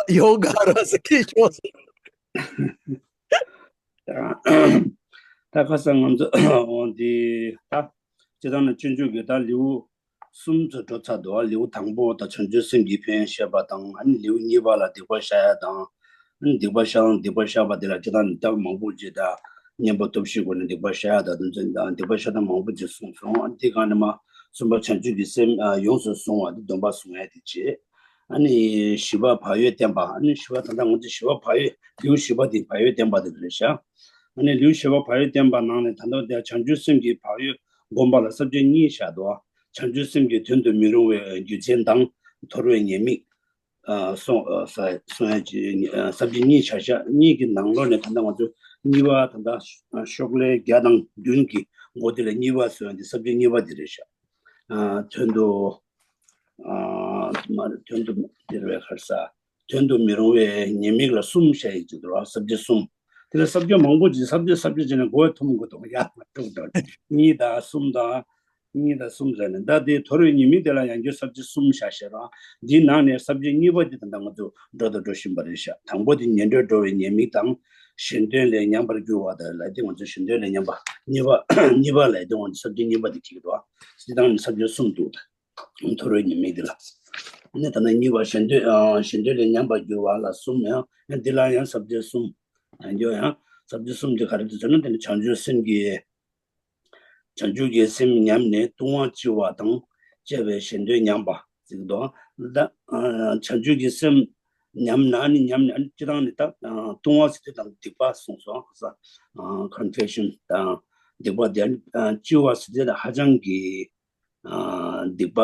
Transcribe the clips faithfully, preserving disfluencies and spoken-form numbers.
ཡོ་ག་ར་ས་ཁྱི་ཤོ་ས། ད་ཁ་སང་ང་ཚོ་འོ་འདི་ད་སྤྱི་བཏང་ནས་སྤྱོད་འཇུག་གི་ད་ལེའུ་གསུམ་ཚོ་འགྲོ་ཚར་འདུག་ལེའུ་དང་པོ་ད་བྱང་ཆུབ་སེམས་ཀྱི་ཕན་ཡོན་བཤད་པ་དང་ཨ་ནི་ལེའུ་གཉིས་པ་ལ་སྡིག་པ་བཤགས་ཡ་དང་ཨ་ནི་སྡིག་པ་བཤགས་སྡིག་པ་བཤགས་པ་དེ་ལ་སྤྱི་བཏང་ནས་ད་མང་པོ་ཅིག་ད་བསྙེན་པ་སྟོབས་བཞིའི་སྒོ་ནས་སྡིག་པ་བཤགས་ཡ་དང་དོན་ཚན་དང་སྡིག་པ་བཤགས་སྟངས་མང་པོ་ཅིག་གསུངས་སོང་། ཨ་ནི་དེ་གང་ནས་མ་གསུམ་པ་བྱང་ཆུབ་ཀྱི་སེམས་ཡོངས་སུ་བཟུང་བ་དེ་སྡོམ་པ་བཟུང་ཡ་དེ་བྱེད། ཨ་ནི་བཞི་པ་བག་ཡོད་བསྟན་པ། ཨ་ནི་བཞི་པ་ད་ལྟ་ང་ཚོ་བཞི་པ་བག་ཡོད་ལེའུ་བཞི་པ་དེ་བག་ཡོད་བསྟན་པ་དེ་རེད་ཤག་ཨ་ནི་ལེའུ་བཞི་པ་བག་ཡོད་བསྟན་པ་ནང་ནས་ད་ལྟ་དེ་བྱང་ཆུབ་སེམས་ཀྱི་བག་ཡོད་བསྒོམ་པ་ལ་ས་བཅད་གཉིས་བཞག་འདུག་བྱང་ཆུབ་སེམས་ཀྱི་དོན་དུ་མི་རུང་བའི་རྒྱུ་མཚན་དང་དོར་བའི་ཉེས་དམིགས། ཨ་སོང་ཨ་ས་སོང་ཡ་ཅིག་ཨ་ས་བཅད་གཉིས་བཞག་ཤག་གཉིས་ཀྱི་ནང་ལོགས་ནས་ད་ལྟ་ང་ཚོ་གཉིས་པ་ད་ལྟ་ཤོག་ལྷེ་བརྒྱ་དང་བདུན་གྱི་མགོ་དེ་ལ་གཉིས་པ་སོང་ཡ་དེ་ས་བཅད་གཉིས་པ་དེ་རེད་ཤག་ཨ་དོན་དུ་ཨ་མ་རེད། དོན་དུ་དེ་རེད་བས་ཁར་ས། དོན་དུ་མི་རུང་བའི་ཉེས་དམིགས་ལ་གསུམ་བཤད་ཡོད་ཅིག་འདུག་ས་བཅད་གསུམ། དེ་ལ་ས་བཅད་མང་པོ་ཅིག་ས་བཅད་ས་བཅད་བྱས་ནས་མགོ་བས་འཐུམ་དགོས་འདུག་ཡ་མ་འགྲོ་འགྲོ། གཉིས་དང་གསུམ་དང་། གཉིས་དང་གསུམ་ཟེར་ནས་ད་དེ་དོར་བའི་ཉེས་དམིགས་དེ་ལ་ཡང་བསྐྱར་ས་བཅད་གསུམ་བཞག་བཞག་ར། འདིའི་ནང་ནས་ས་བཅད་གཉིས་པ་དེ་ད་ལྟ་ང་ཚོ་འགྲོ་དང་འགྲོ་བཞིན་པ་རེད་ཤག་དང་པོ་དེ་ངན་འགྲོར་འགྲོ་བའི་ཉེས་དམིགས་དང་། གཞན་དོན་ལས་ཉམས་པར་འགྱུར་བ་དང་ལབ་དེ་ང་ཚོ་གཞན་དོན་ལས་ཉམས་པ་གཉིས་པ་གཉིས་པ་ལབ་དེ་ང་ཚོ་ས་བཅད་གཉིས་པ་དེ་འཁྱེར་གྱི་འདུག་སྤྱིར་བཏང་ནས་ས་བཅད་གསུམ་འདུག་དོར་བའི་ཉེས་དམིགས་འདི་ལ། ཨ་ནི་ད་ནི་གཉིས་པ་གཞན་དོན་ཨ་གཞན་དོན་ལས་ཉམས་པར་འགྱུར་བ་ལ་གསུམ་ཡང་ཡང་འདི་ལ་ཡང་ས་བཅད་གསུམ། ཡང་སྐྱར་ཡང་ས་བཅད་གསུམ་དེ་ག་རེ་འདུག་ཟེར་ན་དེ་ནི་བྱང་ཆུབ་སེམས་ཀྱི་བྱང་ཆུབ་ཀྱི་སེམས་ཉམས་ནས་ལྟུང་བ་ལྕི་བ་དང་བཅས་པའི་གཞན་དོན་ཉམས་པ་ཟེར་གྱི་འདུག་ད་ཨ་བྱང་ཆུབ་ཀྱི་སེམས་ཉམས་ན་ནི་ཉམས་ནས་ཨ་ནི་སྤྱིར་བཏང་ནི་ད་ཨ་ལྟུང་བ་ཟེར་དུས་དང་སྡིག་པ་གསུངས་སོ། ཨ་confession དང་སྡིག་པ་དེ་ཨ་ནི་ལྕི་བ་ཟེར་དུས་ད་ཧ་ཅང་གི་ཨ་སྡིག་པ་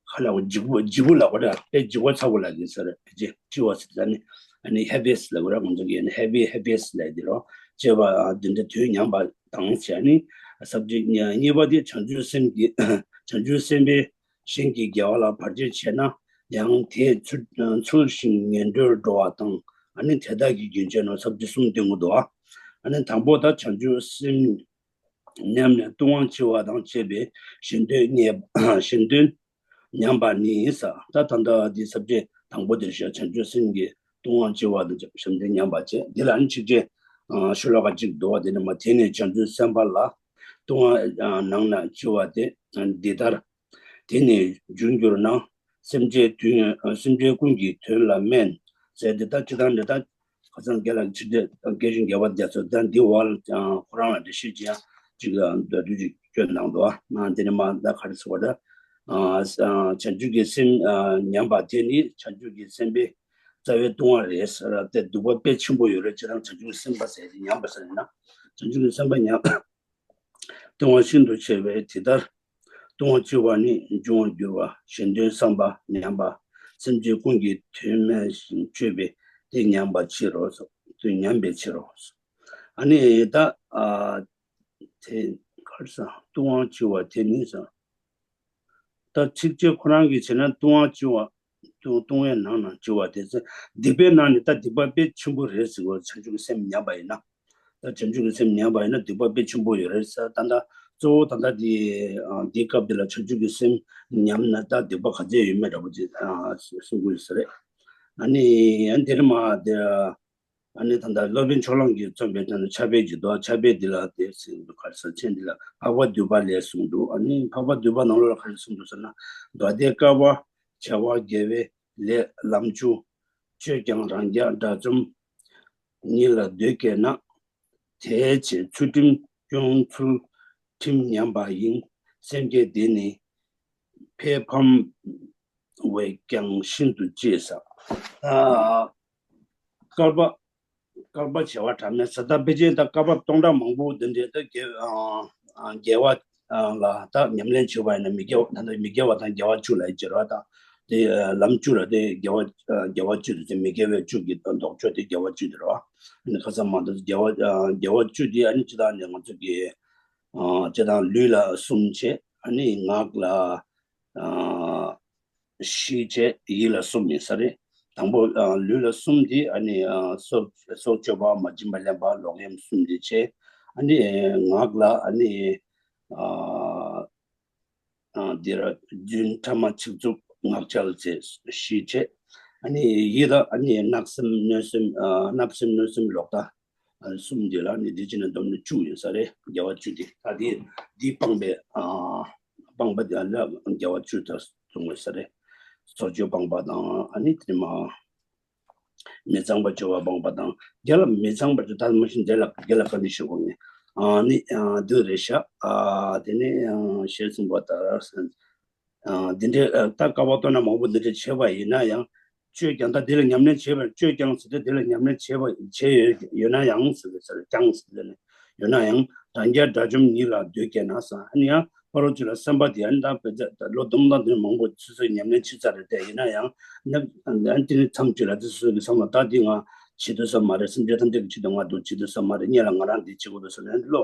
ཁ་ལ་འཇིགས་པོ་འཇིགས་པོ་ལ་གོ་ར་དཔེ་འཇིགས་པ་ཚ་པོ་ལ་གི་ཟེར་ཕལ་ཆེར་ལྕི་བ་ཟེར་ད་ནི་ཨ་ནི་heaviest ལ་གོ་ར་ང་ཚོ་གི་ཨ་ནི་heavy heaviest ལ་དེ་རོ་ལྕི་བ་ཨ་དེ་འདྲ་དོན་ཉམས་པ་དང་བྱས་ནི་ས་བཅད་གཉིས་པ་དེ་བྱང་ཆུབ་སེམས་ཀྱི་བྱང་ཆུབ་སེམས་དཔའི་གཞན་གྱི་དགེ་བ་ལ་བར་ཆད་བྱས་ན་ཡང་དེས་ཚུལ་ཚུལ་བཞིན་ངན་འགྲོར་འགྲོ་བ་དང་ཨ་ནི་དེ་དག་གི་རྒྱུན་ཆད་ནོ་ས་བཅད་གསུམ་སྟོན་གྱི་འདུག་ཨ་ནི་དང་པོ་ད་བྱང་ཆུབ་སེམས་ཉམས་ནས་ལྟུང་བ་ལྕི་བ་དང་བཅས་པའི་གཞན་དོན་ཉེས་གཞན་དོན་ཉམས་པ་ནི་ཡིན་ས། ད་ད་ལྟ་འདི་ས་བཅད་དང་པོ་དེར་བཤད་བྱང་ཆུབ་སེམས་ཀྱི་ལྟུང་བ་ལྕི་བ་དང་བཅས་པའི་གཞན་དོན་ཉམས་པ་བཅས་འདི་ལ་ནི་ཚིགས་བཅད་ཤོ་ལོ་ཀ་གཅིག་འདུག་པ་དེ་ནི་མ་དེ་ནི་བྱང་ཆུབ་སེམས་དཔའ་ལ་ལྟུང་བ་ནང་ན་ལྕི་བ་དེ་འདི་ལྟར། དེ་ནི་འབྱུང་འགྱུར་ན། སེམས་ཅན་དོན་སེམས་ཅན་ཀུན་གྱི་དོན་ལ་སྨན། ཟེར་ཏེ་ད་སྤྱིར་བཏང་འདི་ད་ཁ་སང་རྒན་ལགས་ཕྱི་དྲོ་དགེ་བཤེས་རྒྱལ་བ་རྒྱ་མཚོ་ད་འདི་བ་ལ་ཁོ་རང་ལ་འགྲེལ་བཤད་ཅིག་ཡང་ཅིག་མདོར་བསྡུས་ཅིག་བསྐྱོན་གནང་འདུག་ཨ་དེ་ནི་མ་ད་ག་རེ་ཟེར་བ་ད་བྱང་ཆུབ་ཀྱི་སེམས་ཉམས་པ་དེ་ནི་བྱང་ཆུབ་ཀྱི་སེམས་དཔའི་རྩ་བའི་ལྟུང་བ་རེད་ཟེར་ཏེ་སྡིག་པ་དཔེ་ཆེན་པོ་ཡོད་རེད། སྤྱིར་བཏང་བྱང་ཆུབ་ཀྱི་སེམས་དཔའ་ཟེར་ཏེ་ཉམས་པ་ཟེར་ན་བྱང་ཆུབ་ཀྱི་སེམས་དཔའ་ཉམས། ལྟུང་བ་ཤིན་ཏུ་ཆེ་བས་དེ་ལྟར་ལྟུང་བ་ལྕི་བ་ནི་འབྱུང་བར་འགྱུར་བ་གཞན་དོན་བསམ་པ་ཉམས་པ་སེམས་ཅན་ཀུན་གྱི་དོན་སྨོན་ཞིང་སྤྱོད་པས་དེ་ཉམས་པའི་ཕྱིར་རོ། དེ་ཉམས་པའི་ཕྱིར་རོ། ཨ་ནི་ད་ཨ་དེ་གར་ས་ལྟུང་བ་ལྕི་བ་དེ་ནི་ས། ད་ཚིགས་བཅད་ཁོ་རང་གིས་བྱས་ན་ལྟུང་བ་ལྕི་བ། ལྟུང་ལྟུང་བའི་ནང་ན་ལྕི་བ་དེ་ཚེ་སྡིག་པའི་ནང་ནས་ད་སྡིག་པ་དཔེ་ཆེན་པོ་རེད་ཟེར་བ་བྱང་ཆུབ་ཀྱི་སེམས་ཉམས་པ་ཡིན་ན། ད་བྱང་ཆུབ་ཀྱི་སེམས་ཉམས་པ་ཡིན་ན་སྡིག་པ་དཔེ་ཆེན་པོ་ཡོད་རེད་ཟེར། ད་ལྟ་གཙོ་བོ་ད་ལྟ་འདི་འདིའི་སྐབས་འདི་ལ་བྱང་ཆུབ་ཀྱི་སེམས་ཉམས་ན་ད་སྡིག་པ་ག་ཚད་ཡོད་མེད་འདྲ་པོ་ཅིག་གསུང་གི་ཡོད་ས་རེད། ཨ་ནི་ཡང་དེར་མ་དེ། ཨ་ནི་ད་ལྟ་སློབ་དཔོན་ཕྱོགས་གླང་གིས་རྩོམ་པའི་དོན་དུ་ཕྱག་དཔེ་ཅིག་འདུག་ཕྱག་དཔེ་འདི་ལ་དེ་ཟེར་འདུག་ག་རེ་ཟེར་མཁན་འདི་ལ་འཕགས་པ་འདུས་པ་ལས་གསུངས་འདུག་ཨ་ནི་འཕགས་པ་འདུས་པ་ནང་ལོགས་ལ་ག་རེ་གསུངས་འདུག་ཟེར་ན། མདོ་སྡེ་བསྐལ་པ་བྱེ་བ་བརྒྱ་པའི་ལས་ལམ་བཅུ། སྤྱོད་ཀྱང་རང་རྒྱལ་དགྲ་བཅོམ་ཉིད་ལ་འདོད་སྐྱེས་ན། དེའི་ཕྱིར་ཚུལ་ཁྲིམས་སྐྱོང་ཚུལ་ཁྲིམས་ཉམས་པ་ཡིན། སེམས་བསྐྱེད་འདི་ནི་ཕས་ཕམ་བས་ཀྱང་ཤིན་ཏུ་གཅེས་ས། ཨ། བསྐལ་པ། བསྐལ་པ་བྱེ་བ་ཕྲ་མོའི་ས་ད་ཕལ་ཆེར་ད་བསྐལ་པ་སྟོང་ཕྲག་མང་པོ་འདི་འདྲའི་ད་དགེ་ཨ་ཨ་དགེ་བ་ཨ་ལ་ད་ཉམས་ལེན་བྱེད་པ་ཡིན་ན་མི་དགེ་བ་ད་ལྟ་མི་དགེ་བ་དང་དགེ་བ་བཅུ་ལ་སྦྱར་བ་དང་དེ་ཨ་ལམ་བཅུ་ལ་དེ་དགེ་བ་ཨ་དགེ་བ་བཅུ་དེ་མི་དགེ་བ་བཅུ་གི་ལྡོག་ཕྱོགས་དེ་དགེ་བ་བཅུ་དེ་རེད་བ། ཨ་ནི་ཁ་སང་མ་ད་དགེ་བ་ཨ་དགེ་བ་བཅུ་དེ་ཨ་ནི་སྤྱིར་བཏང་ནས་ང་ཚོ་གི་ཨ་སྤྱིར་བཏང་ལུས་ལ་གསུམ་བྱས་ཨ་ནི་ངག་ལ་ཨ། བཞི་བྱས་ཡིད་ལ་གསུམ་ཡིན་ས་རེད། དང་པོ་ཨ་ལུས་ལ་གསུམ་འདི་ཨ་ནི་ཨ་སྲོག་སྲོག་གཅོད་པ་མ་བྱིན་པ་ལེན་པ་ལོག་གཡེམ་གསུམ་འདི་བྱས། ཨ་ནི་ངག་ལ་ཨ་ནི་ཨ་ཨ་འདིར་རྫུན་ཕྲ་མ་ཚིག་རྩུབ་ངག་འཁྱལ་ཚེ་བཞི་བྱས། ཨ་ནི་ཡིད་ལ་ཨ་ནི་བརྣབ་སེམས་གནོད་སེམས་ཨ་བརྣབ་སེམས་གནོད་སེམས་ལོག་ལྟ་ཨ་གསུམ་དེ་ལ་ནི་འདི་ཅི་ནས་བསྡོམས་ནས་བཅུ་ཡོད་ས་རེད། དགེ་བ་བཅུ་དེ་ད་དེ་འདི་སྤངས་པའི་ཨ་སྤངས་པ་དེ་ལ་དགེ་བ་བཅུ་ད་གསུངས་ཡོད་ས་རེད། སོར་ཆུད་སྤངས་པ་དང་ཨ་ནི་དེ་མ། མི་གཙང་བ་སྤྱོད་པ་སྤངས་པ་དང་། དགེ་ལ་མི་གཙང་བ་སྤྱོད་ད་མ་ཤེས་དགེ་ལ་དགེ་ལ་ག་འདྲ་ཞུ་དགོས་ནི། ཨ་ནི་ཨ་འདི་རེད་ཤག་ཨ་དེ་ནི་ཨ་ཞེས་གསུངས་པ་ལྟར། ཨ་འདི་འདྲའི་ཨ་ད་ཀ་བ་ལྟོ་ན་མང་པོ་འདི་འདྲ་བྱས་པ་ཡིན་ན་ཡང་། སྤྱོད་ཀྱང་ད་དེ་ལ་ཉམས་ལེན་བྱས་པར་སྤྱོད་ཀྱང་ཟེར་ཏེ་དེ་ལ་ཉམས་ལེན་བྱས་པ་བྱས་ཡོད་ཡོད་ན་ཡང་ཟེར་བའི་ཚེ་ལ་ཀྱང་ཟེར་ཏེ་ནི་ཡོད་ན་ཡང་། རང་རྒྱལ་དགྲ་བཅོམ་ཉིད་ལ་འདོད་སྐྱེས་ན་ཟེར། ཨ་ནི་ཡང་ཕ་རོལ་ཅིག་ལ་སེམས་པ་དེ་ཨ་ནི་ད་བོད་ལོ་སྟོང་ཕྲག་དེ་མང་པོ་སོ་སོའི་ཉམས་ལེན་བྱེད་ཚར་རེད་དེ། ཡིན་ན་ཡང་ནི་ཨ་ནི་དེ་ནི་མཚམས་ཅིག་ལ་དེ་སོ་སོ་གི་བསམ་བློ་ད་འདི་ང་བྱེད་ཐུབ་ས་མ་རེད། སེམས་ཅན་ཐམས་ཅད་ཀྱི་ཆེད་དུ་ང་འདུག་བྱེད་ཐུབ་ས་མ་རེད། སྔོན་ལ་ང་རང་འདི་བྱེད་དགོས་པའི་བསམ་བློ་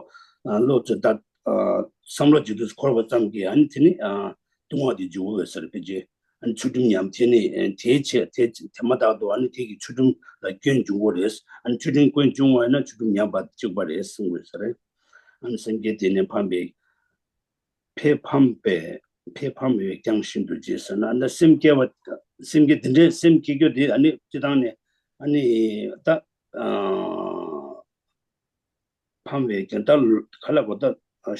བློ་ཚོད་ད་བསམ་བློ་བྱེད་དུས་འཁོར་བ་ཙམ་གྱིས་ཨ་ནི་དེ་ནི་ལྟུང་བ་དེ་འཇུག་དགོས་པའི་ས་རེད། ཕལ་ཆེར་ཨ་ནི་ཆོས་སྒྲིམ་ཉམས་དེ་ནི་ཨ་དེའི་ཆེད་དེ་དེ་མ་ཐག་ཏུ་ཨ་ནི་དེ་གི་ཆོས་སྒྲིམ་ལ་སྐྱོན་འབྱུང་གི་རེད། ཨ་ནི་ཆོས་སྒྲིམ་སྐྱོན་བྱུང་བ་ཡིན་ན་ཆོས་སྒྲིམ་ཉམས་པ་གཅིག་པ་རེད་གསུངས་པའི་ས་རེད། ཨ་ནི་སེམས་བསྐྱེད་དེ་ནི་ཕམ་པའི་ཕས་ཕམ་པའི་ཕས་ཕམ་བས་ཀྱང་ཤིན་ཏུ་རྗེད་ཟེར་ན། ཨ་ནི་སེམས་བསྐྱེད་པ་སེམས་བསྐྱེད་དེ་འདྲའི་སེམས་བསྐྱེད་རྒྱུ་དེ་ཨ་ནི་སྤྱི་བཏང་ནས་ཨ་ནི་ད་ཨ། ཕམ་པས་ཀྱང་ད་ག་ལ་གོ་ད་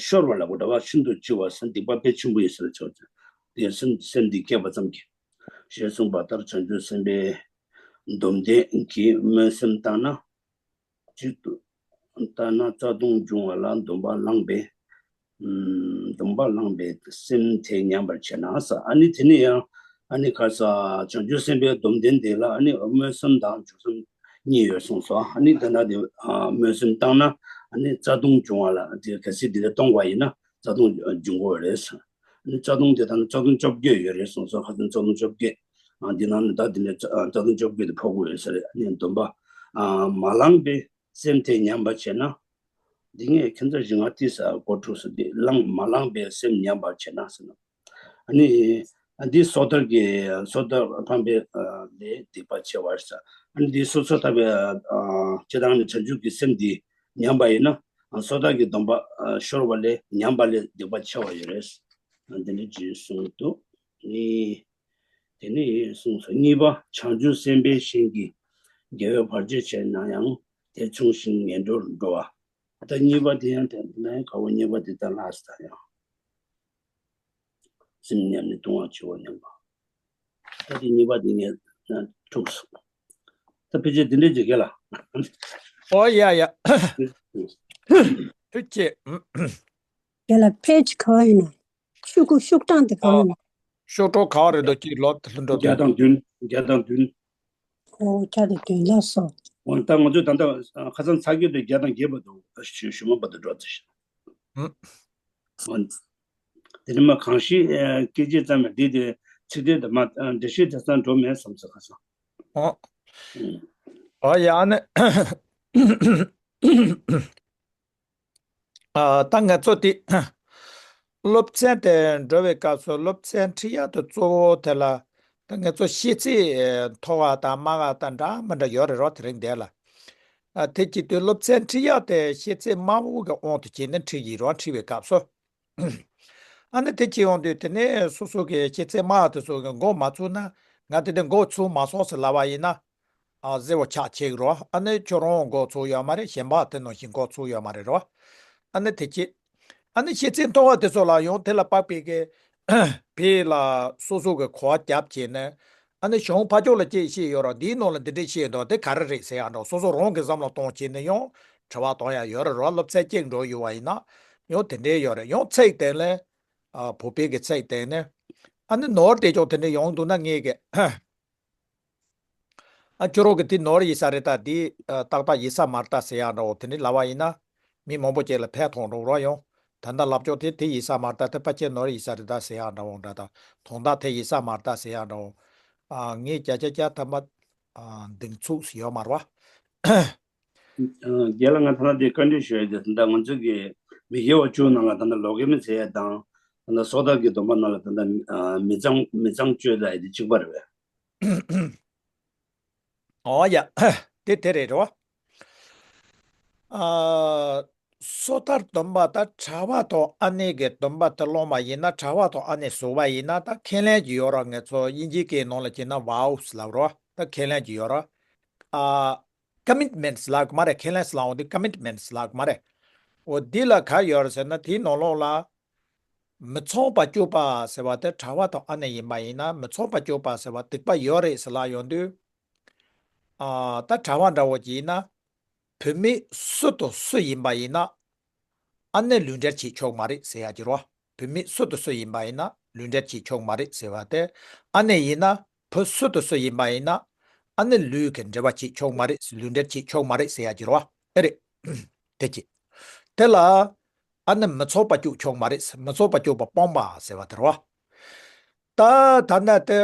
ཤོར་བ་ལ་གོ་འདྲ་བ་ཤིན་ཏུ་ལྕི་བ་ཟེར་སྡིག་པ་དཔེ་ཆེན་པོ་ཡིན་ཟེར་ཆོག་ཅིང་། དེ་སེམས་སེམས་འདི་བསྐྱེད་པ་ཙམ་གྱིས། ཞེས་གསུངས་པ་ལྟར་བྱང་ཆུབ་སེམས་དཔའི་སྡོམ་ལྡན་གྱིས་སྨོན་སེམས་བཏང་ན། གཅིག་ཏུ་ལྟ་ན་རྩ་ལྟུང་འབྱུང་བ་ལ་སྡོམ་པ་བླངས་པས། སྡོམ་པ་བླངས་པས་སེམས་དེ་ཉམས་པར་བྱས་ན་ཟེར། ཨ་ནི་དེ་ནི་ཡང་ཨ་ནི་ཁ་ས་བྱང་ཆུབ་སེམས་དཔའི་སྡོམ་ལྡན་དེ་ལ་ཨ་ནི་སྨོན་སེམས་དང་འཇུག་སེམས་གཉིས་ཡོད་གསུངས་སོ། ཨ་ནི་དེ་ན་དེ་སྨོན་སེམས་བཏང་ན་ཨ་ནི་རྩ་ལྟུང་འབྱུང་བ་ལ་དེ་གལ་སྲིད་དེ་ལ་གཏོང་བ་ཡིན་ན་རྩ་ལྟུང་འབྱུང་དགོས་རེད་ཟེར། ཨ་ནི་རྩ་ལྟུང་དེ་དང་རྩ་ལྟུང་བཅོ་བརྒྱད་ཡོད་རེད་གསུངས་སོ། ཁ་སང་རྩ་ལྟུང་བཅོ་བརྒྱད། ཨ་འདི་ནང་ནས་ད་འདི་ནས་རྩ་ལྟུང་བཅོ་བརྒྱད་དེ་ཕོག་དགོས་ཡོད་ས་རེད། ཨ་ནི་སྡོམ་པ་མ་བླངས་པས། སེམས་དེ་ཉམས་པར་བྱས་ན། འདི་ངས་ཁྱེད་ཚོ་ཞིག་ང་ཏི་ས་གོ་ཐུག་ས་དེ་བླངས་མ་བླངས་པའི་སེམས་ཉམས་པར་བྱས་ན་ཟེར་ན། ཨ་ནི་འདི་སོ་ཐར་གྱི་སོ་ཐར་ཕམ་པའི་ལས་སྡིག་པ་ཆེ་བར་ས། ཨ་ནི་འདི་སོ་སོ་ཐར་པའི་སྤྱི་བཏང་ནི་བྱང་ཆུབ་ཀྱི་སེམས་འདི་ཉམས་པ་ཡིན་ན་སོ་ཐར་གྱི་སྡོམ་པ་ཤོར་བ་ལས་ཉམས་པ་ལས་སྡིག་པ་ཆེ་བ་ཡོད་རེད། འདི་འདྲ་ཅིག་གསུངས་འདུག་ནི། དེ་ནས་གསུངས་སོ། གཉིས་པ་བྱང་ཆུབ་སེམས་དཔའི་ཞིང་གི་དགེ་བའི་བར་ཆད་བྱས་ན་ཡང་དེ་ཆུང་ཞིང་ངན་འགྲོར་འགྲོ་བ། ད་གཉིས་པ་དེ་ཡང་དེ་ན་ཡང་ག་བོ་གཉིས་པ་དེ་ད་ལ་སྟ་ཡང་སེམས་ཉམས་ནས་ལྟུང་བ་ཆེ་བ་ཉམས་པ། ད་དེ་གཉིས་པ་དེ་ངས་ཐུག་སོང་། ད་ཕལ་ཆེར་དེ་འདྲས་ཅིག་ག་ལ། ཨོ་ཡ་ཡ། ཐུགས་རྗེ་ཆེ། དེ་ལ་ཕེ་ཇི་ག་བ་ཡིན་ན། ཤོག་གུ་ཤོག་གྲངས་དེ་ག་བ་ཡིན་ན། ཤོག་གྲངས་ག་བ་རེད་འདུག་ཅིག་ལོ་ལྷུན་གྲུབ་བརྒྱ་དང་བདུན། བརྒྱ་དང་བདུན། ཨོ་བརྒྱ་དང་བདུན་ལ་སོ། འོ་ད་ང་ཚོས་ད་ལྟ་ཁ་སང་ཚ་རྒྱུད་དེ་བརྒྱ་དང་བརྒྱད་པ་དང་ཞུ་ཞུ་མ་པ་དང་འགྲོ་ཚེ་ཞིག་ཧུམ། འོ་དེ་ནི་མ་གང་ཞིག་སྐད་ཆ་ཙམ་ཡང་འདི་དེ་ཚིག་དེ་དེ་མ་འགྲེལ་བཤད་དེ་ཙམ་འགྲོ་མེད་བསམ་ཚེ་ཁ་སང་། ཨོ། ཨོ་ཡ་ཨ་ནི། ཨ་ད་ང་ཚོ་དེ་སློབ་ཚན་དེ་འགྲོ་བའི་སྐབས་སུ་སློབ་ཚན་ཁྲིད་ཡག་དེ་གཙོ་བོ་དེ་ལ་ད་ང་ཚོ་ཤེས་ཚད་མཐོ་བ་དང་དམའ་བ་དང་འདྲ་མི་འདྲ་ཡོད་རེད་རོ། དེ་རིང་འདས་ལ་ཨ་དེ་བྱེད་དུས་སློབ་ཚན་ཁྲིད་ཡག་དེ་ཤེས་ཚད་དམའ་བོ་གི་དབང་དུ་བྱས་ནས་ཁྲིད་ཀྱི་རོ། ཁྲིད་པའི་སྐབས་སུ། ཨ་ནི་དེ་ཅི་ཡོང་དུས་དེ་ནས་སོ་སོ་གི་ཤེས་ཚད་དམའ་བ་དེ་ཚོ་གི་མགོ་མ་ཚུགས་ན་ང་དེ་དེ་མགོ་ཚུགས་མ་སོང་ཟེར་ལབ་པ་ཡིན་ན། ཨ་ཟེར་བ་ཆགས་ཆེ་གི་རོ། ཨ་ནི་ཁྱོད་རང་མགོ་ཚུགས་ཡོད་མ་རེད། གཞན་པ་དེ་ནང་བཞིན་མགོ་ཚུགས་ཡོད་མ་རེད་རོ། ཨ་ནི་དེ་ཅི། ཨ་ནི་ཤེས་ཚད་མཐོ་བ་དེ་ཚོ་ལ་ཡང་དེ་ལ་དཔག་པའི་གི་བོད་ལ་སོ་སོ་གི་གོ་བ་རྒྱབ་བྱས་ནས། ཨ་ནི་གཞུང་ཕར་ཕྱོགས་ལ་ཅི་བཤད་ཡོད་ར། འདིའི་ནང་ལ་འདི་འདྲས་བཤད་འདུག་དེ་ག་རེ་རེད་ཟེར་ཡག་འདྲ་སོ་སོ་རང་གི་བསམ་བློ་གཏོང་བྱས་ནས་ཡང་དྲི་བ་གཏོང་ཡག་ཡོད་རེད་རོ། སློབ་ཚན་གཅིག་འགྲོ་ཡོད་པ་ཡིན་ན་ཡང་དེ་འདྲས་ཡོད་རེད། ཡང་ཚིག་དེ་ལ་ཨ་བོད་པའི་གི་ཚིག་དེ་ནི་ཨ་ནི་ནོར་དེ་ཅོག་དེ་འདྲས་ཡོང་འདུག་ན་ངས་གི་ཨ་ཁྱོད་རང་གི་དེ་ནོར་ཡིན་ས་རེད། ད་དེ་ཨ་ཏག་ཏག་ཡིན་ས་མ་རེད་ད་ཟེར་ཡག་འདྲ་བོ་དེ་འདྲས་ལབ་པ་ཡིན་ན། མི་མང་པོ་ཅིག་ལ་ཕན་ཐོགས་འགྲོ་རོགས་ཡོང་། ད་ལྟ་ལབ་ཕྱོགས་དེ་དེ་ཡིན་ས་མ་རེད་ད། དེ་ཕལ་ཆེར་ནོར་ཡིན་ས་རེད་ད་ཟེར་ཡག་འདྲ་བོ་འདྲ་ད། དོན་དག་དེ་ཡིན་ས་མ་རེད་ད་ཟེར་ཡག་འདྲ་བོ། ཨ་ངས་བརྒྱ་ཆ་བརྒྱ་ཐམ་པ་ཨ་གདེང་ཚོད་ཡོད་མ་རེད་བ། ཨ་རྒན་ལགས་ང་ད་ལྟ་དེ་བཀའ་འདྲི་ཞུ་ཡ་དེ་ད་ལྟ་ང་ཚོ་གི་མི་སྒེར་བ་བཅུ་ནང་ལ་ད་ལྟ་ལོག་གི་མི་ཟེར་ཡ་དང་། ད་ལྟ་སོ་ཐར་གྱི་སྡོམ་པ་ནང་ལ་ད་ལྟ་ཨ་མི་གཙང་མི་གཙང་སྤྱོད་ལ་ཡ་དེ་གཅིག་པ་རེད་པས། ཨོ་ཡ། དེ་དེ་རེད་རོ། ཨ། སོ་ཐར་སྡོམ་པ་དང་གྲྭ་པ་དང་ཨ་ནེ་གི་སྡོམ་པ་དེ་སློང་བ་ཡིན་ན། གྲྭ་པ་དང་ཨ་ནེ་བཟོ་བ་ཡིན་ན་ད་ཁས་ལེན་གྱི་ཡོད་ར། ང་ཚོ་དབྱིན་ཇིའི་སྐད་ནང་ལ་བྱས་ན་ཝའོ་སི་ལབ་རོ། ད་ཁས་ལེན་གྱི་ཡོད་ར། ཨ། ཀ་མིཊ་མེནཊ་ལབ་ཀྱི་མ་རེད། ཁས་ལེན་ལབ་འོང་དུས་ཀ་མིཊ་མེནཊ་ལབ་ཀྱི་མ་རེད། འོ་འདི་ལ་ག་ཡོད་རེད་ཟེར་ན། དེའི་ནང་ལོགས་ལ་མི་ཚངས་པར་སྤྱོད་པ་ཟེར་བ་དེ་གྲྭ་པ་དང་ཨ་ནེ་ཡིན་པ་ཡིན་ན། མི་ཚངས་པར་སྤྱོད་པ་ཟེར་བ་སྡིག་པ་ཡོད་རེད་ཟེར་ལབ་ཡོང་དུས། ཨ། ད་གྲྭ་པ་འདྲ་བོ་ཅིག་ཡིན་ན། བུད་མེད་སུ་དང་སུ་ཡིན་པ་ཡིན་ན། ཨ་ནེ་ལུས་འབྲེལ་བྱེད་ཆོག་མ་རེད་ཟེར་ཡ་ཅིག་རེད་བ། བུད་མེད་སུ་དང་སུ་ཡིན་པ་ཡིན་ན་ལུས་འབྲེལ་བྱེད་ཆོག་མ་རེད་ཟེར་བ་དེ། ཨ་ནེ་ཡིན་ན། བུ་སུ་དང་སུ་ཡིན་པ་ཡིན་ན། ཨ་ནེ་ལུས་ཀྱི་འབྲེལ་བ་བྱེད་ཆོག་མ་རེད། ལུས་འབྲེལ་བྱེད་ཆོག་མ་རེད་ཟེར་ཡ་ཅིག་རེད་བ། ཨེ་རེད། དེ་ཅི། དེ་ལ་ཨ་ནེ་མི་ཚངས་པར་སྤྱོད་ཆོག་མ་རེད། མི་ཚངས་པར་སྤྱོད་པ་སྤོང་བ་ཟེར་བ་དེ་རེད་བ། ད་ད་ལྟ་དེ།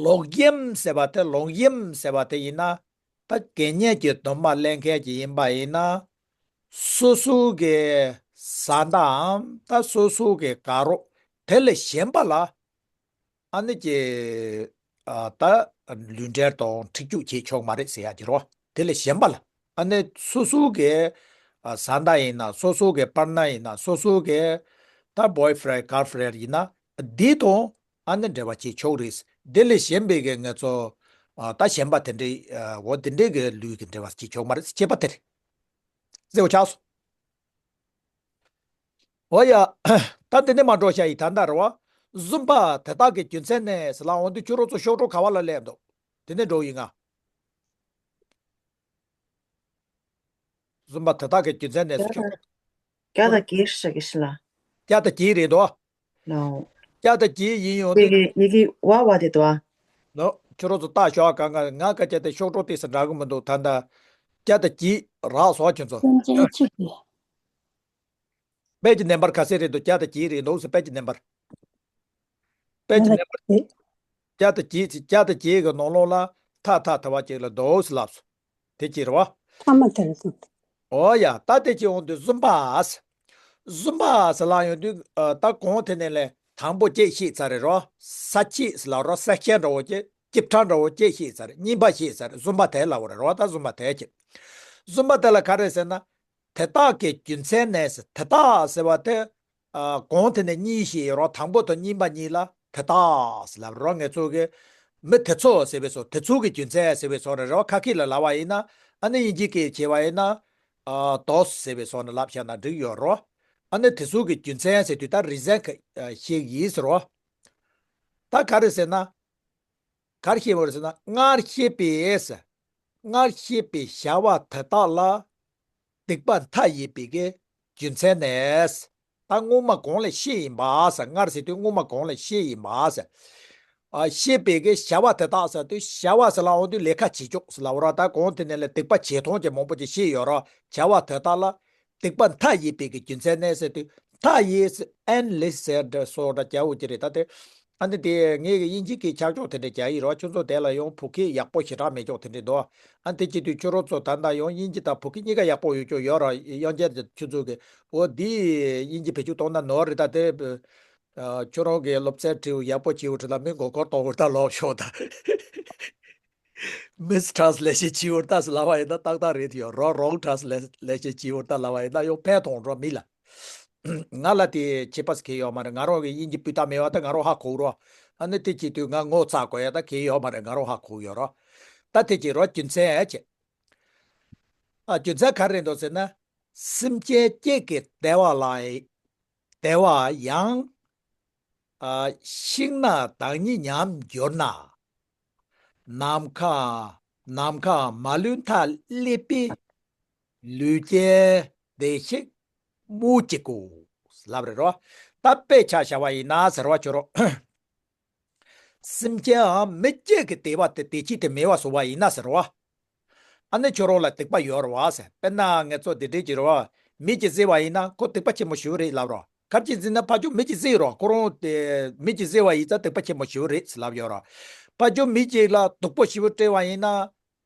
ལོག་གཡེམ་ཟེར་བ་དེ། ལོག་གཡེམ་ཟེར་བ་དེ་ཡིན་ན། ད་དགེ་བསྙེན་གྱི་སྡོམ་པ་ལེན་མཁན་གྱི་ཡིན་པ་ཡིན་ན། སོ་སོ་གི་བཟའ་ཟླའམ་ད་སོ་སོ་གི་དགའ་རོགས་དེ་ལས་གཞན་པ་ལ། ཨ་ནི་ཀྱི། ཨ། ད་ལུས་འབྲེལ་དང་འཁྲིག་སྤྱོད་བྱེད་ཆོག་མ་རེད་ཟེར་ཡ་ཅིག་རེད་བ། དེ་ལས་གཞན་པ་ལ། ཨ་ནི་སོ་སོ་གི། ཨ། བཟའ་ཟླ་ཡིན་ན། སོ་སོ་གི་པར་ནར་ཡིན་ན། སོ་སོ་གི་ད་བྷོའི་ཕི་རེན་ཌི་གརལ་ཕི་རེན་ཌི་ཡིན་ན། དེ་དང་ཨ་ནི་འབྲེལ་བ་བྱེད་ཆོག་རེད། དེ་ལས་གཞན་པའི་གི་ང་ཚོ། ཨ། ད་གཞན་པ་དེ་འདྲའི། ཨ། འོ་དེ་འདྲའི་གི་ལུས་ཀྱི་འབྲེལ་བ་བྱེད་ཆོག་མ་རེད། ཅེས་པ་དེ་རེད། གསལ་པོ་ཆགས་སོང་། འོ་ཡ། ད་འདི་ནས་མར་འགྲོ་བྱ་ཡི། ད་ལྟ་རེད་བ། བཟུམ་པ་དེ་དག་གི་རྒྱུ་མཚན་ནི་ཟེར་ལབ་འོང་དུས། ཁྱོད་རང་ཚོ་གཤོག་སྒྲོ་ག་བ་ལ་སླེབས་འདུག་དེ་ནས་འགྲོ་ཡི་ང་། བཟུམ་པ་དེ་དག་གི་རྒྱུ་མཚན་ནི་ཟེར། ཁྱོད། བརྒྱ་དང་བརྒྱད་ཟེར་གི་ཞིག་ལ། བརྒྱ་དང་བརྒྱད་རེད་དོ། ནོ། བརྒྱ་དང་བརྒྱད་ཡིན་ཡོང་དུས། ཡི་གེ་ཡི་གེ་བ་བ་དེ་དོ། ནོ། ཁྱོད་རང་ཚོ་ལྟ་ཞོག་ག་ང་ང་སྐད་ཆ་དེ་གཤོག་སྒྲོ་ཏོག་ཙམ་འདྲ་གི་མི་འདུག་ད་ལྟ་བརྒྱ་དང་བརྒྱད་རག་སོང་ཁྱོད་ཚོ། སེམས་ཅན་གཅིག་གི། དཔེ་གི་ནམ་བར་ག་ཚད་རེད་འདུག་བརྒྱ་དང་བརྒྱད་རེད་འདུག་ཟེར། དཔེ་གི་ནམ་བར། དཔེ་གི་ནམ་བར། བརྒྱ་དང་བརྒྱད་ཅིག་བརྒྱ་དང་བརྒྱད་གི་ནང་ལོགས་ལ་ཐ་ཐ་དེ་བ་ཅིག་ལ་འདུག་ཟེར་ལབ་སོང་། དེ་ཅི་རེད་བ། ཐ་མ་དེ་རེད་སོང་། འོ་ཡ། ད་དེ་ཅི་འོང་དུས་བཟུམ་པ་ཟེར། བཟུམ་པ་ཟེར་ལབ་ཡོང་དུས། ཨ། ད་གོང་དེ་ནས་ལས་དང་པོ་ཅིག་བཤད་ཚར་རེད་རོ། ས་བཅད་ཟེར་ལབ་རོ། ས་བཅད་འདྲ་བོ་ཅིག་ཅིབ་ཕྲ་འདྲ་བོ་ཅིག་བཤད་ཚར་རེད། གཉིས་པ་བཤད་ཚར་རེད། བཟུམ་པ་དེ་ལབ་པ་རེད་རོ། ད་བཟུམ་པ་དེ་ཅི། བཟུམ་པ་དེ་ལ་ག་རེ་ཟེར་ན། དེ་དག་གི་རྒྱུ་མཚན་ནི་ཟེར། དེ་དག་ཟེར་བ་དེ། ཨ། གོང་དེ་ནས་གཉིས་བཤད་ཡོད་རོ། དང་པོ་དང་གཉིས་པ་གཉིས་ལ་དེ་དག་ཟེར་ལབ་རོ། ང་ཚོ་གི་མི་དེ་ཚོ་ཟེར་བའི་སོ། དེ་ཚོ་གི་རྒྱུ་མཚན་ཟེར་བའི་སོ་རེད་རོ། ཁ་སྐད་ལ་ལབ་པ་ཡིན་ན། ཨ་ནི་དབྱིན་ཇིའི་སྐད་བྱས་པ་ཡིན་ན། ཨ། དོས་ཟེར་བའི་སོ་ནས་ལབ་བཞག་ན་འགྲིག་ཡོད་རོ། ཨ་ནི་དེ་ཚོ་གི་རྒྱུ་མཚན་ཟེར་དུས་ད་རི་ཛན་ཁ་ཤས་ཡིན་ཟེར་རོ། ད་ག་རེ་ཟེར་ན། ག་རེ་བཤད་པ་རེད་ཟེར་ན། སྔར་བཤད་པའི་ཟེར། སྔར་བཤད་པའི་བྱ་བ་དེ་དག་ལ་སྡིག་པ་མཐའ་ཡས་པའི་གི་རྒྱུ་མཚན་ནི། ད་སྔོན་མ་གོང་ལ་བཤད་ཡིན་པ་ཟེར། སྔར་ཟེར་དུས་སྔོན་མ་གོང་ལ་བཤད་ཡིན་པ་ཟེར། ཨ། བཤད་པའི་གི་བྱ་བ་དེ་དག་ཟེར་དུས། བྱ་བ་ཟེར་ལབ་འོང་དུས་ལས་ཀ་བྱེད་ཕྱོགས་ཟེར་ལབ་པ་རེད། ད་གོང་དེ་ནས་ལས་སྡིག་པ་བྱེད་སྟངས་ཀྱི་མང་པོ་ཅིག་བཤད་ཡོད་རོ། བྱ་བ་དེ་དག་ལ་སྡིག་པ་མཐའ་ཡས་པའི་གི་རྒྱུ་མཚན་ནི་ཟེར་དུས། མཐའ་ཡས་ཟེར། ཨེན་ལེ་སི་ཟེར་འདྲ་སོགས་འདྲ་རྒྱག་དགོས་ཀྱི་རེད། ད་དེ། ཨ་ནི་དེ་ངས་གི་དབྱིན་ཇི་གི་ཆ་འཇོག་དེ་འདྲ་རྒྱག་ཡིན་རོ། ཁྱོད་ཚོ་དེ་ལ་ཡང་བོད་སྐད་ཡག་པོ་ཞེ་དྲག་མེད་ཅོག་དེ་འདྲ་འདུག་ཨ། དེ་བྱེད་དུས་ཁྱོད་རང་ཚོ་ད་ལྟ་ཡང་དབྱིན་ཇི་དང་བོད་སྐད་གཉིས་ཀ་ཡག་པོ་ཡོད་ཅོག་ཡོད་ར། དབྱིན་ཇི་དེ་ཁྱོད་ཚོ་གི། འོ་འདི་དབྱིན་ཇི་བེད་སྤྱོད་གཏོང་ན་ནོར་རེད། ད་དེ། ཨ། ཁྱོད་རང་གི་སློབ་ཚན་བྲིས་ཡག་པོ་བྱས་ཡོད་དྲི་ལ། མི་མགོ་སྐོར་གཏོང་བར་ད་ལོག་ཤོག་ད། མིས་ཊྲན་སི་ལེ་ཤན་བྱས་པ་རེད་ད་ཟེར་ལབ་པ་ཡིན་ན་ཏག་ཏག་རེད་ཡོད་རོ། རོང་ཊྲན་སི་ལེ་ཤན་བྱས་པ་རེད་ད་ལབ་པ་ཡིན་ན་ཡང་ཕན་ཐོགས་འགྲོ་མི་ལ། ང་ལ་དེ་ཁྱད་པར་གང་ཡོད་མ་རེད། ང་རང་གི་དབྱིན་ཇི་སྤུས་དག་མེད་པ་ད་ང་རང་ཧ་གོ་རོ། ཨ་ནི་དེ་བྱེད་དུས་ང་ངོ་ཚ་དགོས་ཡ་ད་གང་ཡོད་མ་རེད། ང་རང་ཧ་གོ་ཡོད་རོ། ད་དེ་བྱེད་རོ། རྒྱུ་མཚན་བྱེད། ཨ། རྒྱུ་མཚན་ག་རེ་རེད་འདུག་ཟེར་ན། སེམས་ཅན་གཅིག་གི་བདེ་བ་ལ་བདེ་བ་ཡང་། ཨ། ཤིང་ནགས་བདག་ཉིད་ཉམས་གྱུར་ན། ནམ་མཁའ། ནམ་མཁའ་མ་ལུས་མཐའ་ཀླས་པའི། ལུས་ཅན་བདེ་གཤེགས་སྨོས་ཅི་དགོས། ལབ་རེད་རོ། ད་དཔེ་ཆ་བཞག་པ་ཡིན་ན་ཟེར་བ་ཁྱོད་རང་། སེམས་ཅན་མི་གཅིག་གི་བདེ་བ་དེ་བདེ་སྐྱིད་དེ་མེད་པ་བཟོ་བ་ཡིན་ན་ཟེར་བ། ཨ་ནི་ཁྱོད་རང་ལ་སྡིག་པ་ཡོད་རེད་བ་ཟེར། དཔེར་ན་ང་ཚོ་དེ་འདྲས་ཀྱི་རེད་བ། མི་གཅིག་བཟི་བ་ཡིན་ན་ཁོ་སྡིག་པ་ཆེན་པོ་ཞེ་པོ་རེད་ལབ་རོ། ག་རེ་བྱས་ཟེར་ན་ཕར་ཕྱོགས་མི་གཅིག་བཟི་རོ། ཁོ་རང་དེ་མི་གཅིག་བཟི་བ་ཡིན་ཙང་སྡིག་པ་ཆེན་པོ་ཞེ་པོ་རེད་ཟེར་ལབ་ཡོད་རོ། ཕར་ཕྱོགས་མི་གཅིག་ལ་སྡུག་པོ་ཞེ་པོ་སྤྲད་པ་ཡིན་ན།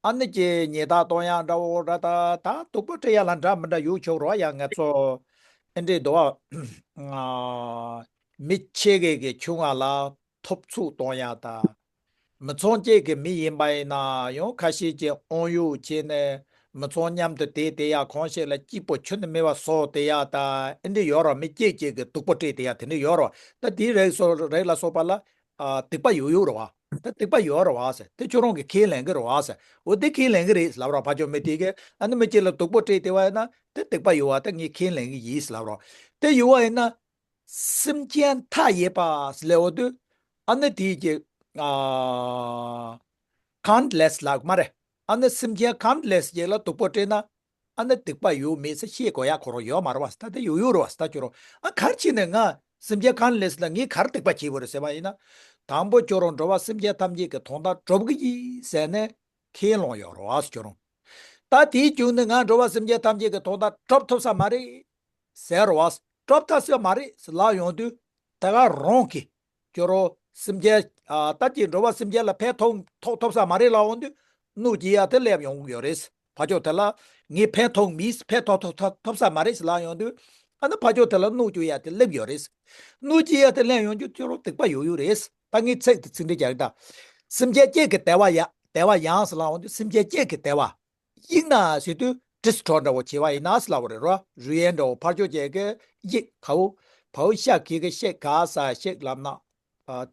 ཨ་ནི་ཀྱི་ཉེས་རྡུང་གཏོང་ཡག་འདྲ་བོ་འདྲ། ད་ད་སྡུག་པོ་སྤྲད་ཡག་ལ་འདྲ་མི་འདྲ་ཡོད་ཆོག་རོ། ཡ་ང་ཚོ་ཨེ་འདྲས་འདུག་བ། ཨ། མི་ཕྱེད་ཀའི་གི་ཆུང་བ་ལ་ཐོབ་ཚུགས་གཏོང་ཡག་དང་། མི་ཚང་གཅིག་གི་མི་ཡིན་པ་ཡིན་ན་ཡང་ཁ་ཤས་ཀྱིས་དབང་ཡོད་བྱས་ནས་མི་ཚང་མཉམ་དུ་བསྡད་བསྡད་ཡག། གང་ཞིག་ལ་སྐྱིད་པོ་ཁྱོན་ནས་མེད་པ་བཟོ་བསྡད་ཡག་དང་ཨེ་འདྲས་ཡོད་རོ། མི་གཅིག་གཅིག་གི་སྡུག་པོ་སྤྲད་བསྡད་ཡག་དེ་འདྲས་ཡོད་རོ། ད་དེའི་རིགས་སོགས་རིགས་ལ་སོགས་པ་ལ། ཨ། སྡིག་པ་ཡོད་ཡོད་རོ། ད་སྡིག་པ་ཡོད་རེད་བ་ཟེར། དེ་ཁྱོད་རང་གིས་ཁས་ལེན་གྱི་རེད་བ་ཟེར། འོ་དེ་ཁས་ལེན་གྱི་རེད་ལབ་རོགས། ཕར་ཕྱོགས་མི་དེ་གིས་ཨ་ནི་མི་གཅིག་ལ་སྡུག་པོ་སྤྲད་བསྡད་པ་ཡིན་ན་དེ་སྡིག་པ་ཡོད་བ། དེ་ངས་ཁས་ལེན་གྱི་ཡིན་ལབ་རོགས། དེ་ཡོད་བ་ཡིན་ན། སེམས་ཅན་མཐའ་ཡས་པ་ཟེར་ལབ་འོ་དུས། ཨ་ནི་དེའི་གི་ཨ་countless ལབ་མ་རེད། ཨ་ནི་སེམས་ཅན་countless ཅིག་ལ་སྡུག་པོ་སྤྲད་ན། ཨ་ནི་སྡིག་པ་ཡོད་མེད་ཟེར་བཤད་དགོས་ཡ་ཁོ་རང་ཡོད་མ་རེད་བ། ད་དེ་ཡོད་ཡོད་རེད་བ། ད་ཁྱོད་རང་ཨ་ག་རེ་བྱས་ནས་ང་སེམས་ཅན་countless ལ་ངས་ག་རེ་སྡིག་པ་བྱས་པ་རེད་ཟེར་བ་ཡིན་ན། དང་པོ་ཁྱོད་རང་འགྲོ་བ་སེམས་ཅན་ཐམས་ཅད་ཀྱི་དོན་དག་སྒྲུབ་ཀྱི་ཡིན་ཟེར་ནས་ཁས་བླངས་ཡོད་རེད་བ་ཁྱོད་རང་། ད་དེའི་རྒྱུ་ནི་ང་འགྲོ་བ་སེམས་ཅན་ཐམས་ཅད་ཀྱི་དོན་དག་སྒྲུབ་ཐུབ་ས་མ་རེད་ཟེར་རེད་བ། སྒྲུབ་ཐུབ་ས་མ་རེད་ཟེར་ལབ་ཡོང་དུས། ད་ག་རང་གིས་ཁྱོད་རང་སེམས་ཅན་ཨ་ད་ཀྱི་འགྲོ་བ་སེམས་ཅན་ལ་ཕན་ཐོགས་ཐོགས་ཐུབ་ས་མ་རེད་ལབ་ཡོང་དུས། གནོད་སྐྱེལ་ཡ་དེ་སླེབས་ཡོང་གི་ཡོད་རེད། ཕར་ཕྱོགས་དེ་ལ་ངས་ཕན་ཐོགས་མེད། ཕན་ཐོགས་ཐོགས་ཐོགས་ཐུབ་ས་མ་རེད་ཟེར་ལབ་ཡོང་དུས། ཨ་ནི་ཕར་ཕྱོགས་དེ་ལ་གནོད་སྐྱེལ་ཡ་དེ་སླེབས་ཡོད་རེད། གནོད་སྐྱེལ་ཡ་དེ་སླེབས་ཡོང་དུས་ཁྱོད་རང་སྡིག་པ་ཡོད་ཡོད་རེད། ད་ངས་ཚིག་དེ་ཚིག་འགྲེལ་རྒྱག་གི་ད། སེམས་ཅན་གཅིག་གི་བདེ་བ་ཡ་བདེ་བ་ཡང་ཟེར་ལབ་ཡོང་དུས། སེམས་ཅན་གཅིག་གི་བདེ་བ་གཡུགས་ན་ཟེར་དུས་destroy འདྲ་བོ་བྱས་པ་ཡིན་ན་ཟེར་ལབ་པ་རེད་རོ། རུས་ཡན་འདྲ་བོ་ཕར་ཕྱོགས་ཀྱི་གི་གཡུགས་གའོ། བའོ་ཤ་གི་གི་གཤེགས་ག་ས་གཤེགས་ལབ་ན། ཨ།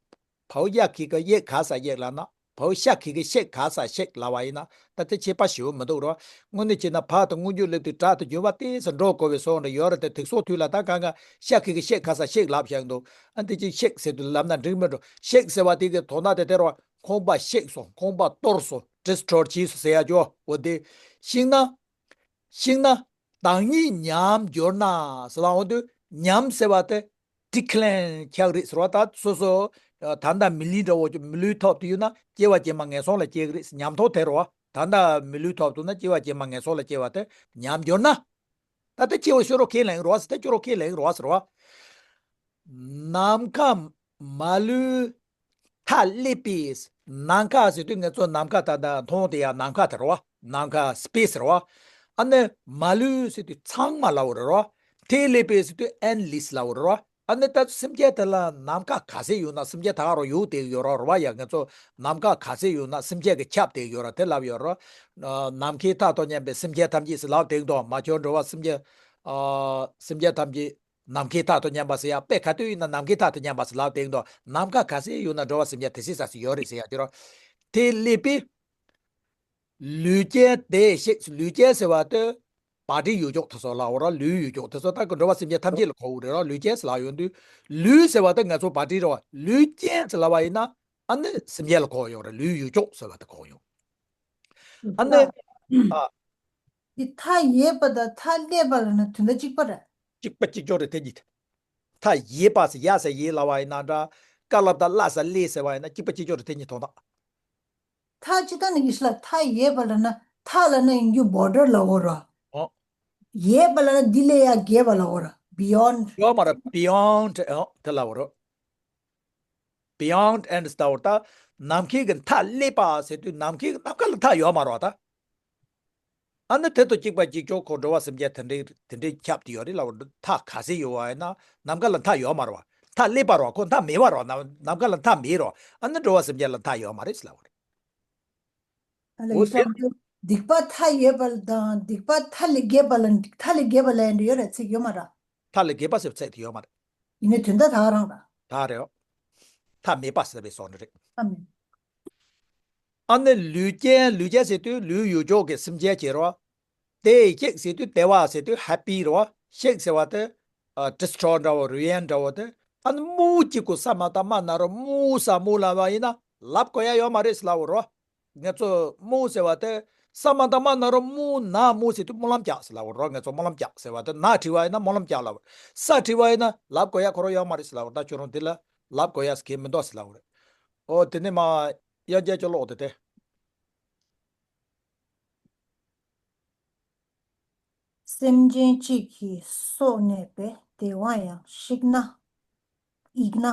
བའོ་ཡ་གི་གི་གཡེག་ག་ས་གཡེག་ལབ་ན། བའོ་ཤ་གི་གི་གཤེགས་ག་ས་གཤེགས་ལབ་པ་ཡིན་ན། ད་དེ་ཁྱད་པར་ཞེ་པོ་མི་འདུག་རོ། དངོས་གནས་བྱས་ན་བ་དང་སྔོན་འཇུག་སླེབས་དུས་སྒྲ་དང་རྒྱུན་པ་ཏོག་ཙམ་འགྲོ་དགོས་པའི་བཟོ་འདྲ་ཡོད་རེད་དེ། དེ་སོགས་དུས་ལ་ད་གང་ག་ཤ་གི་གི་གཤེགས་ག་ས་གཤེགས་ལབ་བཞག་འདུག་ཨ་འདི་ཅིག་གཤེགས་ཟེར་དུས་ལབ་ན་འགྲིག་མི་འགྲོ། གཤེགས་ཟེར་བ་དེ་གི་དོན་དག་དེ་དེ་རོ། ཁང་པ་གཤེགས་སོང་། ཁང་པ་གཏོར་སོང་། destroy བྱས་སོང་ཟེར་ཡ་ཅོ། འོ་དེ། ཤིང་ན། ཤིང་ན་བདག་ཉིད་ཉམས་གྱུར་ན་ཟེར་ལབ་འོང་དུས། ཉམས་ཟེར་བ་དེ་decline ཆགས་རེད་ཟེར་བ། ད་སོ་སོ་ད་ལྟ་མི་ལུས་འདྲ་བོ་མི་ལུས་ཐོབ་ཏུ་ཡོད་ན་སྐྱེ་བ་རྗེས་མ་ངན་སོང་ལ་སྐྱེ་གི་རེད་ཟེར། ཉམས་རྟོགས་དེ་རོ། ད་ལྟ་མི་ལུས་ཐོབ་ཏུ་ན་སྐྱེ་བ་རྗེས་མ་ངན་སོང་ལ་སྐྱེ་བ་དེ་ཉམས་གྱུར་ན། ད་ལྟ་སྐྱེ་བ་ཤོར་རོ་ཁས་ལེན་རོ་ཟེར། ད་སྐྱོ་རོ་ཁས་ལེན་རོ་ཟེར་བ། ནམ་མཁའ་མ་ལུས་མཐའ་ཀླས་པའི། ནམ་མཁའ་ཟེར་དུས་ང་ཚོ་ནམ་མཁའ་ད་ལྟ་མཐོང་དེ་ཡང་ནམ་མཁའ་དེ་རེད་བ། ནམ་མཁའ་space རེད་བ། ཨ་ནི་མ་ལུས་ཟེར་དུས་ཚང་མ་ལབ་པ་རེད་བ། མཐའ་ཀླས་པའི་ཟེར་དུས་endless ལབ་པ་རེད་བ། ཨ་ནི་ད་སེམས་ཅན་དེ་ལ་ནམ་མཁའ་ག་ཚད་ཡོད་ན། སེམས་ཅན་ད་ག་རང་ཡོད་དེ་ཡོད་ར་རེད་བ། ཡ་ང་ཚོ་ནམ་མཁའ་ག་ཚད་ཡོད་ན་སེམས་ཅན་གྱིས་ཁྱབ་དེ་ཡོད་ར་དེ་ལབ་ཡོད་ར། ནམ་མཁའི་མཐའ་དང་མཉམ་པའི་སེམས་ཅན་ཐམས་ཅད་ཟེར་ལབ་དེ་འདུག་མ་ཁྱོད་འགྲོ་བ་སེམས་ཅན། ཨ། སེམས་ཅན་ཐམས་ཅད་ནམ་མཁའི་མཐའ་དང་མཉམ་པ་ཟེར་ཡ། དཔེ་ག་དུས་ཡིན་ན་ནམ་མཁའི་མཐའ་དང་མཉམ་པ་ཟེར་ལབ་དེ་འདུག་ནམ་མཁའ་ག་ཚད་ཡོད་ན་འགྲོ་བ་སེམས་ཅན་དེ་ཚད་ས་སུ་ཡོད་རེད་ཟེར་ཡ་ཅོ་ར། མཐའ་ཀླས་པའི། ལུས་ཅན་དེ་གཤེགས། ལུས་ཅན་ཟེར་བ་དེ་body ཡུལ་ཕྱོགས་དེ་ཚོ་ལབ་པ་ར། ལུས་ཡུལ་ཕྱོགས་དེ་ཚོ་ད་གི་འགྲོ་བ་སེམས་ཅན་ཐམས་ཅད་ལ་གོ་གི་རེད་ར། ལུས་ཅན་ཟེར་ལབ་ཡོང་དུས། ལུས་ཟེར་བ་དེ་ང་ཚོ་body རེད་བ། ལུས་ཅན་ཟེར་ལབ་པ་ཡིན་ན་ཨ་ནི་སེམས་ཅན་ལ་གོ་ཡོང་རེད། ལུས་ཡུལ་ཕྱོགས་ཟེར་བ་དེ་གོ་ཡོང་། ཨ་ནི། ཨ། འདི་མཐའ་ཡས་པ་དང་མཐའ་ཀླས་པ་ལབ་ན་དོན་དག་གཅིག་པ་རེད། གཅིག་པ་གཅིག་རྐྱང་རེད་དེ་གཉིས། མཐའ་ཡས་པ་ཟེར་ཡ་ཟེར་ཡས་ལབ་པ་ཡིན་ན་འདྲ། ཀ་ལ་བཏགས་ཀླ་ས་ཀླས་ཟེར་བ་ཡིན་ན་གཅིག་པ་གཅིག་རྐྱང་རེད་དེ་གཉིས་དོན་དག་མཐའ་ཅི་ལྟར་ན་ཡིན་ཤག་ལ། མཐའ་ཡས་པ་ལབ་ན། མཐའ་ལབ་ན་ཡིན་རྒྱུ་border ལབ་དགོས་ར། ཨོ། ཡས་པ་ལབ་ན་འདི་ལས་ཡར་བརྒལ་བ་ལབ་དགོས་ར། beyond ཡོད་མ་རེད། beyond ཨོ་དེ་ལབ་དགོས་ར། beyond and ཟེར་བ་ད། ནམ་མཁའི་གི་མཐའ་ཀླས་པ་ཟེར་དུས་ནམ་མཁའི་གི་ནམ་མཁའ་ལ་མཐའ་ཡོད་མ་རེད་བ་ད། ཨ་ནི་དེ་དང་གཅིག་པ་གཅིག་རྐྱང་ཁོ་འགྲོ་བ་སེམས་ཅན་དེ་འདྲའི་དེ་འདྲའི་ཁྱབ་དེ་ཡོད་རེད་ལབ་པ། མཐའ་ག་ཚད་ཡོད་བ་ཡིན་ན་ནམ་མཁའ་ལ་མཐའ་ཡོད་མ་རེད་བ། མཐའ་ཀླས་པ་རེད་བ། ཁོ་མཐའ་མེད་པ་རེད་བ། ནམ་ནམ་མཁའ་ལ་མཐའ་མེད་རེད་བ། ཨ་ནི་འགྲོ་བ་སེམས་ཅན་ལ་མཐའ་ཡོད་མ་རེད་ཟེར་ལབ་པ་རེད། ཨ་ལ་འོ་ཡི་དེ། ཤང་དུ་སྡིག་པ་མཐའ་ཡས་པ་དང་སྡིག་པ་མཐའ་ལས་བརྒལ་བ་ལ། མཐའ་ལས་བརྒལ་བ་ལ་ཡང་འདྲ་ཡོད་རེད་ཚིག་ཡོད་མ་རེད། མཐའ་ལས་བརྒལ་བ་ཟེར་ཚིག་དེ་ཡོད་མ་རེད། ཡིན་ནའི་དོན་དག་ད་ག་རང་རེད། ད་རེད། མཐའ་མེད་པ་ཟེར་བའི་བཟོ་འདྲ་རེད། མཐའ་མེད། ཨ་ནི་ལུས་ཅན། ལུས་ཅན་ཟེར་དུས་ལུས་ཡུལ་ཕྱོགས་ཀྱི་སེམས་ཅན་བྱེད་རོ། དེ་གཤེགས་ཟེར་དུས་བདེ་བ་ཟེར་དུས་happy རོ། གཤེགས་ཟེར་བ་དེ་ཨ་destroy འདྲ་བོ། རུས་ཡན་འདྲ་བོ་དེ། ཨ་ནི་དམུ་གཅིག་གུ་ས་མ་བཏགས་སྨ་ན་རོ་དམུ། ས་དམུ་ལབ་པ་ཡིན་ན་ལབ་དགོས་ཡ་ཡོད་མ་རེད་ཟེར་ལབ་པ་རོ། ང་ཚོ་དམུ་ཟེར་བ་དེ་ས་མ་བཏགས་སྨ་ན་རོ་དམུ། ན་དམུ་ཟེར་དུས་སྨོན་ལམ་རྒྱག་ཟེར་ལབ་པ་རོ། ང་ཚོ་སྨོན་ལམ་རྒྱག་ཟེར་བ་དེ། ན་བྲིས་པ་ཡིན་ན་སྨོན་ལམ་རྒྱག་ལབ་པ། ས་བྲིས་པ་ཡིན་ན་ལབ་དགོས་ཡ་ཁོ་རང་ཡོད་མ་རེད་ཟེར་ལབ་པ་རོ། ད་ཁྱོད་རང་འདི་ལ་ལབ་དགོས་ཡ་ཟེར་གྱི་མི་འདུག་ཟེར་ལབ་པ་རེད། ཨོ་དེ་ནས་མ་དབྱངས་ཅན་གྱི་ཀློག་དེ་དེ། སེམས་ཅན་གཅིག་གི་སྲོག་གནས་པའི་བདེ་བ་ཡང་གཤེགས་ན། གཡེགས་ན།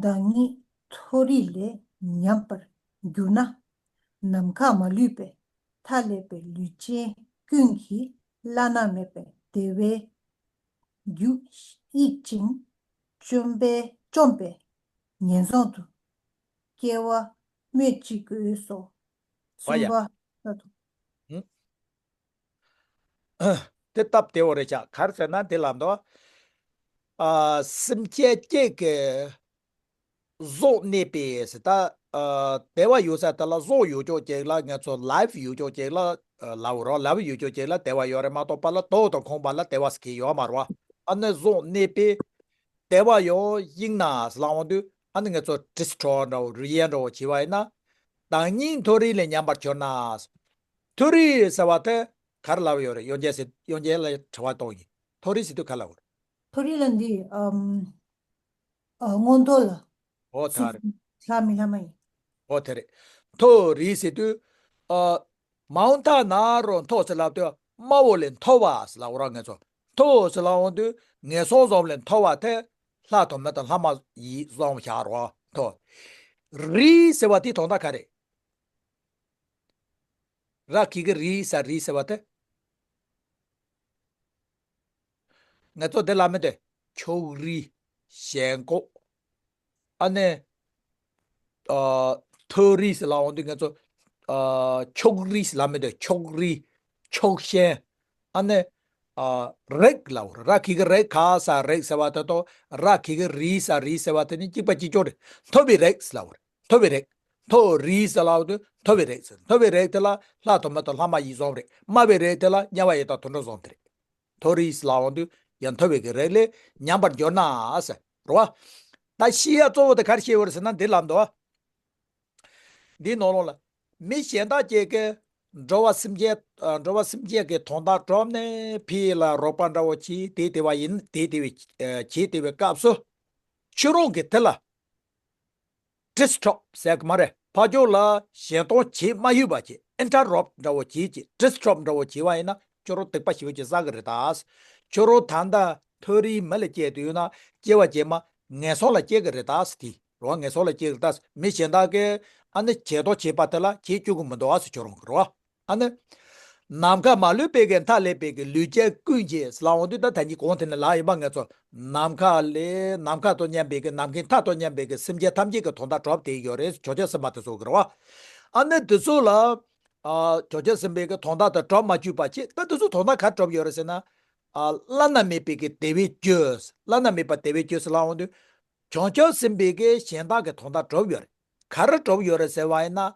བདག་ཉིད་མཐོ་རིས་ལས་ཉམས་པར་གྱུར་ན། ནམ་མཁའ་མ་ལུས་པའི་མཐའ་ཀླས་པའི་ལུས་ཅན་ཀུན་གྱི་བླ་ན་མེད་པའི་བདེ་བའི་རྒྱུ་གཡེག་ཅིང་བཅོམ་པས་བཅོམ་པས་ངན་སོང་དུ་སྐྱེ་བ་སྨོས་ཅི་དགོས་སོ། གསུམ་པ་ལྟར་དུ། དེ་སྟབས་བདེ་བོ་རེད་ཤག་ག་རེ་ཟེར་ན་དེ་ལ་འདོ། ཨ། སེམས་ཅན་གཅིག་གི་ གཟུགས་གནས་པའི་ཟེར་ད། ཨ། བདེ་བ་ཡོད་ས་དེ་ལ་གཟུགས་ཡོད་ཅོག་ཅིག་ལ་ང་ཚོ་ལའིབ་ཡོད་ཅོག་ཅིག་ལ། ཨ། ལབ་རོགས། ལའིབ་ཡོད་ཅོག་ཅིག་ལ་བདེ་བ་ཡོད་རེད་མ་གཏོགས་པ་ལ་དུག་དང་ཁང་པ་ལ་བདེ་བ་ཟེར་མཁན་ཡོད་མ་རེད་བ། ཨ་ནི་གཟུགས་གནས་པའི་བདེ་བ་ཡང་དབྱིངས་ན་ཟེར་ལབ་འོང་དུས། ཨ་ནི་ང་ཚོ་དྲིས་ཁྲོ་འདྲ་བོ་རུས་ཡན་འདྲ་བོ་བྱས་པ་ཡིན་ན། བདག་ཉིད་མཐོ་རིས་ལས་ཉམས་པར་གྱུར་ན། མཐོ་རིས་ཟེར་བ་དེ་ག་རེ་ལབ་ཡོད་རེད། དབྱངས་ཅན་ཟེར། དབྱངས་ཅན་ལ་དྲི་བ་གཏོང་ཡིན། མཐོ་རིས་ཟེར་དུས་ག་ལབ་རེད། མཐོ་རིས་ལ་འདི། ཨམ། ཨ། མངོན་མཐོ་ལ། ཨོ་ད་རེད། ལྷ་མི་ལྷ་མ་ཡིན། ཨོ་དེ་རེད། མཐོ་རིས་ཟེར་དུས། ཨ། མའུན་ཐ་ན་རོ་མཐོ་ཟེར་ལབ་དུས་དམའ་བོ་ལས་མཐོ་བ་ཟེར་ལབ་རོགས། ང་ཚོ་མཐོ་ཟེར་ལབ་འོང་དུས་ངན་སོང་བཟང་པོ་ལས་མཐོ་བ་དེ་ལྷ་དང་མི་དང་ལྷ་མ་ཡིན་བཟང་བཞག་རོགས། མཐོ་རིས་ཟེར་བ་དེ་དོན་དག་ག་རེད། ར་གི་གུ་རི་ས་རིས་ཟེར་བ་དེ། ང་ཚོ་འདི་ལ་མི་འདོད། ཕྱོགས་རིས། ཞེན་ཁོག་ཨ་ནི། ཨ། མཐོ་རིས་ལ་འོང་དུས་ང་ཚོ། ཨ། ཕྱོགས་རིས་ལ་མི་འདོད། ཕྱོགས་རིས། ཕྱོགས་ཞེན། ཨ་ནི། ཨ། རེག་ལ་འོང་། ར་གི་གུ་རེ་ག་ས་རེག་ཟེར་བ་དེ་དང་། ར་གི་གུ་རི་ས་རིས་ཟེར་བ་དེ་ནི་གཅིག་པ་གཅིག་རྐྱང་རེད། མཐོ་བའི་རེག་ལ་འོང་། མཐོ་བའི་རེག་མཐོ་རིས་ལ་འོང་དུས་མཐོ་བའི་རེག་ཟེར། མཐོ་བའི་རེག་དེ་ལ་ལྷ་དང་མི་དང་ལྷ་མ་ཡིན་བཟང་རེད། དམའ་བའི་རེག་དེ་ལ་དམྱལ་བ་ཡི་དྭགས་དུད་འགྲོ་བཟང་དེ་རེད། མཐོ་རིས་ལ་འོང་དུས་ཡང་མཐོ་བའི་གི་རེག་ལས་ཉམས་པར་འགྱུར་ན་ཟེར་རོ། ད་བཤད་ཡ་གཙོ་བོ་དེ་ག་རེ་བཤད་ཡོད་རེད་ཟེར་ན། འདི་ལབ་འདུག་འདིའི་ནང་ལོགས་ལ་མི་གཞན་དག་ཅིག་གིས་འགྲོ་བ་སེམས་ཅན། ཨ། འགྲོ་བ་སེམས་ཅན་གྱི་དོན་དག་སྒྲུབ་ནས་ཕི་ལ་རོགས་པ་འདྲ་བོ་བྱས་དེ་དེ་བ་ཡིན། དེ་དེ་བའི་བྱས་དེ་བའི་སྐབས་སུ་ཁྱོད་རང་གིས་དེ་ལ་ཌིས་ཊརབ་ཟེར་གི་མ་རེད། ཕར་ཕྱོགས་ལ་ཞེན་སྡང་བྱེད་མ་ཡོད་པ་བྱེད། ཨིན་ཊར་རབ་འདྲ་བོ་བྱེད་ཅིག་ཌིས་ཊརབ་འདྲ་བོ་བྱེད་པ་ཡིན་ན་ཁྱོད་རང་སྡིག་པ་ཞེ་པོ་ཅིག་བསགས་གི་རེད་ད། ཁྱོད་རང་ད་ལྟ་མཐོ་རིས་མི་ལ་སྐྱེས་དུས་ན་སྐྱེ་བ་རྗེས་མ་ངན་སོང་ལ་སྐྱེ་གི་རེད་ད་དེ་རོ། ངན་སོང་ལ་སྐྱེ་གི་རེད་ད། མི་གཞན་དག་གིས་ཨ་ནི་ཞེན་སྡང་བྱེད་པ་དེ་ལ་བྱེད་བཅུག་གི་མི་འདུག་ཨ་ཟེར་ཁྱོད་རང་གི་རོ། ཨ་ནི། ནམ་མཁའ་མ་ལུས་པའི་གི་མཐའ་ཀླས་པའི་གི་ལུས་ཅན་ཀུན་གྱི་ཟེར་ལབ་འོང་དུས། ད་ད་གིན་གོང་དེ་ནས་ལབ་ཡིན་པ། ང་ཚོ་ནམ་མཁའ་ཀླས། ནམ་མཁའ་དང་མཉམ་པའི་གི། ནམ་མཁའི་མཐའ་དང་མཉམ་པའི་གི་སེམས་ཅན་ཐམས་ཅད་ཀྱི་དོན་དག་སྒྲུབ་བསྡད་ཡོད་རེད། བྱང་ཆུབ་སེམས་དཔའ་དེ་ཚོ་གི་རེད་བ། ཨ་ནི་དེ་ཚོ་ལ། ཨ། བྱང་ཆུབ་སེམས་དཔའི་གི་དོན་དག་དེ་སྒྲུབ་མ་བཅུག་པ་བྱས། ད་དེ་ཚོ་དོན་དག་ག་རེ་སྒྲུབ་ཡོད་རེད་ཟེར་ན། ཨ། བླ་ན་མེད་པའི་གི་བདེ་བའི་རྒྱུ། བླ་ན་མེད་པ་བདེ་བའི་རྒྱུ་ཟེར་ལབ་འོང་དུས། བྱང་ཆུབ་སེམས་དཔའི་གི་གཞན་དག་གི་དོན་དག་སྒྲུབ་ཡོད་རེད། ག་རེ་སྒྲུབ་ཡོད་རེད་ཟེར་བ་ཡིན་ན།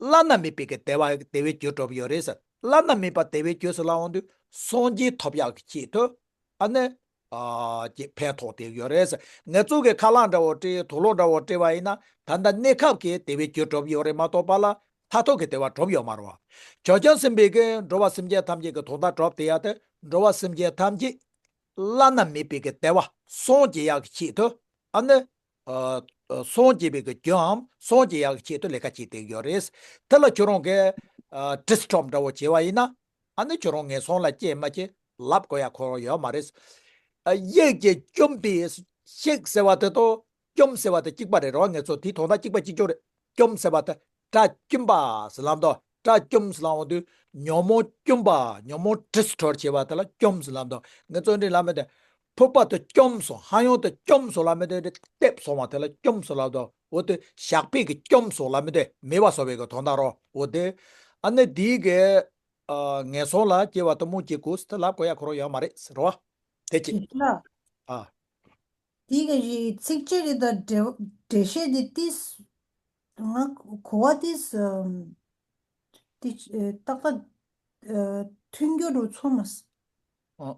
བླ་ན་མེད་པའི་གི་བདེ་བ། བདེ་བའི་རྒྱུ་སྒྲུབ་ཡོད་རེད་ཟེར། བླ་ན་མེད་པ་བདེ་བའི་རྒྱུ་ཟེར་ལབ་འོང་དུས་སངས་རྒྱས་ཐོབ་ཡག་གི་ཆེད་དུ། ཨ་ནི། ཨ། ཅིག་ཕན་ཐོགས་བསྡད་ཡོད་རེད་ཟེར། ང་ཚོ་གི་ཁ་ལག་འདྲ་བོ་སྤྲད། དུག་ལོག་འདྲ་བོ་སྤྲད་པ་ཡིན་ན། ད་ལྟ་གནས་སྐབས་ཀྱི་བདེ་བའི་རྒྱུ་སྒྲུབ་ཡོད་རེད་མ་གཏོགས་པ་ལ་མཐར་ཐུག་གི་བདེ་བ་སྒྲུབ་ཡོད་མ་རེད་བ། བྱང་ཆུབ་སེམས་དཔའི་གི་འགྲོ་བ་སེམས་ཅན་ཐམས་ཅད་ཀྱི་དོན་དག་སྒྲུབ་བསྡད་ཡག་དེ། འགྲོ་བ་སེམས་ཅན་ཐམས་ཅད་བླ་ན་མེད་པའི་གི་བདེ་བ་སངས་རྒྱས་ཡག་གི་ཆེད་དུ། ཨ་ནི། ཨ། ཨ། སངས་རྒྱས་པའི་གི་རྒྱུའམ་སངས་རྒྱས་ཡག་གི་ཆེད་དུ་ལས་ཀ་བྱེད་བསྡད་ཡོད་རེད། དེ་ལ་ཁྱོད་རང་གིས། ཨ། ཌིས་ཊརབ་འདྲ་བོ་བྱས་པ་ཡིན་ན། ཨ་ནི་ཁྱོད་རང་ངན་སོང་ལ་སྐྱེ་མ་སྐྱེ་ལབ་དགོས་ཡག་ཁོ་རང་ཡོད་མ་རེད། ཨ། གཡས་ཀྱིས་བཅོམ་པའི་ཤིག་ཟེར་བ་དེ་དང་བཅོམ་ཟེར་བ་དེ་གཅིག་པ་རེད་རོ། ང་ཚོ་དེའི་དོན་དག་གཅིག་པ་གཅིག་རྐྱང་རེད། བཅོམ་ཟེར་བ་དེ་སྐྲ་བཅོམ་པ་ཟེར་ལབ་འདུག་སྐྲ་བཅོམ་ཟེར་ལབ་འོང་དུས་ཉོན་མོངས་བཅོམ་པ། ཉོན་མོངས་ཌིས་ཊརབ་བྱས་པ་དེ་ལ་བཅོམ་ཟེར་ལབ་འདུག་ང་ཚོ་འདི་ལབ་མི་འདོད། ཕུར་པ་དེ་བཅོམ་སོང་། ཧ་ཡང་དེ་བཅོམ་སོང་ལབ་མི་འདོད། འདི་ལྟེབ་སོང་བ་དེ་ལ་བཅོམ་སོང་ལབ་འདུག་འོ་དེ་ཞགས་པས་གི་བཅོམ་སོང་ལབ་མི་འདོད། མེ་བ་སོ་བའི་གི་དོན་དག་རོ། འོ་དེ། ཨ་ནི་དེའི་གི། ཨ། ངན་སོང་ལ་སྐྱེ་བ་དེ་མོ་སྐྱེ་དགོས་ཟེར་དེ་ལབ་དགོས་ཡག་ཁོ་རང་ཡོད་མ་རེད་ཟེར་རོ། དེ་ཅི། ཡིན་ལ། ཨ། དེ་ག་རེད། ཚིགས་བཅད་རེད་ད། འགྲེལ་འགྲེལ་བཤད་དེ་ཏིས། ང་གོ་བ་ཏིས། ཏི། ཏག་ཏག་ཨ། མཐུན་འགྱུར་རུ་ཚོར་མ་སོང་། ཨ།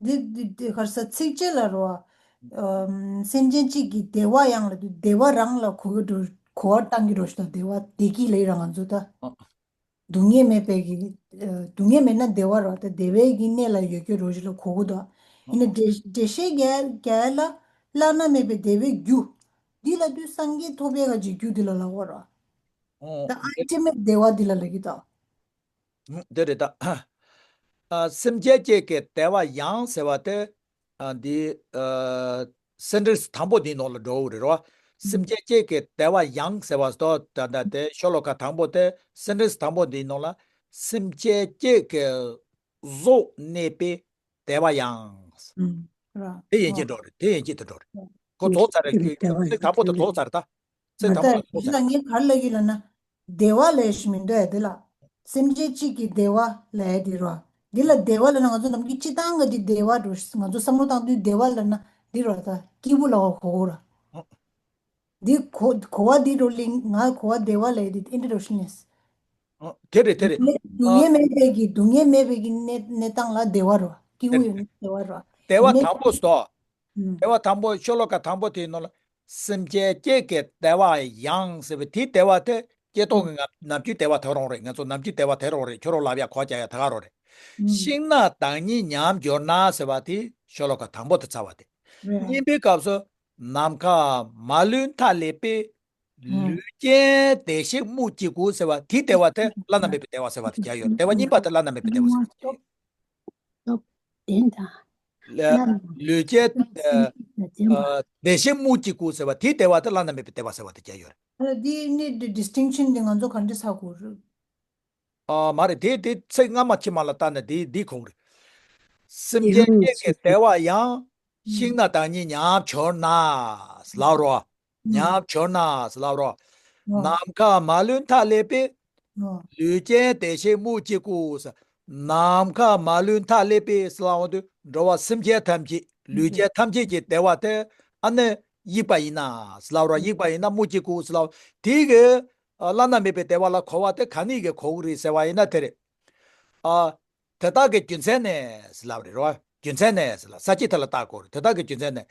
འདི་འདི་འདི་ག་རེ་ཟ། ཚིགས་བཅད་ལ་རོ། ཨ། སེམས་ཅན་གཅིག་གི་བདེ་བ་ཡང་ལ་དུ་བདེ་བ་རང་ལ་གོ་གི་འགྲོ། གོ་བ་བཏང་གི་འགྲོ་ཞིག་དང་། བདེ་བ་བདེ་སྐྱིད་ལ་ཡི་རང་ང་ཚོ་ད། ཨ། སྡུག་བསྔལ་མེད་པའི་གི། ཨ། སྡུག་བསྔལ་མེད་ན་བདེ་བ་རོ། ད་བདེ་བའི་གི་གནས་ལ་ཡོད་རྒྱུ་རོ་ཞིག་ལ་གོ་གི་འདུག་ཡིན་ན་འགྲེལ་འགྲེལ་བཤད་རྒྱག་རྒྱག་ལ་བླ་ན་མེད་པའི་བདེ་བའི་རྒྱུ། འདི་ལ་དུས་སངས་རྒྱས་ཐོབ་པའི་ག་ཅིག་རྒྱུ་འདི་ལ་ལབ་པ་རོ། ཨོ། ད་ཨལ་ཊི་མེཊ་བདེ་བ་འདི་ལ་ལབ་ཀྱི་འདུག་འདི་རེད་ད། ཨ། སེམས་ཅན་གཅིག་གི་བདེ་བ་ཡང་ཟེར་བ་དེ། ཨ། འདི། ཨ། སེན་ཊེན་སི་དང་པོ་འདིའི་ནང་ལ་འགྲོ་གི་རེད་རོ། སེམས་ཅན་གཅིག་གི་བདེ་བ་ཡང་ཟེར་བ་དོ། ད་ད་དེ་ཤོ་ལོ་ཀ་དང་པོ་དེ། སེན་ཊེན་སི་དང་པོ་འདིའི་ནང་ལ། སེམས་ཅན་གཅིག་གི་གཟུགས་གནས་པའི་བདེ་བ་ཡང་། ཨུམ། ར། དེ་ཡན་ཆད་འགྲོ་རེད། དེ་ཡན་ཆད་དུ་འགྲོ་རེད། ཁོ་རྫོགས་ཚར་རེད། བདེ་བ་ཡང་དང་པོ་དེ་རྫོགས་ཚར་རེད་ད། ཚེ་དང་པོ་ལ་ཐོག་ཟེར། ང་ད་ལ་ངས་ག་རེ་ལབ་ཀྱི་ལབ་ན། བདེ་བ་ལབ་ཞིག་མི་འདུག་ཡ་འདི་ལ། སེམས་ཅན་གཅིག་གི་བདེ་བ་ལབ་ཡ་འདི་རོ། འདི་ལ་བདེ་བ་ལབ་ན་ང་ཚོ་ནམ་རྒྱུན་སྤྱིར་བཏང་གི་འདི་བདེ་བ་འགྲོ། ང་ཚོ་བསམ་བློ་བཏང་དུས་བདེ་བ་ལབ་ན་འདི་རོ། ད་སྐྱིད་པོ་ལབ་པ་གོ་གོ་ར། ཨོ། འདི་གོ་གོ་བ་འདི་རོ་ལིང་ང་གོ་བ་བདེ་བ་ལས་འདི་ཨིན་ཏྲ་ཌོ་ཤན་ལས། ཨ། དེ་རེད་དེ་རེད། སྡུག་བསྔལ་མེད་པའི་གི་སྡུག་བསྔལ་མེད་པའི་གི་གནས་གནས་སྟངས་ལ་བདེ་བ་རོ། སྐྱིད་པོ་ཡོད་ན་བདེ་བ་རོ། བདེ་བ་དང་པོ་སོ། ཨུམ། བདེ་བ་དང་པོ་ཤོ་ལོ་ཀ་དང་པོ་དེའི་ནང་ལ། སེམས་ཅན་སྐྱེ་གི་བདེ་བ་ཡང་ཟེར་བའི་དེའི་བདེ་བ་དེ་སྐྱེ་ཐོག་གི་ང་ནམ་རྒྱུན་བདེ་བ་ཐོབ་རང་རེད། ང་ཚོ་ནམ་རྒྱུན་བདེ་བ་ཐོབ་རང་རེད། ཁྱོད་རང་ལབ་ཡ་གོ་རྒྱག་ཡ་ད་ག་རང་རེད། ཤིང་ནགས་བདག་ཉིད་ཉམས་གྱུར་ན་ཟེར་བ་དེ་ཤོ་ལོ་ཀ་དང་པོ་དེ་ཚར་བ་དེ། གཉིས་པའི་སྐབས་སུ་ནམ་མཁའ་མ་ལུས་མཐའ་ཀླས་པའི། ལུས་ཅན་བདེ་གཤེགས་སྨོས་ཅི་དགོས་ཟེར་བ་དེའི་བདེ་བ་དེ་བླ་ན་མེད་པའི་བདེ་བ་ཟེར་བ་དེ་རྒྱག་ཡོད་རེད། བདེ་བ་གཉིས་པ་དེ་བླ་ན་མེད་པའི་བདེ་བ་ཟེར་བ་དེ་རྒྱག་ཡོད། སྟོབས་ལྡན་དང་། ལ་ལུས་ཅན་ཨ་ཨ་བདེ་གཤེགས་སྨོས་ཅི་དགོས་ཟེར་བ་དེའི་བདེ་བ་དེ་བླ་ན་མེད་པའི་བདེ་བ་ཟེར་བ་དེ་རྒྱག་ཡོད་རེད། ཨ་འདི་ནི་ཌི་ཌིས་ཊིང་ཤན་འདི་ང་ཚོ་ག་འདྲ་ས་དགོས་རེད། ཨ་མ་རེད། དེ་དེ་ཚིག་སྔ་མ་ཕྱི་མ་ལ་བལྟས་ན་དེ་འདི་གོ་གི་རེད། སེམས་ཅན་སྐྱེ་གི་བདེ་བ་ཡང་། ཤིང་ནགས་བདག་ཉིད་ཉམས་གྱུར་ན། ལབ་རོ། ཉམས་གྱུར་ན་ལབ་རོ། ནམ་མཁའ་མ་ལུས་མཐའ་ཀླས་པའི། ལུས་ཅན་བདེ་གཤེགས་སྨོས་ཅི་དགོས། ནམ་མཁའ་མ་ལུས་མཐའ་ཀླས་པའི་ཟེར་ལབ་འོང་དུས་འགྲོ་བ་སེམས་ཅན་ཐམས་ཅད་ལུས་ཅན་ཐམས་ཅད་ཀྱི་བདེ་བ་དེ་ཨ་ནི་དབྱུག་པ་ཡིན་ན་ཟེར་ལབ་རོ། དབྱུག་པ་ཡིན་ན་སྨོས་ཅི་དགོས་ཟེར་ལབ། དེ་གི་བླ་ན་མེད་པའི་བདེ་བ་ལ་གོ་བ་དེ་ག་ནས་གི་གོ་གི་རེད་ཟེར་བ་ཡིན་ན་དེ་རེད། ཨ། དེ་དག་གི་རྒྱུ་མཚན་ནི་ཟེར་ལབ་རེད་རོ། རྒྱུ་མཚན་ནི་ཟེར་ལ་ས་བཅད་དེ་ལ་བལྟ་དགོས་རེད། དེ་དག་གི་རྒྱུ་མཚན་ནི།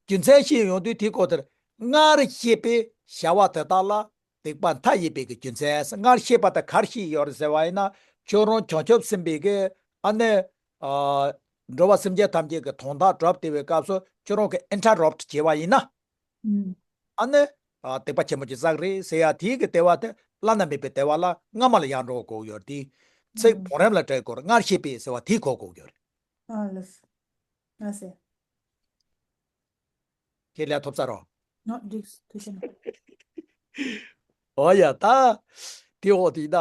རྒྱུ་མཚན་ཤེས་ཡོང་དུས་དེའི་སྐོར་དེར་སྔར་བཤད་པའི་བྱ་བ་དེ་དག་ལ་སྡིག་པ་མཐའ་ཡས་པའི་གི་རྒྱུ་མཚན། སྔར་བཤད་པ་དེ་ག་རེ་བཤད་ཡོད་རེད་ཟེར་བ་ཡིན་ན། ཁྱོད་རང་བྱང་ཆུབ་སེམས་དཔའི་གི་ཨ་ནི། ཨ། འགྲོ་བ་སེམས་ཅན་ཐམས་ཅད་ཀྱི་དོན་དག་སྒྲུབ་བསྡད་པའི་སྐབས་སུ་ཁྱོད་རང་གི་ཨིན་ཊར་རབ་ཊི་བྱས་པ་ཡིན་ན། ཨ་ནི། ཨ། སྡིག་པ་ཆེན་པོ་ཅིག་བསགས་རེད་ཟེར་ཡ་དེའི་གི་བདེ་བ་དེ་བླ་ན་མེད་པའི་བདེ་བ་ལ་སྔ་མ་ལ་ཡར་འགྲོ་དགོས་ཡོད་དེ། ཚིག་བང་རིམ་ལ་འགྲེལ་དགོས་རེད། སྔར་བཤད་པའི་ཟེར་བ་དེ་གོ་དགོས་ཡོད་རེད། ཨ་ལགས། ལགས་སེ། ཁྱེད་ལས་ཐོབ་ཚར་རོ། ནོ་འགྲིག་ཐུགས་རྗེ་གནང་། ཨོ་ཡ་ད། དེ་འོ་དེ་ད།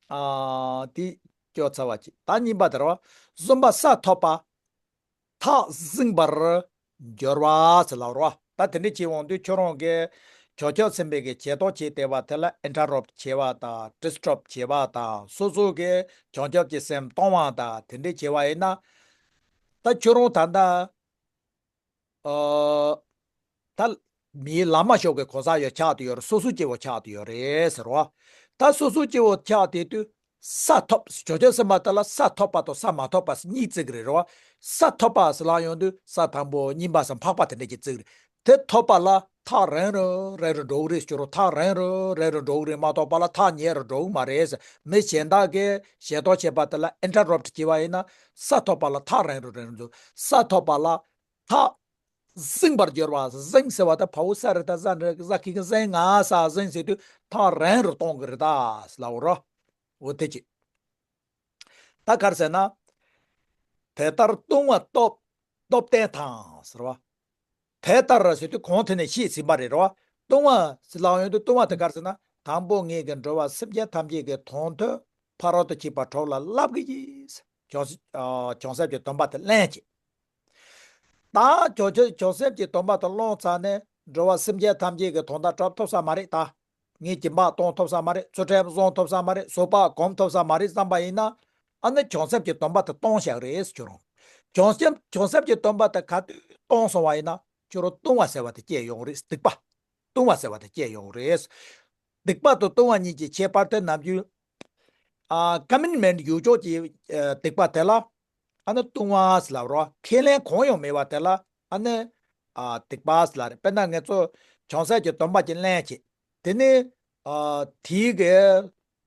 ཨ། དེ་སྐྱོ་ཚ་བ་ཅིག་ད་གཉིས་པ་དེ་རོ། བཟོད་པ་ས་ཐོབ་པ། ཐག་བཟུང་བར་འགྱུར་བ་ཟེར་ལབ་རོ། ད་དེ་འདྲ་བྱེད་འོང་དུས་ཁྱོད་རང་གིས་བྱང་ཆུབ་སེམས་དཔའི་གི་བྱེད་ཐོག་བྱེད་བསྡད་པ་དེ་ལ་ཨིན་ཊར་རབ་ཊི་བྱེད་པ་དང་ཌིས་ཊརབ་བྱེད་པ་དང་། སོ་སོ་གིས་བྱང་ཆུབ་ཀྱི་སེམས་གཏོང་བ་དང་དེ་འདྲ་བྱེད་པ་ཡིན་ན། ད་ཁྱོད་རང་ད་ལྟ། ཨ། ད་མིའི་ལམ་མ་ཞོག་གི་གོ་ས་ཡོད་ཆགས་བསྡད་ཡོད་རེད། སོ་སོ་སྐྱེ་བོ་ཆགས་བསྡད་ཡོད་རེད་ཟེར་རོ། ད་སོ་སོ་སྐྱེ་བོ་ཆགས་བསྡད་དུས་ས་ཐོབ། བྱང་ཆུབ་སེམས་དཔའ་དེ་ལ་ས་ཐོབ་པ་དང་ས་མ་ཐོབ་པ་གཉིས་བརྩི་གི་རེད་རོ། ས་ཐོབ་པ་ཟེར་ལབ་ཡོང་དུས་ས་དང་པོ་གཉིས་པ་ཟེར་འཕགས་པ་དེ་འདྲ་གྱི་བརྩི་གི་རེད། དེ་ཐོབ་པ་ལ་ཐག་རིང་རུ་རིང་རུ་འགྲོ་གི་རེད་ཟེར་རོ། ཐག་རིང་རུ་རིང་རུ་འགྲོ་གི་རེད་མ་གཏོགས་པ་ལ་ཐག་ཉེ་རུ་འགྲོ་གི་མ་རེད་ཟེར། མི་གཞན་དག་གིས་ཞལ་ཏོག་བྱེད་པ་དེ་ལ་ཨིན་ཊར་རབ་ཊི་བྱས་པ་ཡིན་ན་ས་ཐོབ་པ་ལ་ཐག་རིང་རུ་རིང་རུ་འགྲོ། ས་ཐོབ་པ་ལ་ཐག་བཟུང་བར་འགྱུར་བ། བཟུང་ཟེར་བ་དེ་བ་འོག་ས་རི་ད་ཟ་འདྲ་ཟ་ཁི་ཁི་བཟུང་ང་ས་བཟུང་ཟེར་དུས་ཐག་རིང་རུ་གཏོང་གི་རེད་ད་ཟེར་ལབ་རོ། འོ་དེ་ཅི། ད་ག་རེ་ཟེར་ན། དེ་ལྟར་ལྟུང་བ་སྟོབས་སྟོབས་ལྡན་དང་ཟེར་བ། དེ་ལྟར་ཟེར་དུས་གོང་དེ་ནས་བཤད་ཟིན་པ་རེད་རོ། ལྟུང་བ་ཟེར་ལབ་ཡོང་དུས་ལྟུང་བ་དེ་ག་རེ་ཟེར་ན། དང་པོ་ངེད་ཀྱིས་འགྲོ་བ་སེམས་ཅན་ཐམས་ཅད་ཀྱི་དོན་དུ་ཕ་རོལ་ཏུ་ཕྱིན་པ་དྲུག་ལ་བསླབ་ཀྱི་ཡིན། བྱང་ཨ་བྱང་སེམས་ཀྱི་སྡོམ་པ་དེ་ལེན་བྱེད། ད་བྱང་ཆུབ་བྱང་སེམས་ཀྱི་སྡོམ་པ་དེ་བླངས་ཚར་ནས་འགྲོ་བ་སེམས་ཅན་ཐམས་ཅད་ཀྱི་དོན་དག་སྒྲུབ་ཐུབ་ས་མ་རེད་ད། ངས་སྦྱིན་པ་གཏོང་ཐུབ་ས་མ་རེད། ཚུལ་ཁྲིམས་བསྲུང་ཐུབ་ས་མ་རེད། བཟོད་པ་སྒོམ་ཐུབ་ས་མ་རེད་བསམ་པ་ཡིན་ན། ཨ་ནི་བྱང་སེམས་ཀྱི་སྡོམ་པ་དེ་གཏོང་བཞག་རེད་ཟེར་ཁྱོད་རང་། བྱང་སེམས་བྱང་སེམས་ཀྱི་སྡོམ་པ་དེ་ག་དུས་གཏོང་སོང་བ་ཡིན་ན་ཁྱོད་རང་ལྟུང་བ་ཟེར་བ་དེ་སྐྱེ་ཡོང་རེད། སྡིག་པ། ལྟུང་བ་ཟེར་བ་དེ་སྐྱེ་ཡོང་རེད། སྡིག་པ་དང་ལྟུང་བ་གཉིས་ཀྱི་ཁྱད་པར་དེ་ནམ་རྒྱུན། ཨ་ཀ་མིཊ་མེན་ཊི་ཡོད་ཅོག་གི་ཨ་སྡིག་པ་དེ་ལ་ཨ་ནི་ལྟུང་བ་ཟེར་ལབ་རོ། ཁས་ལེན་གང་ཡང་མེད་པ་དེ་ལ་ཨ་ནི་ཨ་སྡིག་པ་ཟེར་ལབ་རེད། དཔེར་ན་ང་ཚོ་བྱང་སེམས་ཀྱི་སྡོམ་པ་ཅིག་ལེན་བྱེད། དེ་ནི་ཨ་དེའི་གི་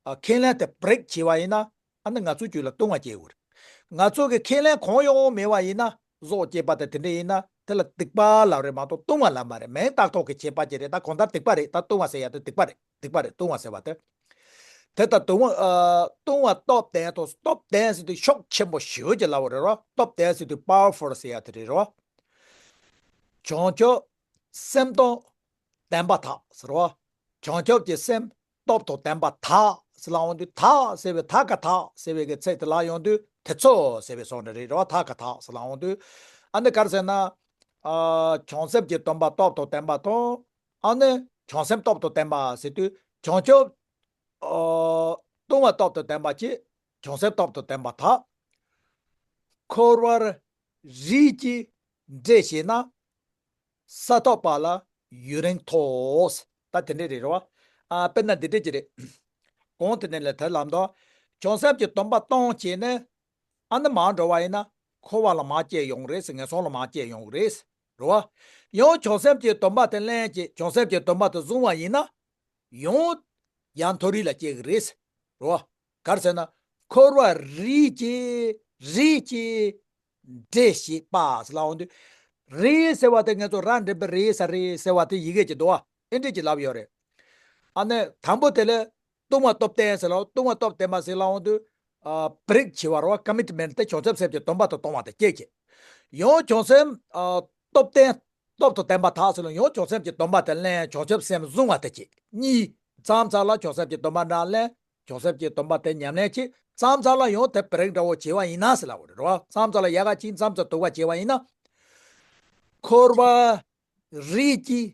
ཨ་ཁས་ལེན་དེ་བྷེ་རེག་བྱས་པ་ཡིན་ན་ཨ་ནི་ང་ཚོའི་རྒྱུད་ལ་ལྟུང་བ་སྐྱེ་དགོས་རེད། ང་ཚོ་གི་ཁས་ལེན་གང་ཡང་མེད་པ་ཡིན་ན་བཟོ་སྐྱེས་པ་དང་དེ་འདྲ་ཡིན་ན་དེ་ལ་སྡིག་པ་ལབ་རེད་མ་གཏོགས་ལྟུང་བ་ལབ་མ་རེད། མིང་བཏགས་ཐོག་གི་ཁྱད་པར་ཅིག་རེད། ད་གང་ལྟར་སྡིག་པ་རེད། ད་ལྟུང་བ་ཟེར་ཡ་དེ་སྡིག་པ་རེད། སྡིག་པ་རེད། ལྟུང་བ་ཟེར་བ་དེ། དེ་ལྟར་ལྟུང་བ་ཨ་ལྟུང་བ་སྟོབས་ལྡན་དང་། སྟོབས་ལྡན་ཟེར་དུས་ཤུགས་ཆེན་པོ་ཞེ་པོ་ཅིག་ལབ་པ་རེད་རོ། སྟོབས་ལྡན་ཟེར་དུས་པ་ཝར་ཕུལ་ཟེར་ཡ་དེ་རེད་རོ། བྱང་ཆུབ་སེམས་དང་ལྡན་པ་དག་ཟེར་རོ། བྱང་ཆུབ་ཀྱི་སེམས་སྟོབས་དང་ལྡན་པ་དག་ཟེར་ལབ་ཡོང་དུས། དག་ཟེར་བའི་ད་ག་དག་ཟེར་བའི་གི་ཚིག་དེ་ལབ་ཡོང་དུས་དེ་ཚོ་ཟེར་བའི་བཟོ་འདྲ་རེད་རོ། ད་ག་དག་ཟེར་ལབ་ཡོང་དུས། ཨ་ནི་ག་རེ་ཟེར་ན། ཨ་བྱང་སེམས་ཀྱི་སྡོམ་པ་སྟོབས་དང་ལྡན་པ་དང་། ཨ་ནི་བྱང་སེམས་སྟོབས་དང་ལྡན་པ་ཟེར་དུས་བྱང་ཆུབ། ཨ་ལྟུང་བ་སྟོབས་དང་ལྡན་པ་གཅིག་བྱང་སེམས་སྟོབས་དང་ལྡན་པ་དག་འཁོར་བར་རིགས་ཀྱིས་འདྲེ་བྱས་ན། ས་ཐོབ་པ་ལ་ ཡུན་རིང་མཐོ། ད་དེ་འདྲས་རེད་རོ། ཨ་དཔེར་ན་འདི་འདྲས་ཅིག་རེད། གོང་དེ་ནས་ལས་ཐལ་ལམ་དོ། བྱང་སེམས་ཀྱི་སྡོམ་པ་གཏོང་བྱས་ནས། ཨ་ནི་མར་འགྲོ་བ་ཡིན་ན་འཁོར་བ་ལ་མར་སྐྱེ་ཡོང་རེད། ངན་སོང་ལ་མར་སྐྱེ་ཡོང་རེད། རོ། ཡང་བྱང་སེམས་ཀྱི་སྡོམ་པ་དེ་ལེན་བྱས་བྱང་སེམས་ཀྱི་སྡོམ་པ་དེ་བཟུང་བ་ཡིན་ན། ཡང་ཡར་མཐོ་རིས་ལ་སྐྱེ་གི་རེད། རོ། ག་རེ་ཟེར་ན། འཁོར་བ་རིས་ཀྱིས་རིས་ཀྱིས་འདྲེ་ཞེས་པ་ཟེར་ལབ་འོང་དུས། རིས་ཟེར་བ་དེ་ང་ཚོ་ར་འདྲེན་པའི་རིས་ས་རིས་ཟེར་བ་དེ་ཡི་གེ་གཅིག་འདུག་བ། ཨེ་འདྲས་ཀྱི་ལབ་ཡོད་རེད། ཨ་ནི་དང་པོ་དེ་ལ་ལྟུང་བ་སྟོབས་ལྡན་ཟེར་ལ། ལྟུང་བ་སྟོབས་ལྡན་པ་ཟེར་ལབ་འོང་དུས། ཨ་བྷི་རེག་བྱེད་པ་རོ། ཀ་མི་ཊི་མེན་ཊི་དེ་བྱང་ཆུབ་སེམས་ཀྱི་སྡོམ་པ་དང་གཏོང་བ་དེ་སྐྱེད་བྱེད། ཡང་བྱང་སེམས་ཨ་སྟོབས་ལྡན། སྟོབས་དང་ལྡན་པ་དག་ཟེར་ལ་ཡང་བྱང་སེམས་ཀྱི་སྡོམ་པ་དེ་ལེན་བྱང་ཆུབ་སེམས་བཟུང་བ་དེ་བྱེད། གཉིས། མཚམས་མཚམས་ལ་བྱང་སེམས་ཀྱི་སྡོམ་པ་འདྲ་ལེན། བྱང་སེམས་ཀྱི་སྡོམ་པ་དེ་ཉམས་ལེན་བྱེད། མཚམས་མཚམས་ལ་ཡང་དེ་བྷི་རེག་འདྲ་བོ་བྱེད་པ་ཡིན་ན་ཟེར་ལབ་པ་རེད་རོ། མཚམས་མཚམས་ལ་ཡག་ག་ཅིག་མཚམས་མཚམས་སྡུག་པ་བྱེད་པ་ཡིན་ན། འཁོར་བ་རིས་ཀྱིས་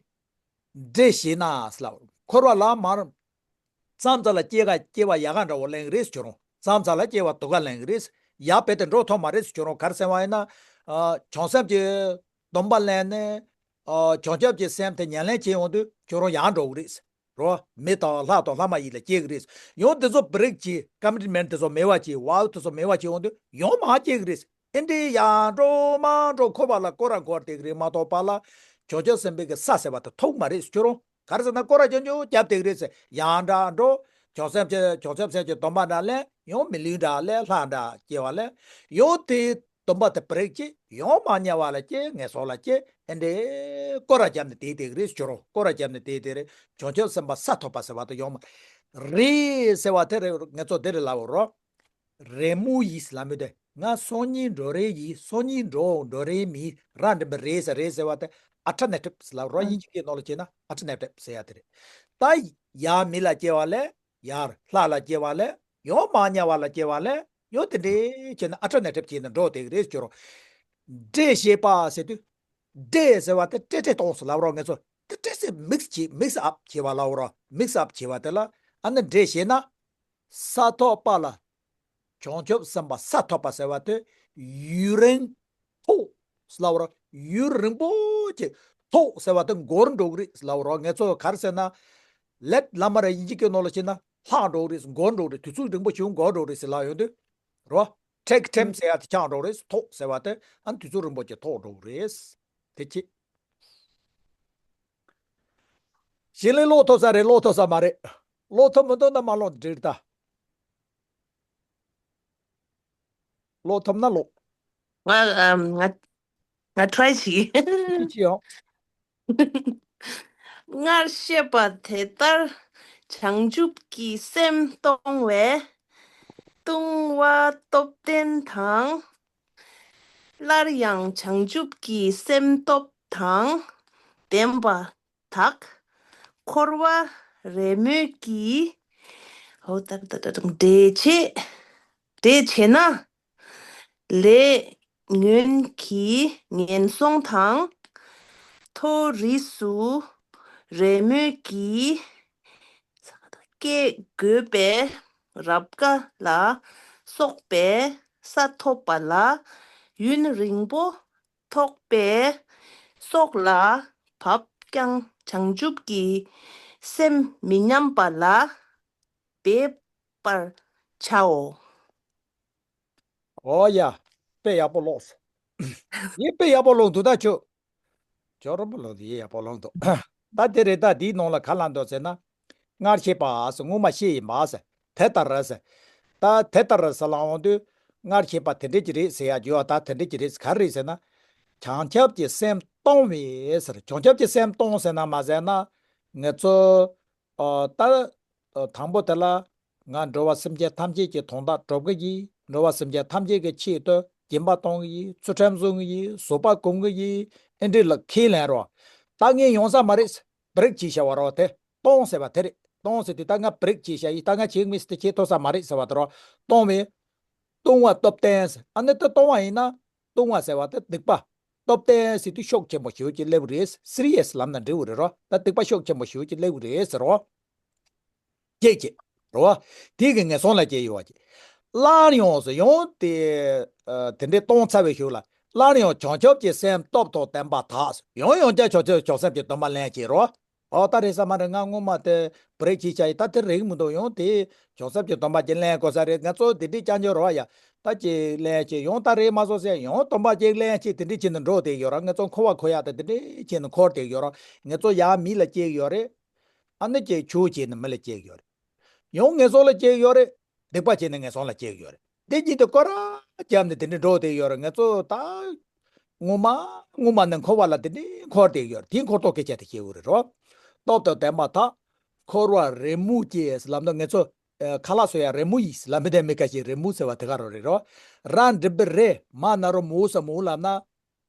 འདྲེ་ཞེ་ན་ཟེར་ལབ། འཁོར་བ་ལ་མར་མཚམས་མཚམས་ལ་སྐྱེ་ག་སྐྱེ་བ་ཡག་ག་འདྲ་བོ་ལེན་གི་རེད་ཁྱོད་རང་། མཚམས་མཚམས་ལ་སྐྱེ་བ་སྡུག་ག་ལེན་གི་རེད། ཡར་རྦད་དེ་འགྲོ་ཐུབ་མ་རེད་ཁྱོད་རང་། ག་རེ་ཟེར་བ་ཡིན་ན། ཨ་བྱང་སེམས་ཀྱི་སྡོམ་པ་ལེན་ནས། ཨ་བྱང་ཆུབ་ཀྱི་སེམས་དེ་ཉམས་ལེན་བྱེད་ཡོང་དུས་ཁྱོད་རང་ཡར་འགྲོ་གི་རེད། རོ། མི་དང་ལྷ་དང་ལྷ་མ་ཡིན་ལ་སྐྱེ་གི་རེད། ཡང་དེ་ཚོ་བྷི་རེག་བྱེད། ཀ་མི་ཊི་མེན་ཊི་དེ་ཚོ་མེད་པ་བྱེད། ཝའུ་དེ་ཚོ་མེད་པ་བྱེད་ཡོང་དུས་ཡང་མར་སྐྱེ་གི་རེད། ཨེ་འདྲས་ཡར་འགྲོ་མར་འགྲོ་འཁོར་བ་ལ་སྐོར་ར་འཁོར་བསྡད་གི་རེད་མ་གཏོགས་པ་ལ། བྱང་ཆུབ་སེམས་དཔའི་གི་ས་ཟེར་བ་དེ་ཐོབ་མ་རེད་ཁྱོད་རང་། ག་རེ་ཟེར་ན་སྐོར་ར་རྐྱང་རྐྱང་རྒྱབ་བསྡད་གི་རེད་ཟེར། ཡར་འདྲ་འགྲོ། བྱང་སེམས་ཀྱི་བྱང་ཆུབ་སེམས་ཀྱི་སྡོམ་པ་འདྲ་ལེན། ཡང་མི་ལུས་འདྲ་ལེན། ལྷ་འདྲ་སྐྱེ་བ་ལེན། ཡང་དེའི་སྡོམ་པ་དེ་བྷི་རེག་བྱེད། ཡང་མར་དམྱལ་བ་ལ་སྐྱེ། ངན་སོང་ལ་སྐྱེ། ཨེ་འདྲས་སྐོར་ར་བརྒྱབ་ནས་བསྡད་བསྡད་གི་རེད་ཁྱོད་རང་། སྐོར་ར་བརྒྱབ་ནས་བསྡད་བསྡད་རེད། བྱང་ཆུབ་སེམས་དཔའ་ས་ཐོབ་པ་ཟེར་བ་དེ་ཡོང་མ་རེད་ཟེར་བ་དེ་རེད། ང་ཚོ་འདི་རེད་ལབ་རོ། རེས་མོས་ཡིན་ལབ་མི་དེ། ང་སང་ཉིན་འགྲོ་རེ་ཡིན། སང་ཉིན་འགྲོ་འགྲོ་རེ་མིན། ར་འདྲེན་པའི་རེས་ཟེར། རེས་ཟེར་བ་དེ་ཨལ་ཊར་ནེ་ཊིབ་ལབ་རོ། དབྱིན་ཇི་སྐད་ནང་ལ་བྱས་ན་ཨལ་ཊར་ནེ་ཊིབ་ཟེར་ཡ་དེ་རེད། ད་ཡར་མི་ལ་སྐྱེ་བ་ལེན། ཡར་ལྷ་ལ་སྐྱེ་བ་ལེན། ཡང་མར་དམྱལ་བ་ལ་སྐྱེ་བ་ལེན། ཡང་དེ་འདྲས་བྱས་ན་ཨལ་ཊར་ནེ་ཊིབ་བྱས་ནས་འགྲོ་བསྡད་གི་རེད་ཁྱོད་རང་། འདྲེ་ཞེས་པ་ཟེར་དུས། འདྲེ་ཟེར་བ་དེ་འདྲེ་འདྲེ་གཏོང་ཟེར་ལབ་རོ། ང་ཚོ་དེ་འདྲེ་ཟེར་མིག་སི་བྱེད། མིག་སི་ཨབ་བྱེད་པ་ལབ་རོ། མིག་སི་ཨབ་བྱེད་པ་དེ་ལ་ཨ་ནི་འདྲེ་ཞེ་ན། ས་ཐོབ་པ་ལ། བྱང་ཆུབ་སེམས་དཔའ་ས་ཐོབ་པ་ཟེར་བ་དེ་ཡུན་རིང་མཐོ་ཟེར་ལབ་རོ། ཡུན་རིང་པོ་ཅིག་མཐོ་ཟེར་བ་དེ་འགོར་འགྲོ་གི་རེད་ཟེར་ལབ་རོ། ང་ཚོ་ག་རེ་ཟེར་ན། ལེཊ་ལབ་མ་རེད། དབྱིན་ཇི་སྐད་ནང་ལ་བྱས་ན་ལྷག་འགྲོ་གི་རེད། འགོར་འགྲོ་གི་རེད། དུས་ཚོད་རིང་པོ་ཞིག་འགོར་འགྲོ་གི་རེད་ཟེར་ལབ་ཡོང་དུས། རོ། ཊེག་ཊེམ་ཟེར་ཡ་དེ་ཆགས་འགྲོ་གི་རེད། མཐོ་ཟེར་བ་དེ་ཨ་ནི་དུས་ཚོད་རིང་པོ་ཅིག་མཐོ་འགྲོ་གི་རེད། དེ་ཅི། གཞི་ལས་ཀློག་ཐུབ་ས་རེད། ཀློག་ཐུབ་ས་མ་རེད། ཀློག་ཐུབ་མི་འདུག་ན་མ་ཀློག་འགྲིག་ད། ཀློག་ཐུབ་ན་ཀློག་ང་ཨམ་ང་ང་ཊི་རའི་བྱེད། ཅི་ཅི་ཡང་། སྔར་བཤད་པ་དེ་ལྟར་བྱང་ཆུབ་ཀྱི་སེམས་གཏོང་བས་ལྟུང་བ་སྟོབས་ལྡན་དང་། སླར་ཡང་བྱང་ཆུབ་ཀྱི་སེམས་སྟོབས་དང་ལྡན་པ་དག་འཁོར་བ་རེས་མོས་ཀྱིས། འོ་ད་ད་ད་ད་འདྲེ་བྱེད། འདྲེ་བྱེད་ན། ལས་ཉོན་གྱི་ངན་སོང་དང་། མཐོ་རིས་སུ་རེས་མོས་ཀྱིས་སྐྱེ་དགོས་པས། རབ་དགའ་ལ་སོགས་པའི་ས་ཐོབ་པ་ལ་ཡུན་རིང་པོ་ཐོགས་པའི་སྲོག་ལ་བབ་ཀྱང་བྱང་ཆུབ་ཀྱི་སེམས་མི་ཉམས་པ་ལ་འབད་པར་བྱའོ། ཨོ་ཡ། དཔེ་ཡག་པོ་ཀློག་སོང་། ཡིན་དཔེ་ཡག་པོ་ཀློག་འདུག་ད་ཁྱོད། ཁྱོད་རོ་པོ་ཀློག་འདུག་ཡིན་ཡག་པོ་ཀློག་འདུག་ད་དེ་རེད། ད་འདིའི་ནང་ལ་ག་ལ་འདུག་ཟེར་ན། སྔར་བཤད་པ་ཟེར། སྔོན་མ་བཤད་ཡིན་པ་ཟེར། དེ་ལྟར་ཟེར། ད་དེ་ལྟར་ཟེར་ལ་འོང་དུས། སྔར་བཤད་པ་དེ་འདྲས་ཀྱི་རེད་ཟེར་ཡ་རྒྱུ་བ། ད་དེ་འདྲས་ཀྱི་རེད་ཟེར་ག་རེ་རེད་ཟེར་ན། བྱང་ཆུབ་ཀྱི་སེམས་གཏོང་བས་ཟེར། བྱང་ཆུབ་ཀྱི་སེམས་གཏོང་ཟེར་ན་མ་ཟེར་ན། ང་ཚོ། ཨ་ད། ཨ་དང་པོ་དེ་ལ། ང་འགྲོ་བ་སེམས་ཅན་ཐམས་ཅད་ཀྱི་དོན་དག་སྒྲུབ་ཀྱི་ཡིན། འགྲོ་བ་སེམས་ཅན་ཐམས་ཅད་ཀྱི་ཆེད་དུ་སྦྱིན་པ་གཏོང་གི་ཡིན། ཚུལ་ཁྲིམས་བསྲུང་གི་ཡིན། བཟོད་པ་སྒོམ་གྱི་ཡིན། ཨེ་འདྲས་ལ་ཁས་ལེན་རོགས། ད་ངས་ཡོང་ས་མ་རེད། བྷི་རེག་བྱས་བཞག་པ་རོགས། དེ་གཏོང་ཟེར་བ་དེ་རེད། གཏོང་ཟེར་དུས་ད་ང་བྷི་རེག་བྱས་བཞག་ཡིན། ད་ང་བྱེད་མི་སྲིད། དེ་བྱེད་ཐུབ་ས་མ་རེད་ཟེར་བ་དེ་རོགས། གཏོང་བས། ལྟུང་བ་སྟོབས་ལྡན་ཟེར། ཨ་ནི་དེ་གཏོང་བ་ཡིན་ན། ལྟུང་བ་ཟེར་བ་དེ་སྡིག་པ། སྟོབས་ལྡན་ཟེར་དུས་ཤུགས་ཆེན་པོ་ཞེ་པོ་ཅིག་སླེབས་རེད། སི་རི་ཡས་ལབ་ན་འགྲིག་གི་རེད་རོ། ད་སྡིག་པ་ཤུགས་ཆེན་པོ་ཞེ་པོ་ཅིག་སླེབས་རེད་ཟེར་རོ། སྐྱེད་ཀྱི་རོ། དེ་གི་ངན་སོང་ལ་སྐྱེ་ཡོད་ཀྱི། སླར་ཡང་ཟེར་ཡང་དེ། ཨ་དེ་འདྲའི་གཏོང་ཚར་བའི་གཞུག་ལ། སླར་ཡང་བྱང་ཆུབ་ཀྱི་སེམས་སྟོབས་དང་ལྡན་པ་དག་ཡང་ཡང་བསྐྱར་བྱང་ཆུབ་བྱང་སེམས་ཀྱི་སྡོམ་པ་ལེན་བྱེད་རོགས། ཨོ་ད་རེད་ས་མ་རེད། ང་སྔོན་མ་དེ་བྲེག་བྱས་བྱ་ཡི་ད་དེ་རེག་མི་འདུག་ཡང་དེ་བྱང་སེམས་ཀྱི་སྡོམ་པ་ཅིག་ལེན་དགོས་ས་རེད། ང་ཚོ་དེ་འདྲའི་རྐྱང་རྐྱང་རོགས་ཡ། ད་ཅིག་ལེན་བྱས་ཡང་ད་རེད་མ་སོང་ཟེར་ཡང་སྡོམ་པ་ཅིག་ལེན་བྱས་དེ་འདྲའི་བྱས་ནས་འགྲོ་བསྡད་ཡོད་ར། ང་ཚོ་འཁོར་བ་འཁོར་ཡག་དེ་དེ་འདྲའི་བྱས་ནས་འཁོར་བསྡད་ཡོད་ར། ང་ཚོ་ཡང་མི་ལ་སྐྱེས་ཡོད་རེད། ཨ་ནི་ཅིག་ཆོས་བྱས་ནས་མི་ལ་སྐྱེས་ཡོད་རེད། ཡང་ངན་སོང་ལ་སྐྱེས་ཡོད་རེད། སྡིག་པ་བྱས་ནས་ངན་སོང་ལ་སྐྱེས་ཡོད་རེད། དེ་གཉིས་དེ་སྐོར་ར་བརྒྱབ་ནས་དེ་འདྲ་འགྲོ་བསྡད་ཡོད་རེད། ང་ཚོ་ད་ངོ་མ་ངོ་མ་ནས་འཁོར་བ་ལ་དེ་འདྲའི་འཁོར་བསྡད་ཡོད་རེད། དེ་འཁོར་ཐོག་སྐད་ཆ་དེ་བཤད་དགོས་རེད་རོ། སྟོབས་དང་ལྡན་པ་དག་འཁོར་བར་རེ་མུག་སྐྱེས་ལབ་ན་ང་ཚོ་ཨ་ཁ་ལག་བཟོ་ཡ་རེ་མུག་ཡིས་ལབ་མི་དེ་མི་ཁ་ཤས་རེ་མུག་ཟེར་བ་དེ་ག་རང་རེད་རོ། ར་འགྲེང་བུ་རེ་མ་ན་རོ་མུ་ས་མུ་ལབ་ན།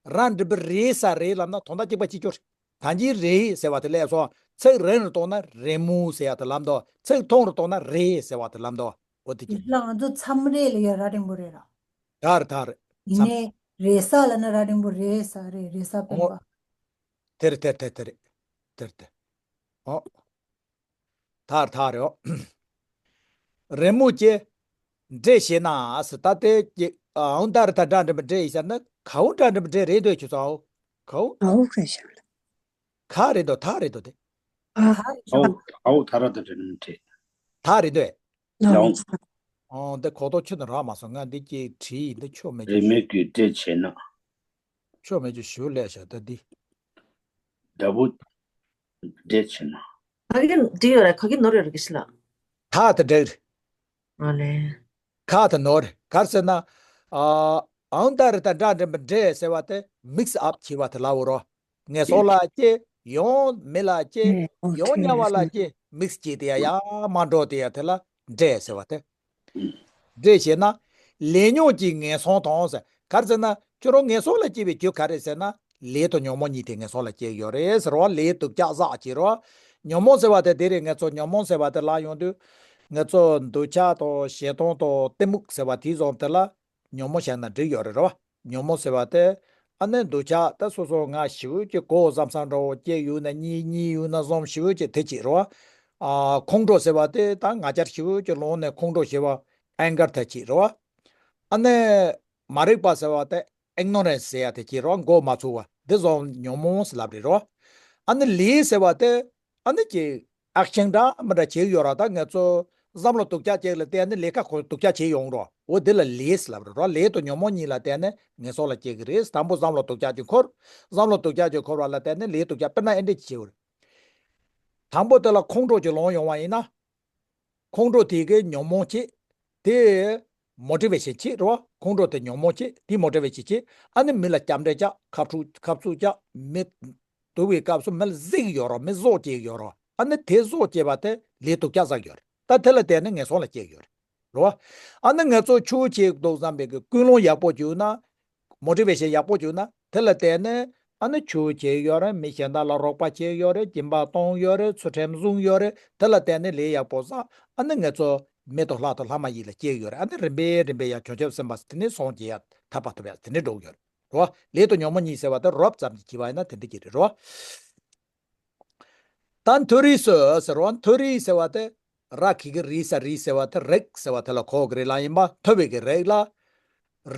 ར་འགྲེང་བུ་རེ་ས་རེ་ལབ་ན་དོན་དག་གཅིག་པ་གཅིག་གྱུར། ད་གིན་རེ་ཟེར་བ་དེ་ལས་སོ། ཚིག་རིང་རུ་གཏོང་ན་རེ་མུག་ཟེར་བ་དེ་ལབ་འདུག་ཚིག་ཐུང་རུ་གཏོང་ན་རེ་ཟེར་བ་དེ་ལབ་འདུག་འོ་དེ་ཡིན་གྱིས། ལ་ང་ཚོ་མཚམས་རེ་ལ་ཡ་ར་འགྲེང་བུ་རེ་ར། ད་རེད་ད་རེད། ཡིན་མཚམས་ནས་རེ་ས་ལབ་ན་ར་འགྲེང་བུ་རེ་ས་རེ་རེ་ས་སྤེན་འོ་པ། དེ་རེད་དེ་རེད་དེ་རེད་དེ་རེད་དེ། འོ། ཐར་ཐར་ཡོ། རེ་མུག་ཅེ། འདྲེ་ཞེ་ན་ཨ་སི་ད་དེ་ཀྱི་ཨའུ་ད་རི་ད་འདྲ་འདྲ་མི་འདྲེ་ཡི་ཤར་ན་ཁའུ་འདྲ་འདྲ་མི་འདྲེ་རེད་འདོད་ཆུ་ཚོ་ཨའུ། ཁའུ། ཨའུ་ཁ་ཤར་ལ། ཁ་རེད་དོ་ཐ་རེད་དོ་དེ། ཨ། ཁ་རེད་ཨའུ་དོ། ཨའུ་ད་ར་ད་འདྲ་འདྲ་མི་འདྲེ། ཐ་རེད་དོ། ལའོ། ལའོ། ཨོ་འདི་གོ་ཐོག་ཆུ་ནི་རག་མ་སོང་། ང་འདི་ཀྱི་བྲིས་ཡིན་འདི་ཆོ་མེད་རེ་ཀྱི་མིག་གི་འདྲེ་ཆེ་ན། ཆོ་མེད་ཀྱི་ཞུ་ལས་བྱ་ད་འདི། འདྲ་བོ་འདྲེ་ཆེ་ན། ག་གི་འདྲེ་ཡོད་རེད། ག་གི་ནོར་ཡོད་རེད་གི་ཤི་ལ། ཐག་དེ་འདྲ་རེད། ཨ་ལེ། ཁ་དེ་ནོར་རེད། གར་ཟེར་ན། ཨ་ཨང་ད་རེ་ད་འདྲ་འདྲ་མི་འདྲེ་ཟེར་བ་དེ་མིག་སི་ཨབ་བྱེད་བ་དེ་ལ་འོ་རོ། ངན་སོང་ལ་སྐྱེ། ཡང་མི་ལ་སྐྱེ། ཡང་དམྱལ་བ་ལ་སྐྱེ། མིག་སི་སྐྱེ་དེ་ཡ་ཡ་མ་འགྲོ་དེ་ཡ་དེ་ལ་འདྲེ་ཟེར་བ་དེ། འདྲེ་ཞེ་ན། ལས་ཉོན་གྱི་ངན་སོང་དང་ཟེར། གར་ཟེར་ན། ཁྱོད་རང་ངན་སོང་ལ་སྐྱེ་བའི་རྒྱུ་ག་རེ་ཟེར་ན། ལས་དང་ཉོན་མོངས་གཉིས་དེ་ངན་སོང་ལ་སྐྱེ་ཡོད་རེད་ཟེར་བ། ལས་སྡུག་ཅག་བསགས་ཀྱི་རོ། ཉོན་མོངས་ཟེར་བ་དེ་དེ་རེད། ངེད་ཚོ་ཉོན་མོངས་ཟེར་བ་དེ་ལ་ཡོང་དུས། ངེད་ཚོ་འདོད་ཆགས་དང་ཞེ་སྡང་དང་གཏི་མུག་ཟེར་བ་དེའི་བཟོ་དེ་ལ། ཉོན་མོངས་བཤད་ན་འགྲིག་ཡོད་རེད་རོ། ཉོན་མོངས་ཟེར་བ་དེ། ཨ་ནི་འདོད་ཆགས་ད་སོ་སོ་ང་ཞི་བོ་ཀྱི་གོ་བསམ་བསམ་འདྲ་བོ་སྐྱེ་ཡོད་ན་གཉིས། གཉིས་ཡོད་ན་གསུམ། ཞི་བོ་ཀྱི་དེ་གཅིག་རེད་བ། ཨ་ཁོང་ཁྲོ་ཟེར་བ་དེ་ད་ང་རྒྱལ་ཞི་བོ་ཀྱི་ལོང་ནས་ཁོང་ཁྲོ་ཞེས་པ་ཨེང་གར་དེ་གཅིག་རེད་བ། ཨ་ནི་མ་རིག་པ་ཟེར་བ་དེ་ཨིག་ནོ་རེན་སི་ཟེར་ཡ་དེ་གཅིག་རེད་བ། མགོ་མ་ཚོས་པ་དེ་ཚོ་ཉོན་མོངས་ལབ་རེད་རོ། ཨ་ནི་ལས་ཟེར་བ་དེ། ཨ་ནི་ཀྱི་ཨེག་ཤན་འདྲ་མི་འདྲ་བྱེད་ཀྱི་ཡོད་ར། ད་ངེད་ཚོ་བསམ་བློ་སྡུག་ཅག་ཅིག་ལ་བརྟེན་ནས་ལས་ཀ་ཁོ་སྡུག་ཅག་བྱེད་ཡོང་རོ། འོ་དེ་ལ་ལས་ལབ་རེད་རོ། ལས་དང་ཉོན་མོངས་གཉིས་ལ་བརྟེན་ནས་ངན་སོང་ལ་སྐྱེ་གི་རེད། དང་པོ་བསམ་བློ་སྡུག་ཅག་ཅིག་འཁོར། བསམ་བློ་སྡུག་ཅག་ཅིག་འཁོར་བ་ལ་བརྟེན་ནས་ལས་སྡུག་ཅག་དཔེར་ན་ཨེ་འདྲ་ཅིག་བྱེད་རེད། དང་པོ་དེ་ལ་ཁོང་ཁྲོ་ཅིག་ལངས་ཡོང་བ་ཡིན་ན། ཁོང་ཁྲོ་དེ་གི་ཉོན་མོངས་བྱེད། དེ་མོ་ཊི་ཝེ་ཤན་བྱེད་རོ། ཁོང་ཁྲོ་དེ་ཉོན་མོངས་བྱེད། དེ་མོ་ཊི་ཝེ་ཤན་བྱེད། ཨ་ནི་མི་ལ་སྐྱབས་འགྲོ་བྱ། ཁ་ཕྱོགས་ཁ་ཕྱོགས་བྱ། མི་སྡུག་པའི་སྐབས་སུ་མི་ལ་གཟིགས་ཡོད་རོ། མི་བཟོ་བྱེད་ཡོད་རོ། ཨ་ནི་དེ་བཟོ་བྱེད་པ་དེ་ལས་སྡུག་ཅག་བསགས་ཡོད་རེད། ད་དེ་ལ་བརྟེན་ནས་ངན་སོང་ལ་སྐྱེ་ཡོད་རེད་རོ། ཨ་ནི་ང་ཚོ་ཆོས་བྱེད་འདུག་བསམ་པའི་གི་ཀུན་སློང་ཡག་པོ་བྱུང་ན། མོ་ཊི་ཝེ་ཤན་ཡག་པོ་བྱུང་ན། དེ་ལ་བརྟེན་ནས་ཨ་ནི་ཆོས་བྱེད་ཡོད་རེད། མི་གཞན་དག་ལ་རོགས་པ་བྱེད་ཡོད་རེད། སྦྱིན་པ་གཏོང་ཡོད་རེད། ཚུལ་ཁྲིམས་བསྲུང་ཡོད་རེད། དེ་ལ་བརྟེན་ནས་ལས་ཡག་པོ་བསགས། ཨ་ནི་ངེད་ཚོ་མི་དང་ལྷ་དང་ལྷ་མ་ཡིན་ལ་སྐྱེ་ཡོད་རེད། ཨ་ནི་རིམ་པས་རིམ་པས་ཡར་བྱང་ཆུབ་སེམས་དཔའ་དེ་ནས་སངས་རྒྱས་ཡར་ཐར་པ་ཐོབ་ཡ་དེ་འདྲ་འགྲོ་གི་ཡོད་རེད་རོ། ལས་དང་ཉོན་མོངས་གཉིས་ཟེར་བ་དེ་རོབ་ཙམ་གྱིས་བྱས་པ་ཡིན་ན་དེ་འདྲ་གྱི་རེད་རོ། ད་མཐོ་རིས་སུ་ཟེར་བ། མཐོ་རིས་ཟེར་བ་དེ། ར་གི་གུ་རི་ས་རིས་ཟེར་བ་དེ། རིགས་ཟེར་བ་དེ་ལ་གོ་གི་རེད་ལ། ཡིན་པ་མཐོ་བའི་གི་རིགས་ལ།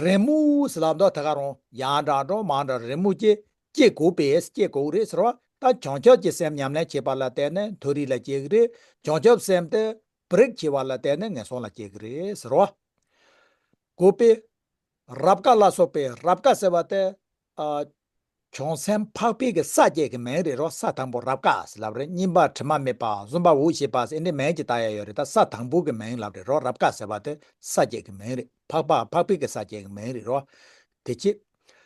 རེ་མུག་ཟེར་ལབ་འདུག་དེ་ག་རང་ཡང་འདྲ་འགྲོ་མང་འདྲ་རེ་མུག་ཅེ་སྐྱེ་དགོས་པས། སྐྱེ་དགོས་རེད་ཟེར་བ། ད་བྱང་ཆུབ་ཀྱི་སེམས་ཉམས་ལེན་བྱེད་པ་ལ་བརྟེན་ནས་མཐོ་རིས་ལ་སྐྱེ་གི་རེད། བྱང་ཆུབ་སེམས་དེ་བྲེག་བྱེད་པ་ལ་བརྟེན་ནས་ངན་སོང་ལ་སྐྱེ་གི་རེད་ཟེར་བ། དགོས་པས། རབ་དཀའ་ལ་སོགས་པའི། རབ་དཀའ་ཟེར་བ་དེ། ཨ། བྱང་སེམས་འཕགས་པའི་གི་ས་བཅད་ཀྱི་མིང་རེད་རོ། ས་དང་པོ་རབ་དཀའ་ཟེར་ལབ་རེད། སྙིམ་པ་དྲི་མ་མེད་པ། བཟུམ་པ་འུ་ཞེས་པ་ཟེར་འདི་མིང་ཅིག་བཏགས་ཡ་ཡོད་རེད། ད་ས་དང་པོ་གི་མིང་ལབ་རེད་རོ། རབ་དཀའ་ཟེར་བ་དེ་ས་བཅད་ཀྱི་མིང་རེད། འཕགས་པ་འཕགས་པའི་གི་ས་བཅད་ཀྱི་མིང་རེད་རོ། དེ་ཅི།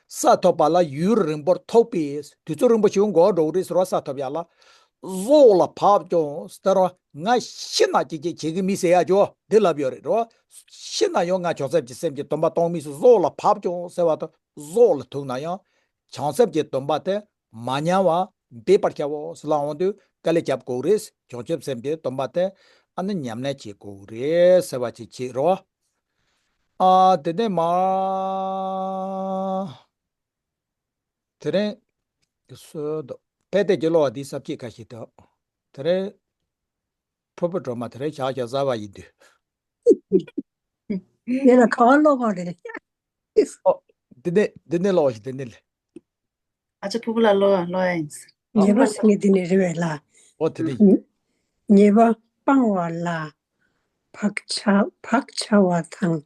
ས་ཐོབ་པ་ལ་ཡུན་རིང་པོར་ཐོགས་པས། དུས་ཚོད་རིང་པོ་ཞིག་འགོར་འགྲོ་གི་རེད་ཟེར་རོ། ས་ཐོབ་ཡ་ལ། ཟོག་ལ་བབ་ཀྱང་ཟེར་རོ། ང་ཤི་ན་ཅིག་ཅིག་བྱེད་ཀྱི་མི་ཟེར་ཡ་ཅོ་འདི་ལབ་ཡོད་རེད་རོ། ཤི་ན་ཡང་ང་བྱང་སེམས་ཀྱི་སེམས་ཀྱི་སྡོམ་པ་གཏོང་མི་སུ་ཟོག་ལ་བབ་ཀྱང་ཟེར་བ་དང་། ཟོག་ལ་ཐུག་ན་ཡང་བྱང་སེམས་ཀྱི་སྡོམ་པ་དེ་མ་ཉམས་པར་འབད་པར་བྱའོ་ཟེར་ལ་འོང་དུས་དཀའ་ལས་རྒྱབ་དགོས་རེད། བྱང་ཆུབ་སེམས་ཀྱི་སྡོམ་པ་དེ་ཨ་ནི་ཉམས་ལེན་བྱེད་དགོས་རེད་ཟེར་བ་ཅིག་བྱེད་རོ། ཨ་དེ་ནས་མ། དེ་རིང་གི་སྲོལ་དུ་དཔེ་དེབ་ཀྱི་ཀློག་པ་འདི་ས་བཅད་ཁ་ཤས་དང་། དེ་རིང་ཕུར་བུ་སྒྲོལ་མ་དེ་རིང་ཞག་ཞག་གཟའ་པ་ཡིན་དུས། དེ་ལ་ག་བ་ཀློག་པ་རེད། ཨོ། འདི་ནས་འདི་ནས་ཀློག་ཞིག་འདི་ནས་ལས། ཨ་ཅག་ཕུ་བོ་ལ་ཀློག་ཀློག་ཡིན། ཨ། ཉེས་པ་ཟེར་མཁན་འདི་ནས་རེད་པས་ལགས། ཨོ་དེ་དེ། ཉེས་པ་སྤང་བ་ལ་བག་ཆགས་བག་ཆགས་པ་དང་།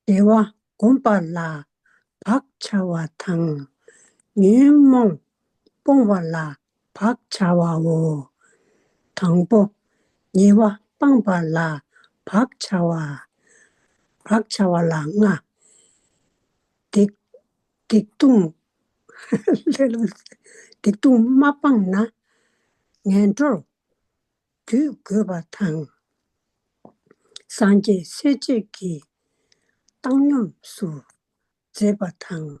བདེ་བ་བསྒོམ་པ་ལ་བག་ཆགས་པ་དང་། ཉོན་མོངས་སྤོང་བ་ལ་བག་ཆགས་པའོ། དང་པོ། ཉེས་པ་སྤང་བ་ལ་བག་ཆགས་པ། བག་ཆགས་པ་ལ་ལྔ། སྡིག་སྡིག་ལྟུང་། སྡིག་ལྟུང་མ་སྤངས་ན་ངན་འགྲོར་འགྱུར་དགོས་པ་དང་། སངས་རྒྱས་སྲས་བཅས་ཀྱི་བཏང་སྙོམས་སུ་འཛེགས་པ་དང་།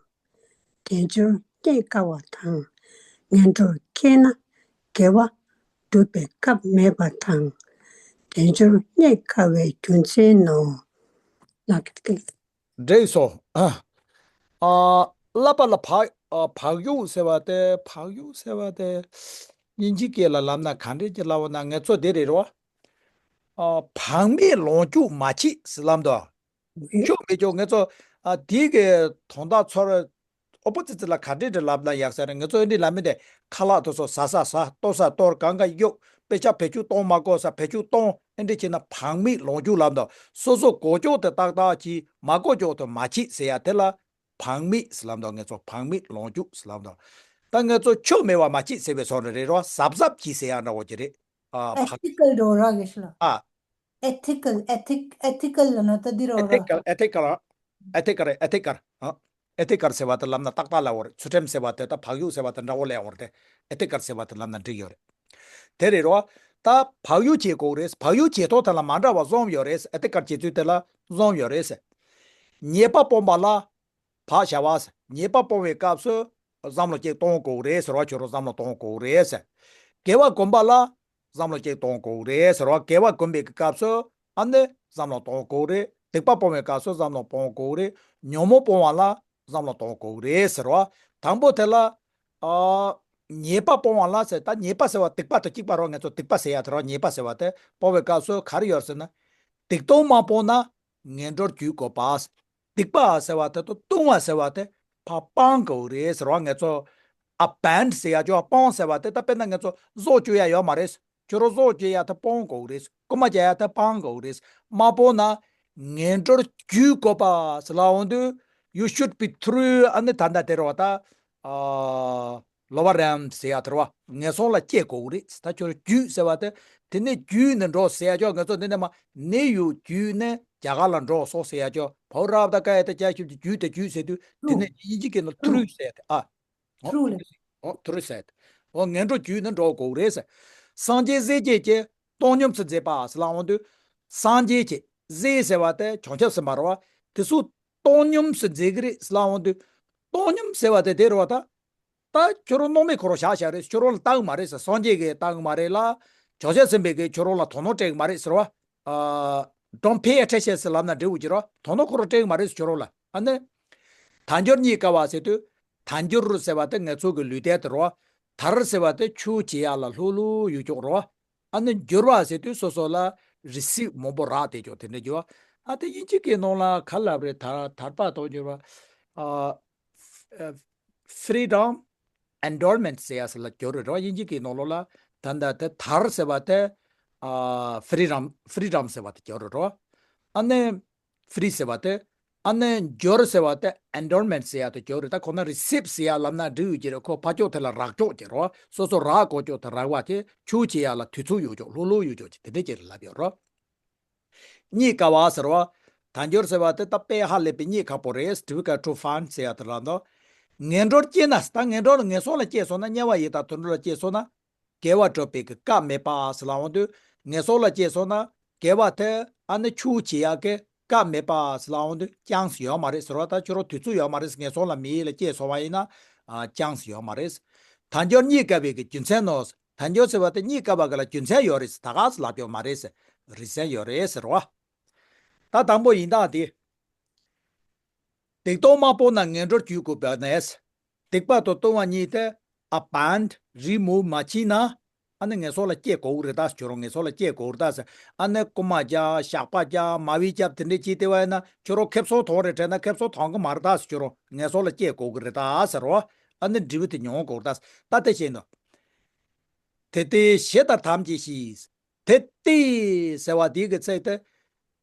དལ་འབྱོར་རྙེད་དཀའ་བ་དང་། ངན་འགྲོར་སྐྱེས་ན་དགེ་བ་སྒྲུབ་པའི་སྐབས་མེད་པ་དང་། དལ་འབྱོར་རྙེད་དཀའ་བའི་རྒྱུ་མཚན་ནོ། ལགས་ཀྱི། འགྲིག་སོང་། ཨ། ཨ། བསླབ་པ་ལ་བག་ཨ། བག་ཡོད་ཟེར་བ་དེ་བག་ཡོད་ཟེར་བ་དེ། དབྱིན་ཇིའི་སྐད་ལ་ལབ་ན་ག་འདྲས་ཀྱི་ལབ་པ་ན་ངེད་ཚོ་དེ་རེད་རོ། ཨ། བག་མེད་ལོངས་སྤྱོད་མ་བྱེད་ཟེར་ལབ་འདུག་ཆོག་མི་ཆོག་ངེད་ཚོ། ཨ། དེའི་གི་དོན་དག་ཚོར། ཨོ་པོ་ཙི་ཙི་ལ་ག་འདྲས་འདྲ་ལབ་ན་ཡག་ས་རེད། ངེད་ཚོ་ཨེ་འདྲས་ལབ་མི་དེ་ཁ་ལག་དེ་ཚོ་ཟ་ས་ཟ། ལྟོ་ས་གཏོར། གང་ག་གཡུག་དཔེ་ཆ་བེད་སྤྱོད་གཏོང་མ་དགོས་ས་བེད་སྤྱོད་གཏོང་། ཨེ་འདྲས་བྱས་ན་བག་མེད་ལོངས་སྤྱོད་ལབ་འདུག་སོ་སོ་དགོས་ཀྱོག་དེ་ཏག་ཏག་གྱིས། མ་དགོས་ཀྱོག་དེ་མ་བྱེད་ཟེར་ཡ་དེ་ལ་བག་མེད་ཟེར་ལབ་འདུག་ངེད་ཚོ་བག་མེད་ལོངས་སྤྱོད་ཟེར་ལབ་འདུག་ད་ངེད་ཚོ་ཆོ་མེད་པ་མ་བྱེད་ཟེར་བའི་བཟོ་འདྲ་རེད་རོ། གཟབ་གཟབ་གྱིས་ཟེར་ཡ་འདྲ་བོ་ཅིག་རེད། ཨ། བག་ཨེ་ཐི་ཀལ་འགྲོ་ར་གི་ཤི་ལ། ཨ། ཨེ་ཐི་ཀལ། ཨེ་ཐི་ཀལ་ལ་ན་ད་འདི་རོ་ར། ཨེ་ཐི་ཀལ། ཨེ་ཐི་ཀལ། ཨེ་ཐི་ཀལ། ཨེ་ཐི་ཀལ། ཨ། ཨེ་ཐི་ཀལ་ཟེར་བ་དེ་ལབ་ན་ཏག་ཏག་ལ་འོར། ཚུལ་ཁྲིམས་ཟེར་བ་དེ་དང་བག་ཡོད་ཟེར་བ་དེ་འདྲ་བོ་ལས་འོར་ཏེ། ཨེ་ཐི་ཀལ་ཟེར་བ་དེ་ལབ་ན་འགྲིག་ཡོད་རེད། དེ་རེད་རོ། ད་བག་ཡོད་བྱེད་དགོས་རེད། བག་ཡོད་བྱེད་ཐོག་དེ་ལ་མ་འདྲ་བ་གསུམ་ཡོད་རེད། ཨེ་ཐི་ཀལ་བྱེད་ཚུལ་དེ་ལ་གསུམ་ཡོད་རེད། ཉེས་པ་སྤོང་བ་ལ་བག་བྱ་བ། ཉེས་པ་སྤོང་བའི་སྐབས་སུ་བསམ་བློ་གཅིག་གཏོང་དགོས་རེད་ཟེར་བ། ཁྱོད་རང་བསམ་བློ་གཏོང་དགོས་རེད། དགེ་བ་སྒོམ་པ་ལ་བསམ་བློ་གཅིག་གཏོང་དགོས་རེད་ཟེར་བ། དགེ་བ་སྒོམ་པའི་སྐབས་སུ་ཨ་ནི་བསམ་བློ་གཏོང་དགོས་རེད། སྡིག་པ་སྤོང་བའི་སྐབས་སུ་བསམ་བློ་གཏོང་དགོས་རེད། ཉོན་མོངས་སྤོང་བ་ལ་བསམ་བློ་གཏོང་དགོས་རེད་ཟེར་བ། དང་པོ་དེ་ལ། ཨ། ཉེས་པ་སྤོང་བ་ལ་ཟེར། ད་ཉེས་པ་ཟེར་བ་སྡིག་པ་དང་གཅིག་པ་རོ། ངེད་ཚོ་སྡིག་པ་ཟེར་ཡ་དེ་རོ། ཉེས་པ་ཟེར་བ་དེ་སྤོང་བའི་སྐབས་སུ་ག་རེ་ཡོད་ཟེར་ན། སྡིག་ལྟུང་མ་སྤོང་ན་ངན་འགྲོར་འགྱུར་དགོས་པ། སྡིག་པ་ཟེར་བ་དེ་དང་ལྟུང་བ་ཟེར་བ་དེ་ཕར་སྤང་དགོས་རེད་ཟེར་བ། ངེད་ཚོ་ཨ་བན་ཟེར་ཡ་ཅོ་སྤོང་ཟེར་བ་དེ། ད་དཔེར་ན་ངེད་ཚོ་བཟོ་བཅོས་ཡ་ཡོད་མ་རེད། ཁྱོད་རང་བཟོ་བཅོས་ཡ་དེ་སྤོང་དགོས་རེད། རྐུ་མ་བྱེད་ཡ་དེ་སྤང་དགོས་རེད། མ་སྤོང་ན་ངན་འགྲོར་འགྱུར་དགོས་པ་ཟེར་ལབ་འོང་དུས། You should be through. ཨ་ནི་ད་ལྟ་དེ་རེད་བ་ད། ཨ། lower realm ཟེར་ཡ་དེ་རེད་བ། ངན་སོང་ལ་སྐྱེ་དགོས་རེད། ད་ཁྱོད་རང་བརྒྱུད་ཟེར་བ་དེ། དེ་ནས་བརྒྱུད་ནས་འགྲོ་ཟེར་ཡ་ཅོ། ངེད་ཚོ་འདི་ནས་མར་ནིའུ་ཡོག་བརྒྱུད་ནས་རྒྱ་གར་ལ་འགྲོ་སོང་ཟེར་ཡ་ཅོ། བའོ་རབ་ད་ཀ་ཡ་ད་ཀྱ་ཞབས་ཀྱུ་བརྒྱུད་དེ་བརྒྱུད་ཟེར་དུས། དེ་ནས་དབྱིན་ཇི་སྐད་ནང་ཐུ་རུ་ཟེར་ཏེ། ཨ། ཨོ། ཐུ་རུ་ལེ། ཨོ་ཐུ་རུ་ཟེར་ཏེ། ཨོ་ངན་འགྲོར་བརྒྱུད་ནས་འགྲོ་དགོས་རེད་ཟེར། སངས་རྒྱས་སྲས་བཅས་ཀྱིས་བཏང་སྙོམས་སུ་འཛེགས་པ་ཟེར་ལབ་འོང་དུས། སངས་རྒྱས་ཀྱིས། སྲས་ཟེར་བ་དེ་བྱང་ཆུབ་སེམས་དཔའ་རེད་བ། དེ་ཚོ་བཏང་སྙོམས་སུ་འཛེགས་ཀྱི་རེད་ཟེར་ལབ་འོང་དུས། བཏང་སྙོམས་ཟེར་བ་དེ་དེ་རེད་བ་ད། ད་ཁྱོད་རང་སྣང་མེད་ཁོ་རང་བཞག་བཞག་རེད། ཁྱོད་རང་ལ་བལྟ་གི་མ་རེད་ཟེར། སངས་རྒྱས་ཀྱིས་བལྟ་གི་མ་རེད་ལ། བྱང་ཆུབ་སེམས་དཔའ་གིས་ཁྱོད་རང་ལ་དོ་སྣང་སྤྲད་གི་མ་རེད་ཟེར་བ། ཨ། Don't pay attention ཟེར་ལབ་ན་འགྲིག་གི་རེད་བ། དོ་སྣང་ཁོ་རང་སྤྲད་གི་མ་རེད་ཟེར། ཁྱོད་རང་ལ་ཨ་ནི། དལ་འབྱོར་རྙེད་དཀའ་བ་ཟེར་དུས། དལ་འབྱོར་ཟེར་བ་དེ་ངེད་ཚོ་གི་ལུས་རྟེན་དེ་རེད་བ། དལ་ཟེར་བ་དེ་ཆོས་བྱེད་ཡ་ལ་ལྷོད་ལྷོད་ཡོད་ཅོག་རེད་བ། ཨ་ནི་འབྱོར་བ་ཟེར་དུས་སོ་སོ་ལ་རི་སི་བྷི་མང་པོ་རག་བསྡད་ཅོག་དེ་འདྲ་འགྱུར་བ། ཨ་དེ་དབྱིན་ཇི་སྐད་ནང་ལ་ག་ལབ་རེད། དལ་དལ་པ་དང་འབྱོར་བ། ཨ། ཨ། freedom, endowment ཟེར་ཡ་ཟེར་ལ་འགྱུར་རེད་རོ། དབྱིན་ཇི་སྐད་ནང་ལོགས་ལ་ད་ལྟ་དེ་དལ་ཟེར་བ་དེ། ཨ། freedom, freedom ཟེར་བ་དེ་འགྱུར་རེད་རོ། ཨ་ནི་free ཟེར་བ་དེ། ཨ་ནི་འབྱོར་ཟེར་བ་དེ་endowment ཟེར་ཡ་དེ་འགྱུར་རེད། ད་ཁོ་ན་receive ཟེར་ཡ་ལབ་ན་འགྲིག་ཡོད་ཀྱི་རེད། ཁོ་ཕར་ཕྱོགས་དེ་ལ་རག་ཕྱོགས་ཀྱི་རོ། སོ་སོ་རག་དགོས་ཕྱོགས་དེ་རག་པ་དེ་ཆོས་བྱེད་ཡ་ལ་དུས་ཚོད་ཡོད་ཕྱོགས། ལྷོད་ལྷོད་ཡོད་ཕྱོགས་ཀྱི་དེ་འདྲ་ཅིག་ལབ་ཡོད་རོ། རྙེད་དཀའ་བ་ཟེར་བ། དལ་འབྱོར་ཟེར་བ་དེ་ད་དཔེ་ཧ་ལས་པའི་རྙེད་ཁག་པོ་རེད། difficult to find ཟེར་ཡ་དེ་ལ་འདུག་ངན་འགྲོར་སྐྱེས་ན། ད་ངན་འགྲོར་ངན་སོང་ལ་སྐྱེས་སོང་ན། དམྱལ་བ་ཡི་དྭགས་དུད་འགྲོ་ལ་སྐྱེས་སོང་ན། དགེ་བ་སྒྲུབ་པའི་གི་སྐབས་མེད་པ་ཟེར་ལབ་འོང་དུས། ངན་སོང་ལ་སྐྱེས་སོང་ན་དགེ་བ་དེ་ཨ་ནི་ཆོས་བྱེད་ཡ་གི་སྐབས་མེད་པ་ཟེར་ལབ་འོང་དུས། chance ཡོད་མ་རེད་ཟེར་བ། ད་ཁྱོད་རང་དུས་ཚོད་ཡོད་མ་རེད། ངན་སོང་ལ་མི་ཡུལ་ལ་སྐྱེས་སོང་བ་ཡིན་ན། ཨ། chance ཡོད་མ་རེད། དལ་འབྱོར་རྙེད་དཀའ་བའི་གི་རྒྱུ་མཚན་ནོ། དལ་འབྱོར་ཟེར་བ་དེ་རྙེད་དཀའ་བ་གི་ལ་རྒྱུ་མཚན་ཡོད་རེད་ཟེར་ད་ག་ཟེར་ལབ་ཡོད་མ་རེད་ཟེར། reason ཡོད་རེད་ཟེར་བ། ད་དང་པོ་ཡིན་ད་དེ། སྡིག་ལྟུང་མ་སྤངས་ན་ངན་འགྲོར་འགྱུར་དགོས་པ་ནས། སྡིག་པ་དང་ལྟུང་བ་གཉིས་དེ་abandon, remove མ་བྱས་ན། ཨ་ནི་ངན་སོང་ལ་སྐྱེ་དགོས་ཀྱི་རེད་ད་ཟེར། ཁྱོད་རང་ངན་སོང་ལ་སྐྱེ་དགོས་རེད་ད་ཟེར། ཨ་ནི་རྐུན་མ་རྒྱག་ཞགས་པ་རྒྱག་མ་བི་རྒྱབ་དེ་འདྲས་བྱས་བསྡད་པ་ཡིན་ན་ཁྱོད་རང་ཁེ་བཟང་ཐོབ་རེད་དྲན་ན་ཁེ་བཟང་ཐོབ་གི་མ་རེད་ད་ཟེར། ཁྱོད་རང་ངན་སོང་ལ་སྐྱེ་དགོས་ཀྱི་རེད་ད་ཟེར་རོ། ཨ་ནི་འབྲས་བུ་དེ་མྱོང་དགོས་རེད་ད་ཟེར། ད་དེ་བཤད་འདུག་དེ་སྟེ་ཇི་ལྟར་དམ་བཅས་ཤིང་། དེ་སྟེ་ཟེར་བ་དེ་གི་ཚིག་དེ།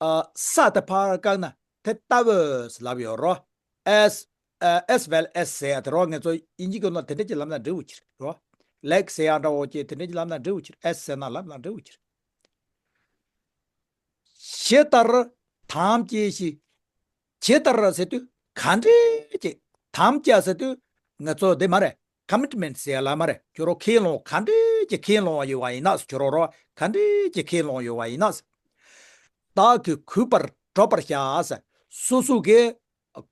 ཨ། ས་དེ་ཕར་བཀག་ན་དེ་ལྟ་བུ་ཟེར་ལབ་ཡོད་རོ། as ཨ། as well as ཟེར་ཡ་དེ་རོ། ང་ཚོ་དབྱིན་ཇི་སྐད་ནང་དེ་འདྲ་ཅིག་ལབ་ན་འགྲིག་པོ་ཅིག་རེད་རོ། like ཟེར་ཡ་འདྲ་བོ་ཅིག་དེ་འདྲ་ཅིག་ལབ་ན་འགྲིག་པོ་ཅིག as ཟེར་ན་ལབ་ན་འགྲིག་པོ་ཅིག་ཇི་ལྟར་དམ་བཅས་ཤིང་། ཇི་ལྟར་ཟེར་དུས་ག་འདྲས་ཅིག་དམ་བཅའ་ཟེར་དུས་ང་ཚོ་འདི་མ་རེད། commitment ཟེར་ཡ་ལ་མ་རེད། ཁྱོད་རང་ཁས་བླངས་ག་འདྲས་ཅིག་ཁས་བླངས་པ་ཡོད་པ་ཡིན་ན་ཟེར། ཁྱོད་རང་རོ་ག་འདྲས་ཅིག་ཁས་བླངས་ཡོད་པ་ཡིན་ན་ཟེར། བདག་གིས་གུས་པར་བགྲོད་པར་བྱ་ཟེར། སོ་སོ་གིས་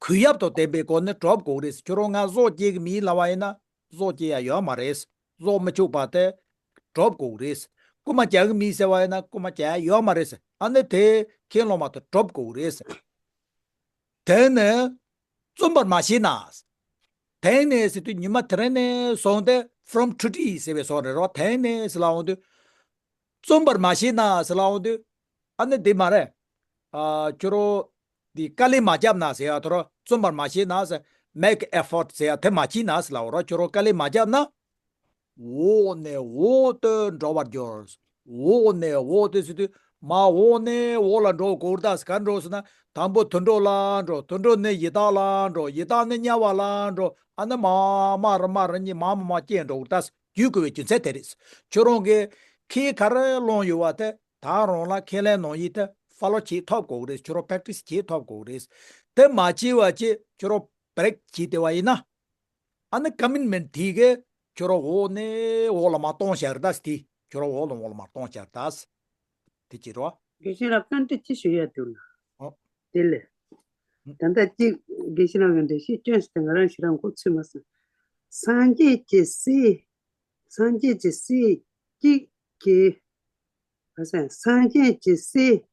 གུས་ཡབ་དང་ལྡན་པའི་སྒོ་ནས་བགྲོད་དགོས་རེད་ཟེར། ཁྱོད་རང་ང་བཟོ་བྱེད་ཀྱི་མིན་ལབ་པ་ཡིན་ན་བཟོ་བྱེད་ཡ་ཡོད་མ་རེད་ཟེར། བཟོ་མི་ཆོག་པ་དེ་བགྲོད་དགོས་རེད་ཟེར། རྐུན་མ་རྒྱག་གི་མིན་ཟེར་བ་ཡིན་ན་རྐུན་མ་རྒྱག་ཡ་ཡོད་མ་རེད་ཟེར། ཨ་ནི་དེ་ཁས་བླངས་མ་གཏོགས་བགྲོད་དགོས་རེད་ཟེར། དེ་ནི་བརྩོན་པར་མ་བྱས་ན། དེ་ནས་ཟེར་དུས་ཉི་མ་དེ་རིང་ནས་བཟུང་སྟེ་from today ཟེར་བའི་བཟོ་རེད་རོ། དེ་ནས་ཟེར་ལབ་འོང་དུས། བརྩོན་པར་མ་བྱས་ན་ཟེར་ལབ་འོང་དུས། ཨ་ནི་འདི་མ་རེད། ཨ། ཁྱོད་རང་འདི་དཀའ་ལས་མ་བརྒྱབ་ན་ཟེར་ཡ་དོ་རོ། བརྩོན་པར་མ་བྱས་ན་ཟེར། make effort ཟེར་ཡ་དེ་མ་བྱས་ན་ཟེར་ལབ་འོང་རོ། ཁྱོད་རང་དཀའ་ལས་མ་བརྒྱབ་ན། འོག་ནས་འོག་ཏུ་འགྲོ་བར་འགྱུར། འོག་ནས་འོག་ཏུ་ཟེར་དུས་མར་འོག་ནས་འོག་ལ་འགྲོ་དགོས་རེད་ད་ཟེར། ག་འགྲོ་ཟེར་ན་དང་པོ་དུད་འགྲོ་ལ་འགྲོ། དུད་འགྲོ་ནས་ཡི་དྭགས་ལ་འགྲོ། ཡི་དྭགས་ནས་དམྱལ་བ་ལ་འགྲོ། ཨ་ནི་མར་མར་རུ་མར་རུ་གཉིས་མར་མར་མར་སྐྱེས་འགྲོ་དགོས་རེད་ད་ཟེར། བརྒྱུད་དགོས་པའི་རྒྱུ་མཚན་དེ་རེད་ཟེར། ཁྱོད་རང་གིས་ཁས་ག་རེ་བླངས་ཡོད་པ་དེ་ད་རུང་ལ་ཁས་ལེན་གནང་ཡིག་དེ་follow བྱེད་ཐུབ་དགོས་རེད། ཁྱོད་རང་practice བྱེད་ཐུབ་དགོས་རེད། དེ་མ་བྱས་པ་བྱས་ཁྱོད་རང་break བྱས་བསྡད་པ་ཡིན་ན། ཨ་ནི་commitment དེ་གིས་ཁྱོད་རང་འོག་ནས་འོག་ལ་མར་གཏོང་བཞག་རེད་ད་ཟེར། དེ་ཁྱོད་རང་འོག་ལ་འོག་ལ་མར་གཏོང་བཞག་རེད་ད་ཟེར། དེ་བྱེད་རོགས། དགེ་བཤེས་ལགས་བཀའ་འདྲི་ཅི་ཞུ་ཡ་འདུག་ལ། ཨོ། དེ་ལས། ད་ལྟ་གཅིག་དགེ་བཤེས་ལགས་ཀྱི་འགྲེལ་བཤད་སྐྱོན་ཟེར་ཏེ་ང་རང་ཞེ་དྲག་མགོ་ཚོས་མ་སོང་། སངས་རྒྱས་ཀྱི་སྲས། སངས་རྒྱས་ཀྱི་སྲས་གཅིག་གིས། བ་སངས་སངས་རྒྱས་ཀྱི་སྲས་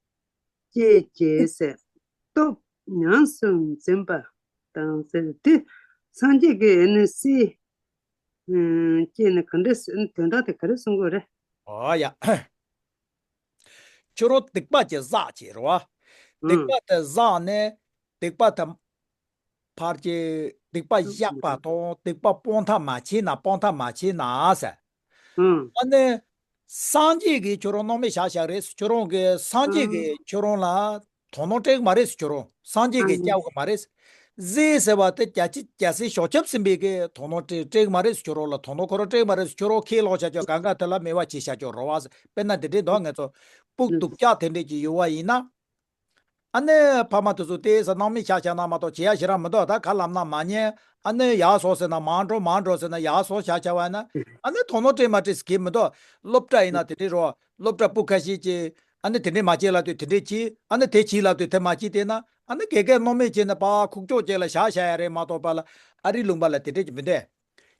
བཅས་ཀྱི་སྟོབས་ཉམས་སུ་འཛིན་པ་དང་ཟེར་དུས། སངས་རྒྱས་ཀྱི་ཨ་ནི་སྲས་བཅས་ནི་ག་འདྲ་དོན་དག་དེ་ག་རེ་གསུང་དགོས་རེད། ཨོ་ཡ། ཁྱོད་རང་སྡིག་པ་ཅིག་བསགས་བྱས་རེད་བ། སྡིག་པ་དེ་བསགས་ནས་སྡིག་པ་དེ་ཕར་གྱི་སྡིག་པ་བཤགས་པ་དང་སྡིག་པ་སྤང་ཐབས་མ་བྱས་ན་སྤང་ཐབས་མ་བྱས་ན་ཟེར། ཨ་ནི་སངས་རྒྱས་ཀྱིས་ཁྱོད་རང་སྣང་མེད་བྱས་བཞག་རེད། ཁྱོད་རང་གི་སངས་རྒྱས་ཀྱིས་ཁྱོད་རང་ལ་དོ་སྣང་སྤྲད་ཀྱི་མ་རེད། ཁྱོད་རང་སངས་རྒྱས་ཀྱིས་སྐྱབས་ཀྱི་མ་རེད། སྲས་ཟེར་བ་དེ་རྒྱལ་སྲས་རྒྱལ་སྲས་ཞབས་ཁྱབ་ཟིན་པའི་གི་དོ་སྣང་སྤྲད་སྤྲད་ཀྱི་མ་རེད། ཁྱོད་རང་ལ་དོ་སྣང་ཁོ་རང་སྤྲད་ཀྱི་མ་རེད། ཁྱོད་རང་ཁས་བླངས་བྱས་ཀྱང་གང་ག་དེ་ལ་མོས་པ་བྱས་བཞག་ཀྱང་རེད་བ། དཔེར་ན་འདི་འདྲའི་འདུག་ང་ཚོ་སྤུ་གུ་སྡུག་ཅག་དེ་འདྲས་ཀྱི་ཡོད་པ་ཡིན་ན། ཨ་ནི་ཕ་མ་དེ་ཚོ་དེ་ས་སྣང་མེད་བྱས་བཞག་ན་མ་གཏོགས་བྱེད་ཡ་ཞེ་དྲག་མི་འདུག་ད་ག་ལབ་ན་མ་ཉན། ཨ་ནི་ཡར་སོང་ཟེར་ན་མར་འགྲོ། མར་འགྲོ་ཟེར་ན་ཡར་སོང་བྱས་བྱས་པ་ཡིན་ན། ཨ་ནི་དོ་སྣང་སྤྲད་མ་སྤྲད་ཟེར་གྱི་མི་འདུག་སློབ་གྲྭ་ཡིན་ན་དེ་འདྲས་རེད་བ། སློབ་གྲྭ་སྤུ་གུ་ཁ་ཤས་ཀྱིས་ཨ་ནི་དེ་འདྲས་མ་བྱེད་ལབ་དུས་དེ་འདྲས་བྱེད། ཨ་ནི་དེ་བྱེད་ལབ་དུས་དེ་མ་བྱེད་བསྡད་ན། ཨ་ནི་དགེ་རྒན་སྣང་མེད་བྱས་ནས་ཕར་ཁུག་ཀྱོག་ཅིག་ལ་བཞག་བཞག་ཡ་རེད་མ་གཏོགས་པ་ལ་ཨ་རིའི་ལུང་པ་ལ་དེ་འདྲས་ཀྱི་མི་འདུག་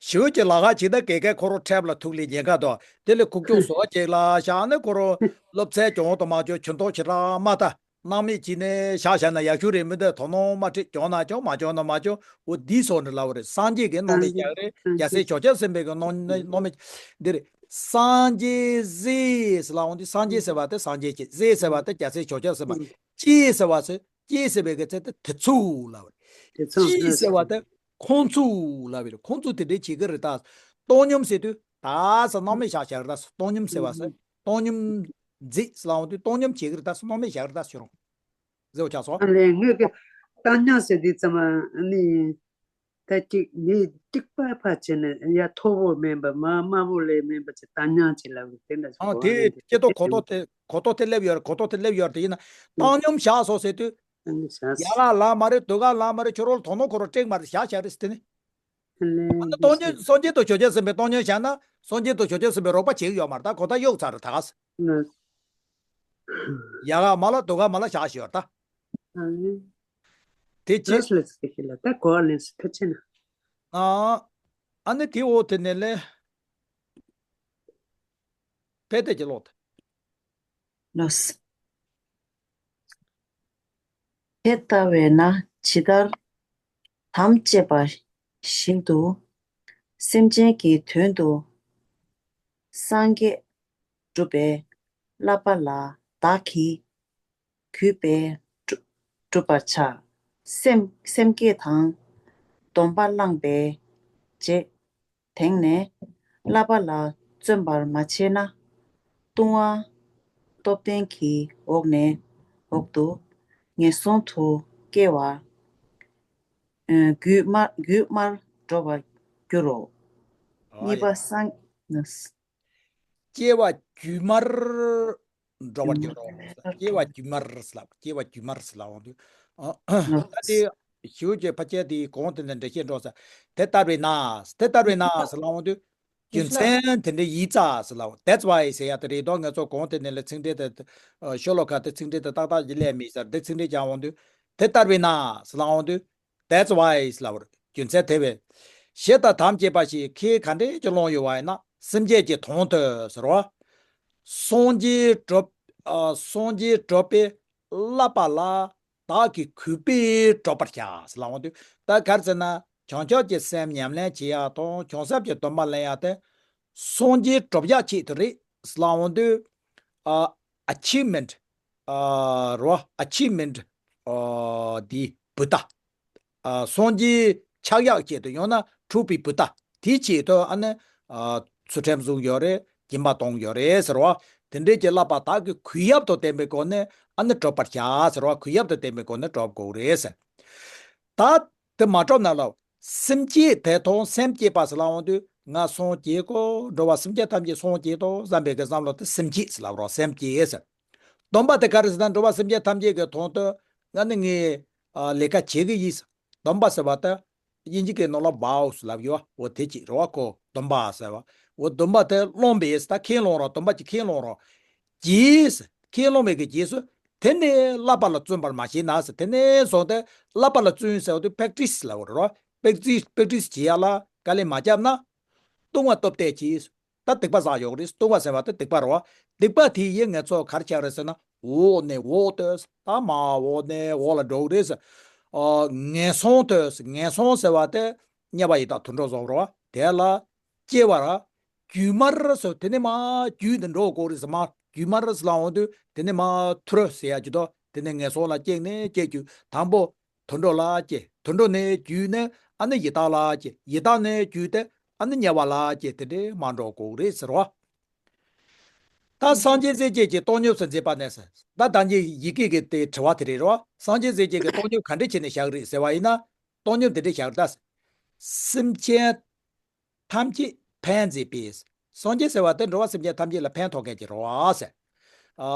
ཞི་བའི་ལ་ཁ་ཅིག་ན་དགེ་རྒན་ཁོ་རང་འཁྲབ་ལ་ཐུག་ལས་ཉེན་ཁ་འདུག་དེ་ལས་ཁུག་ཀྱོག་བཟོ་བ་ཅིག་ལ་བཞག་ནས་ཁོ་རང་སློབ་ཚན་སྦྱོང་དང་མ་སྦྱོང་ཇུས་གཏོགས་བྱེད་ར་མ་ད། སྣང་མེད་བྱས་ནས་བཞག་བཞག་ན་ཡག་ཤོས་རེད་མི་འདུག་དོ་སྣང་མ་སྤྲད། སྦྱོང་ན་སྦྱོང་མ་སྦྱོང་ན་མ་སྦྱོང་། འོ་འདི་བཟོ་འདྲ་ལབ་པ་རེད། སངས་རྒྱས་ཀྱི་སྣང་མེད་རྒྱག་རེད། རྒྱལ་སྲས་ཞབས་ཁྱབ་ཟིན་པའི་གི་སྣང་སྣང་མེད། འདི་རེད། སངས་རྒྱས་སྲས་ལབ་འོང་དུས་སངས་རྒྱས་ཟེར་བ་དེ་སངས་རྒྱས་ཀྱི། སྲས་ཟེར་བ་དེ་རྒྱལ་སྲས་ཞབས་ཁྱབ་ཟིན་པ། བཅས་ཟེར་བ་ཟེར། བཅས་ཟེར་བའི་གི་ཚེ་དེ་དེ་ཚོ་ལབ་པ་རེད། དེ་ཚོ་བཅས་ཟེར་བ་དེ་ཁོང་ཚོ་ལབ་པ་རེད། ཁོང་ཚོ་དེ་འདྲས་བྱེད་ཀྱི་རེད་ད། བཏང་སྙོམས་ཟེར་དུས་ད་ས་སྣང་མེད་བཞག་བཞག་རེད་ད། བཏང་སྙོམས་ཟེར་བ་ཟེར། བཏང་སྙོམས་མཛད་ལབ་འོང་དུས་བཏང་སྙོམས་བྱེད་ཀྱི་རེད་ད། ས་སྣང་མེད་བཞག་རེད་ད་ཟེར་རུང་། ཟེར་བ་ཆགས་སོང་། ཨ་ལས་ངོས་ཀྱི་བཏང་སྙོམས་ཟེར་དུས་ཙམ་ཨ་ནི། ད་ཅིག་མི་གཅིག་པ་ཕར་བྱས་ནས་ཡ་མཐོ་པོ་མིན་པ་མ་དམའ་པོ་ལས་མིན་པ་ཅིག་བཏང་སྙོམས་ཅིག་ལབ་དེ་འདྲ་ཞིག་ཨང་གོ་དེ་ནས་སྐྱེ་ཐོག་གོ་ཐོག་དེ་གོ་ཐོག་དེ་སླེབས་ཡོད་རེད། གོ་ཐོག་དེ་སླེབས་ཡོད་རེད། དེ་ཡིན་ན་བཏང་སྙོམས་བཞག་སོང་ཟེར་དུས། ཨ་ནི་བཞག་ཡ་ལ་ལ་མ་རེད། དུ་ག་ལ་མ་རེད། ཁྱོད་རོགས་ལ་དོ་སྣང་ཁོ་རོ་སྤྲད་མ་རེད། བཞག་བཞག་རེད་ཟེར་དེ་ནི། ཨ་ནི་སྟོང་ཉིད་སངས་རྒྱས་དང་ཆོས་རྒྱལ་སེམས་དཔའི་བཏང་སྙོམས་བཞག་ན་སངས་རྒྱས་དང་ཆོས་རྒྱལ་སེམས་དཔའི་རོགས་པ་བྱེད་ཀྱི་ཡོད་མ་རེད། ད་གོ་ཐག་གཡུག་ཚར་རེད་ད་ག་ཟེར། ཡ་ག་མ་ལ་དུ་ག་མ་ལ་བཞག་ཞོར་ད། དེ་ཅི། ལོས་ལས་ཀྱི་ལ་ད་གོ་ལེན་སི་ཐུ་ཆེ་ན། ཨ། ཨ་ནི་དེ་འོ་དེ་ནས་ལས། ཕེ་ཏེ་ཀྱི་ལོག་ཏེ། ལོས། དེ་ལྟ་བས་ན་ཇི་ལྟར་དམ་བཅས་པ་བཞིན་དུ་སེམས་ཅན་གྱི་དོན་དུ་ སངས་རྒྱས་སྒྲུབ་པའི་བསླབ་པ་ལ་བདག་གིས་གུས་པས་སྒྲུབ་པར་བྱ། སེམས་སེམས་བསྐྱེད་དང་སྡོམ་པ་བླངས་པའི་རྗེས་དེང་ནས་བསླབ་པ་ལ་བརྩོན་པར་མ་བྱས་ན། ལྟུང་བ་སྟོབས་ལྡན་གྱི་འོག་ནས་འོག་ཏུ་ངན་སོང་དུ་སྐྱེ་བ་རྒྱུད་མར་རྒྱུད་མར་འགྲོ་བར་འགྱུར་རོ། གཉིས་པ་སངས། སྐྱེ་བ་རྒྱུད་མར་འགྲོ་བར་འགྱུར་རོ། སྐྱེ་བ་རྒྱུད་མར་ཟེར་ལབ། སྐྱེ་བ་རྒྱུད་མར་ཟེར་ལབ་འོང་དུས། ཨ་ད་དེ་ཞུ་རྒྱུ་ཕལ་ཆེར་དེ་གོང་དེ་ནས་འགྲེལ་བཤད་འགྲོ་ས། དེ་ལྟར་བས་ན། དེ་ལྟར་བས་ན་ཟེར་ལབ་འོང་དུས། རྒྱུ་མཚན་དེ་འདྲའི་ཡིག་རྩ་ཟེར་ལབ། That's why ཟེར་ཡ་དེ་རེད་དོ། ང་ཚོ་གོང་དེ་ནས་ལ་ཚིག་འགྲེལ་དེ་ཤོ་ལོ་ཀ་དེ་ཚིག་འགྲེལ་དེ་ཏག་ཏག་ཅིག་ལས་མི་ཟེར། དེ་ཚིག་འགྲེལ་ཀྱང་འོང་དུས། དེ་ལྟར་བས་ན་ཟེར་ལབ་འོང་དུས། That's why ཟེར་ལབ་པར་རྒྱུ་མཚན་དེ་བས། ཞེ་ད་དམ་བཅས་པ་ཞིག་ཁས་ག་འདྲས་ཀྱི་བླངས་ཡོད་པ་ཡིན་ན། སེམས་ཅན་གྱི་དོན་དུ་ཟེར་བ། སངས་རྒྱས་སྒྲུབ། ཨ་སངས་རྒྱས་སྒྲུབ་པའི་བསླབ་པ་ལ་བདག་གིས་གུས་པས་སྒྲུབ་པར་བྱ་ཟེར་ལབ་འོང་དུས། ད་ག་རེ་ཟེར་ན། བྱང་ཆུབ་ཀྱི་སེམས་ཉམས་ལེན་བྱེད་ཡག་དང་བྱང་སེམས་ཀྱི་སྡོམ་པ་ལེན་ཡག་དེ་སངས་རྒྱས་སྒྲུབ་ཡག་ཆེད་དུ་རེད་ཟེར་ལབ་འོང་དུས། ཨ་achievement ཨ་རོ། achievement ཨ་དེ་བུ་ད། ཨ་སངས་རྒྱས་ཆགས་ཡག་ཆེད་དུ། ཡང་ན་འཁྲུག་པའི་བུ་ད། དེའི་ཆེད་དུ་ཨ་ནི་ཨ་ཚུལ་ཁྲིམས་བཟུང་ཡོད་རེད། སྦྱིན་པ་གཏོང་ཡོད་རེད་ཟེར་བ། དེ་འདྲས་ཀྱི་བསླབ་པ་དག་གི་གུས་ཡབ་དང་ལྡན་པའི་སྒོ་ནས་ཨ་ནི་སྒྲུབ་པར་བྱ་ཟེར་བ། གུས་ཡབ་དང་ལྡན་པའི་སྒོ་ནས་སྒྲུབ་དགོས་རེད་ཟེར། ད་དེ་མ་སྒྲུབ་ན་ལ། སེམས་བསྐྱེད་དེ་དང་སེམས་བསྐྱེད་པ་ཟེར་ལབ་འོང་དུས། ང་སངས་རྒྱས་དགོས། འགྲོ་བ་སེམས་ཅན་ཐམས་ཅད་སངས་རྒྱས་དོ་བསམ་པའི་གི་བསམ་བློ་དེ་སེམས་བསྐྱེད་ཟེར་ལབ་རོགས། སེམས་བསྐྱེད་ཟེར། སྡོམ་པ་དེ་ག་རེ་ཟེར་ན། འགྲོ་བ་སེམས་ཅན་ཐམས་ཅད་ཀྱི་དོན་དུ་ང་ནི་ངའི་ཨ་ལས་ཀ་བྱེད་ཀྱི་ཡིན་ཟེར། སྡོམ་པ་ཟེར་བ་དེ་དབྱིན་ཇི་གི་ནང་ལ་vows ལབ་ཡོད། འོ་དེ་གཅིག་རེད་བ། ཁོ་སྡོམ་པ་ཟེར་བ། འོ་སྡོམ་པ་དེ་བླངས་པས་ད་ཁས་བླངས་རོགས། སྡོམ་པ་གཅིག་ཁས་བླངས་རོགས། རྗེས་ཁས་བླངས་པའི་གི་རྗེས་སུ། དེ་ནས་བསླབ་པ་ལ་བརྩོན་པར་མ་བྱས་ན་ཟེར། དེ་ནས་བཟུང་སྟེ་བསླབ་པ་ལ་བརྩོན་ཟེར་བ་དེ་practice ལབ་རེད་བ། practice practice བྱེད་ཡག་ལ་དཀའ་ལས་མ་བརྒྱབ་ན། ལྟུང་བ་སྟོབས་ལྡན་གྱིས། ད་སྡིག་པ་བསགས་ཡོད་རེད། ལྟུང་བ་ཟེར་བ་དེ་སྡིག་པ་རེད་བ། སྡིག་པ་དེ་ཡིས་ང་ཚོ་ག་རེ་བྱས་རེད་ཟེར་ན། འོག་ནས་འོག་ཏུ། ད་མར་འོག་ནས་འོག་ལ་འགྲོ་གི་རེད་ཟེར། ཨ་ངན་སོང་དུ། ངན་སོང་ཟེར་བ་དེ་དམྱལ་བ་ཡི་དྭགས་དུད་འགྲོ་སོགས་རེད་བ། དེ་ལ་སྐྱེ་བར་རྒྱུད་མར་ཟེར། དེ་ནས་མར་བརྒྱུད་དེ་འགྲོ་དགོས་རེད་ཟེར། མར་བརྒྱུད་མར་ཟེར་ལབ་འོང་དུས། དེ་ནས་མར་ཐུར་ཟེར་ཡ་ཅིག་འདུག་དེ་ནས་ངན་སོང་ལ་སྐྱེས་ནས་སྐྱེ་རྒྱུ། དང་པོ་དུད་འགྲོ་ལ་སྐྱེ། དུད་འགྲོ་ནས་བརྒྱུད་ནས་ཨ་ནི་ཡི་དྭགས་ལ་སྐྱེ། ཡི་དྭགས་ནས་བརྒྱུད་དེ་ཨ་ནི་དམྱལ་བ་ལ་སྐྱེ། དེ་འདྲས་མར་འགྲོ་དགོས་རེད་ཟེར་བ། ད་སངས་རྒྱས་སྲས་བཅས་ཀྱིས་སྟོང་ཉིད་སུ་མཛད་པ་ནས་ཟེར། ད་ད་གིན་ཡི་གེ་གི་དེ་དྲི་བ་དེ་རེད་རོ། སངས་རྒྱས་སྲས་བཅས་ཀྱིས་སྟོང་ཉིད་ག་འདྲས་བྱས་ནས་བཞག་རེད་ཟེར་བ་ཡིན་ན། སྟོང་ཉིད་དེ་འདྲས་བཞག་རེད་ད། སེམས་ཅན་ཐམས་ཅད་ཕན་མཛད་པས། སངས་རྒྱས་ཟེར་བ་དེ་འགྲོ་བ་སེམས་ཅན་ཐམས་ཅད་ལ་ཕན་ཐོགས་མཁན་གྱི་རེད་བ་ཟེར། ཨ་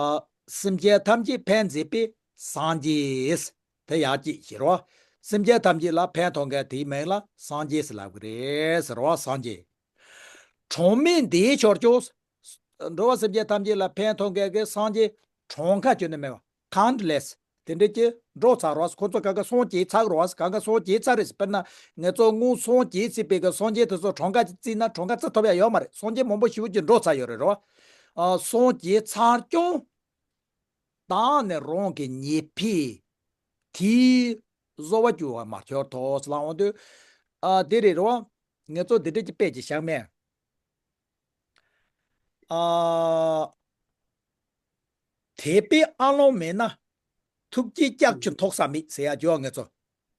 སེམས་ཅན་ཐམས་ཅད་ཕན་མཛད་པས་སངས་རྒྱས། དེ་ཡག་ཅིག་ཞིག་རེད་བ། སེམས་ཅན་ཐམས་ཅད་ལ་ཕན་ཐོགས་མཁན་དེའི་མིང་ལ་སངས་རྒྱས་ཟེར་ལབ་ཀྱི་རེད་ཟེར་བ། སངས་རྒྱས། གྲངས་མེད་འདིའི་ཕྱོགས་ཀྱང་། འགྲོ་བ་སེམས་ཅན་ཐམས་ཅད་ལ་ཕན་ཐོགས་མཁན་གྱི་སངས་རྒྱས་གྲངས་ཁ་གཅོད་ནས་མེད་པ། countless དེ་འདྲས་ཀྱི་འགྲོ་ཚར་རོ། ཁོ་ཚོ་གང་ག་སངས་རྒྱས་ཚར་རོ། གང་ག་སངས་རྒྱས་ཚར་རེད། དཔེར་ན་ང་ཚོ་སྔོན་སངས་རྒྱས་ཚར་བའི་གི་སངས་རྒྱས་དེ་ཚོ་གྲངས་ཀ་བརྩིས་ན་གྲངས་ཀ་བརྩི་ཐུབ་ཡ་ཡོད་མ་རེད། སངས་རྒྱས་མང་པོ་ཞེ་པོ་ཅིག་འགྲོ་ཚར་ཡོད་རེད་རོ། ཨ་སངས་རྒྱས་ཚར་ཀྱང་བདག་ནི་རང་གི་ཉེས་པས་དེའི་བཟོད་པ་བསྐྱུར་བར་མ་གྱུར་ཏོ་ཟེར་ལབ་འོང་དུས། ཨ་དེ་རེད་རོ། ང་ཚོ་འདི་འདྲས་ཀྱི་དཔེ་ཅིག་བཞག་མེད། ཨ། དད་པས་ཨ་ལོང་མེད་ན། ཐུགས་ཀྱིས་སྐྱག་ཆུ་འཐོག་ས་མེད་ཟེར་ཡ་ཅིག་ཡོད། ང་ཚོ་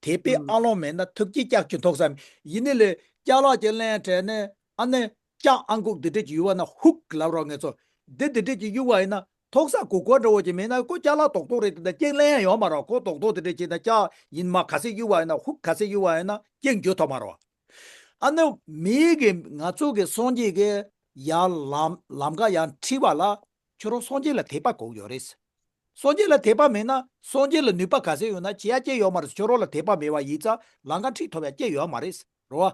དད་པས་ཨ་ལོང་མེད་ན་ཐུགས་ཀྱིས་སྐྱག་ཆུ་འཐོག་ས་མེད། ཡིན་ནའི་ལས་ཅ་ལག་ཅིག་ལེན་བྱས་ནས་ཨ་ནི་ལྕགས་ཨང་ཀུག་འདི་འདྲས་ཅིག་ཡོད་པ་ན་ཧུག་ལབ་རོགས། ང་ཚོ་འདི་འདི་འདྲས་ཅིག་གཡུག་པ་ཡིན་ན་འཐོག་ས་གུག་གུག་འདྲ་བོ་ཅིག་མེད་ན། ཁོ་ཅ་ལག་རྡོག་རྡོག་རེད། དེ་འདྲ་ཅིག་ལེན་ཡ་ཡོད་མ་རེད། ཁོ་རྡོག་རྡོག་འདི་འདྲས་ཅིག་ན་ལྕགས་ཡིན་མ་ག་ཚད་གཡུག་པ་ཡིན་ན། ཧུག་ག་ཚད་གཡུག་པ་ཡིན་ན་ཅིག་འགྱོ་ཐུབ་མ་རེད། ཨ་ནི་མིའི་གི་ང་ཚོ་གི་སངས་རྒྱས་ཀྱི་ཡར་ལམ་ལམ་ཁ་ཡར་ཁྲིད་པ་ལ་ཁྱོད་རང་སངས་རྒྱས་ལ་དད་པ་དགོས་ཡོད་རེད། སངས་རྒྱས་ལ་དད་པ་མེད་ན་སངས་རྒྱས་ལ་ནུས་པ་ག་ཚད་ཡོད་ན་བྱེད་ཡ་ཅི་ཡོད་མ་རེད། ཁྱོད་རང་ལ་དད་པ་མེད་པ་ཡིན་ཙང་ལམ་ཁ་ཁྲིད་ཐུབ་ཡ་ཅི་ཡོད་མ་རེད། རེད་བ།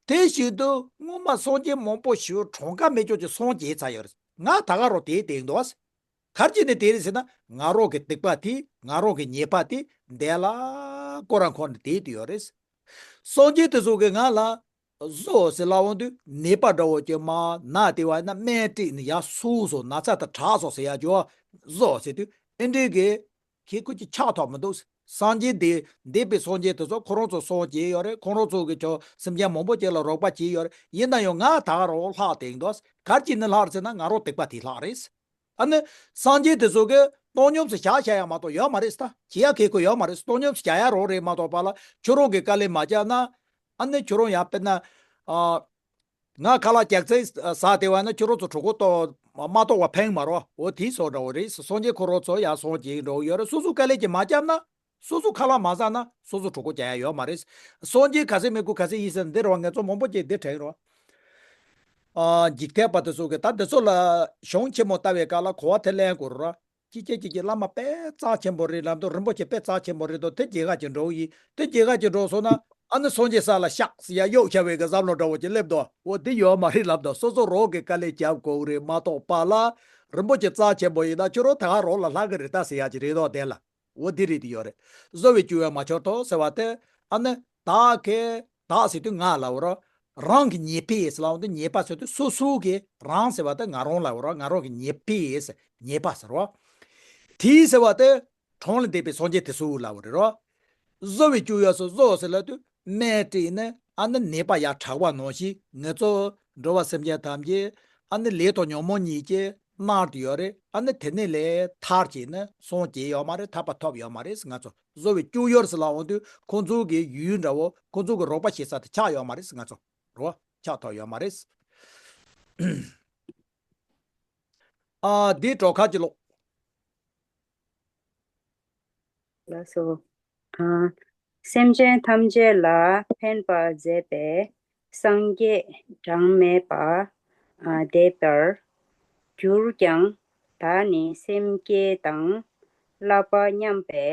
དེ་བཞིན་དུ་སྔོན་མ་སངས་རྒྱས་མང་པོ་ཞིག་གྲངས་ཀ་མེད་ཅོག་ཅིག་སངས་རྒྱས་ཚར་ཡོད་རེད། ང་ད་ག་རང་དེའི་སྟེང་དུ་བ། ག་རེ་བྱས་ནས་དེ་རེད་ཟེར་ན། ང་རང་གི་སྡིག་པ་དེ་ང་རང་གི་ཉེས་པ་དེ་འདས་ལ་སྐོར་ར་འཁོར་ནས་དེ་དུ་ཡོད་རེད། སངས་རྒྱས་དེ་ཚོ་གིས་ང་ལ་བཟོད་ཟེར་ལབ་འོང་དུས་ནད་པ་འདྲ་བོ་ཅིག་མར་ན་དེ་བ་ཡིན་ན་སྨན་སྤྲད་ནས་ཡར་སོང་སོང་ན་ཚ་དེ་དྲག་སོང་ཟེར་ཡ་ཅིག་བཟོད་ཟེར་དུས་ཨེ་འདྲའི་གི་ཁྱེད་ཁོ་ཅིག་ཆགས་ཐུབ་མི་འདུག་སངས་རྒྱས་འདི་འདས་པའི་སངས་རྒྱས་དེ་ཚོ་ཁོ་རང་ཚོ་སངས་རྒྱས་ཡོད་རེད། ཁོ་རང་ཚོ་གི་ཆོ་སེམས་ཅན་མང་པོ་ཅིག་ལ་རོགས་པ་བྱས་ཡོད་རེད། ཡིན་ན་ཡང་ང་ད་ག་རང་ལྷག་བསྡད་འདུག་ག་རེ་བྱས་ནས་ལྷག་རེད་ཟེར་ན་ང་རང་སྡིག་པ་དེ་ལྷག་རེད། ཨ་ནི་སངས་རྒྱས་དེ་ཚོ་གི་བཏང་སྙོམས་སུ་བཞག་བྱ་ཡ་མ་གཏོགས་ཡོད་མ་རེད་ད། བྱེད་ཡ་གི་ཁོ་ཡོད་མ་རེད། བཏང་སྙོམས་སུ་བྱ་ཡ་རང་རེད་མ་གཏོགས་པ་ལ་ཁྱོད་རང་གི་དཀའ་ལས་མ་བརྒྱབ་ན། ཨ་ནི་ཁྱོད་རང་ཡང་དཔེར་ན། ཨ། ང་ཁ་ལག་རྒྱག་ཚད་ཟ་བདེ་བ་ན་ཁྱོད་རང་ཚོ་གྲོད་ཁོག་ལྟོགས་མ་གཏོགས་པ་ཕན་མ་རོ། འོ་དེའི་སོགས་འདྲ་བོ་རེད། སངས་རྒྱས་ཁོ་རང་ཚོ་ཡང་སངས་རྒྱས་འགྲོ་གི་ཡོད་རེད། སོ་སོ་དཀའ་ལས་ཀྱིས་མ་བརྒྱབ་ན། སོ་སོ་ཁ་ལག་མ་ཟ་ན་སོ་སོ་གྲོད་ཁོག་རྒྱག་ཡ་ཡོད་མ་རེད། སངས་རྒྱས་ག་ཚད་མི་དགོས་ག་ཚད་ཡིན་ཟེར་འདི་རེད་བ། ང་ཚོ་མང་པོ་ཅིག་འདི་དྲན་རོ། ཨ། འཇིག་རྟེན་པ་དེ་ཚོ་གི་ད་འདི་ཚོ་ལ་གཞུང་ཆེན་མོ་ལྟ་བའི་སྐབས་ལ་གོ་བ་དེ་ལེན་དགོས་རོ། ཅི་སྐད་ཅིག་གིས་བླ་མ་དཔེ་རྩ་ཆེན་པོ་རེད་ལབ་འདུག་རིན་པོ་ཆེ་དཔེ་རྩ་ཆེན་པོ་རེད་འདུག་དེ་རྒྱལ་ཁ་ཅིག་འགྲོ་གི་ཡིན། དེ་རྒྱལ་ཁ་ཅིག་འགྲོ་སོང་ན་ཨ་ནི་སངས་རྒྱས་ས་ལ་གཤེགས་ཟེར་ཡ་གཡོག་བྱ་བའི་གི་བསམ་བློ་འདྲ་བོ་ཅིག་སླེབས་འདུག་འོ་དེ་ཡོད་མ་རེད་ལབ་འདུག་སོ་སོ་རང་གི་དཀའ་ལས་རྒྱབ་དགོས་རེད་མ་གཏོགས་པ་ལ། རིན་པོ་ཆེ་རྩ་ཆེན་པོ་ཡིན་ན་ཁྱོད་རང་ད་ག་རང་ལ་ལྷག་གི་རེད་ད་ཟེར་ཡ་ཅིག་རེད་འདུག་དེ་ལ། འོ་དེ་རེད་དེ་ཡོད་རེད། བཟོ་བའི་སྤྱོད་ཡུལ་མ་འཆོར་ཏོ་ཟེར་བ་དེ། ཨ་ནི་བདག་གི་བདག་ཟེར་དུས་ང་ལབ་རོ། རང་གི་ཉེས་པས་ལབ་འོང་དུས་ཉེས་པ་ཟེར་དུས་སོ་སོ་གི་རང་ཟེར་བ་དེ་ང་རང་ལབ་རོ། ང་རང་གི་ཉེས་པས་ཉེས་པ་ཟེར་རོ། དེའི་ཟེར་བ་དེ་གྲངས་ལས་འདས་པའི་སངས་རྒྱས་དེ་ཚོ་ལབ་རེད་རོ། བཟོ་བའི་སྤྱོད་ཡུལ་སོ་བཟོ་ཟེར་ལབ་དུས་སྨན་སྤྲད་ནས་ཨ་ནི་ནད་པ་ཡར་དྲག་པ་ནང་བཞིན་ང་ཚོ་འགྲོ་བ་སེམས་ཅན་ཐམས་ཅད་ཨ་ནི་ལས་དང་ཉོན་མོངས་གཉིས་ཀྱིས་མནར་ཏེ་ཡོད་རེད། ཨ་ནི་དེ་ནས་ལས་ཐར་བྱས་ནས་སངས་རྒྱས་ཡོད་མ་རེད། ཐར་པ་ཐོབ་ཡོད་མ་རེད། ང་ཚོ་བཟོ་བའི་སྤྱོད་ཡུལ་ཟེར་ལབ་འོང་དུས་ཁོང་ཚོ་གི་ཡུལ་འདྲ་བོ་ཁོང་ཚོ་གི་རོགས་པ་བྱེད་ས་དེ་ཆགས་ཡོད་མ་རེད། ང་ཚོ་རོ་ཆགས་ཐུབ་ཡོད་མ་རེད། ཨ་འདི་གྲོགས་ཁ་ཅིག་ལོག་ལགས་སོ། ཨ། སེམས་ཅན་ཐམས་ཅད་ལ་ཕན་པར་མཛད་པའི་སངས་རྒྱས་གྲངས་མེད་པ། ཨ། འདས་པར་གྱུར་ཀྱང་། བདག་ནི་སེམས་བསྐྱེད་དང་བསླབ་པ་མཉམ་པའི་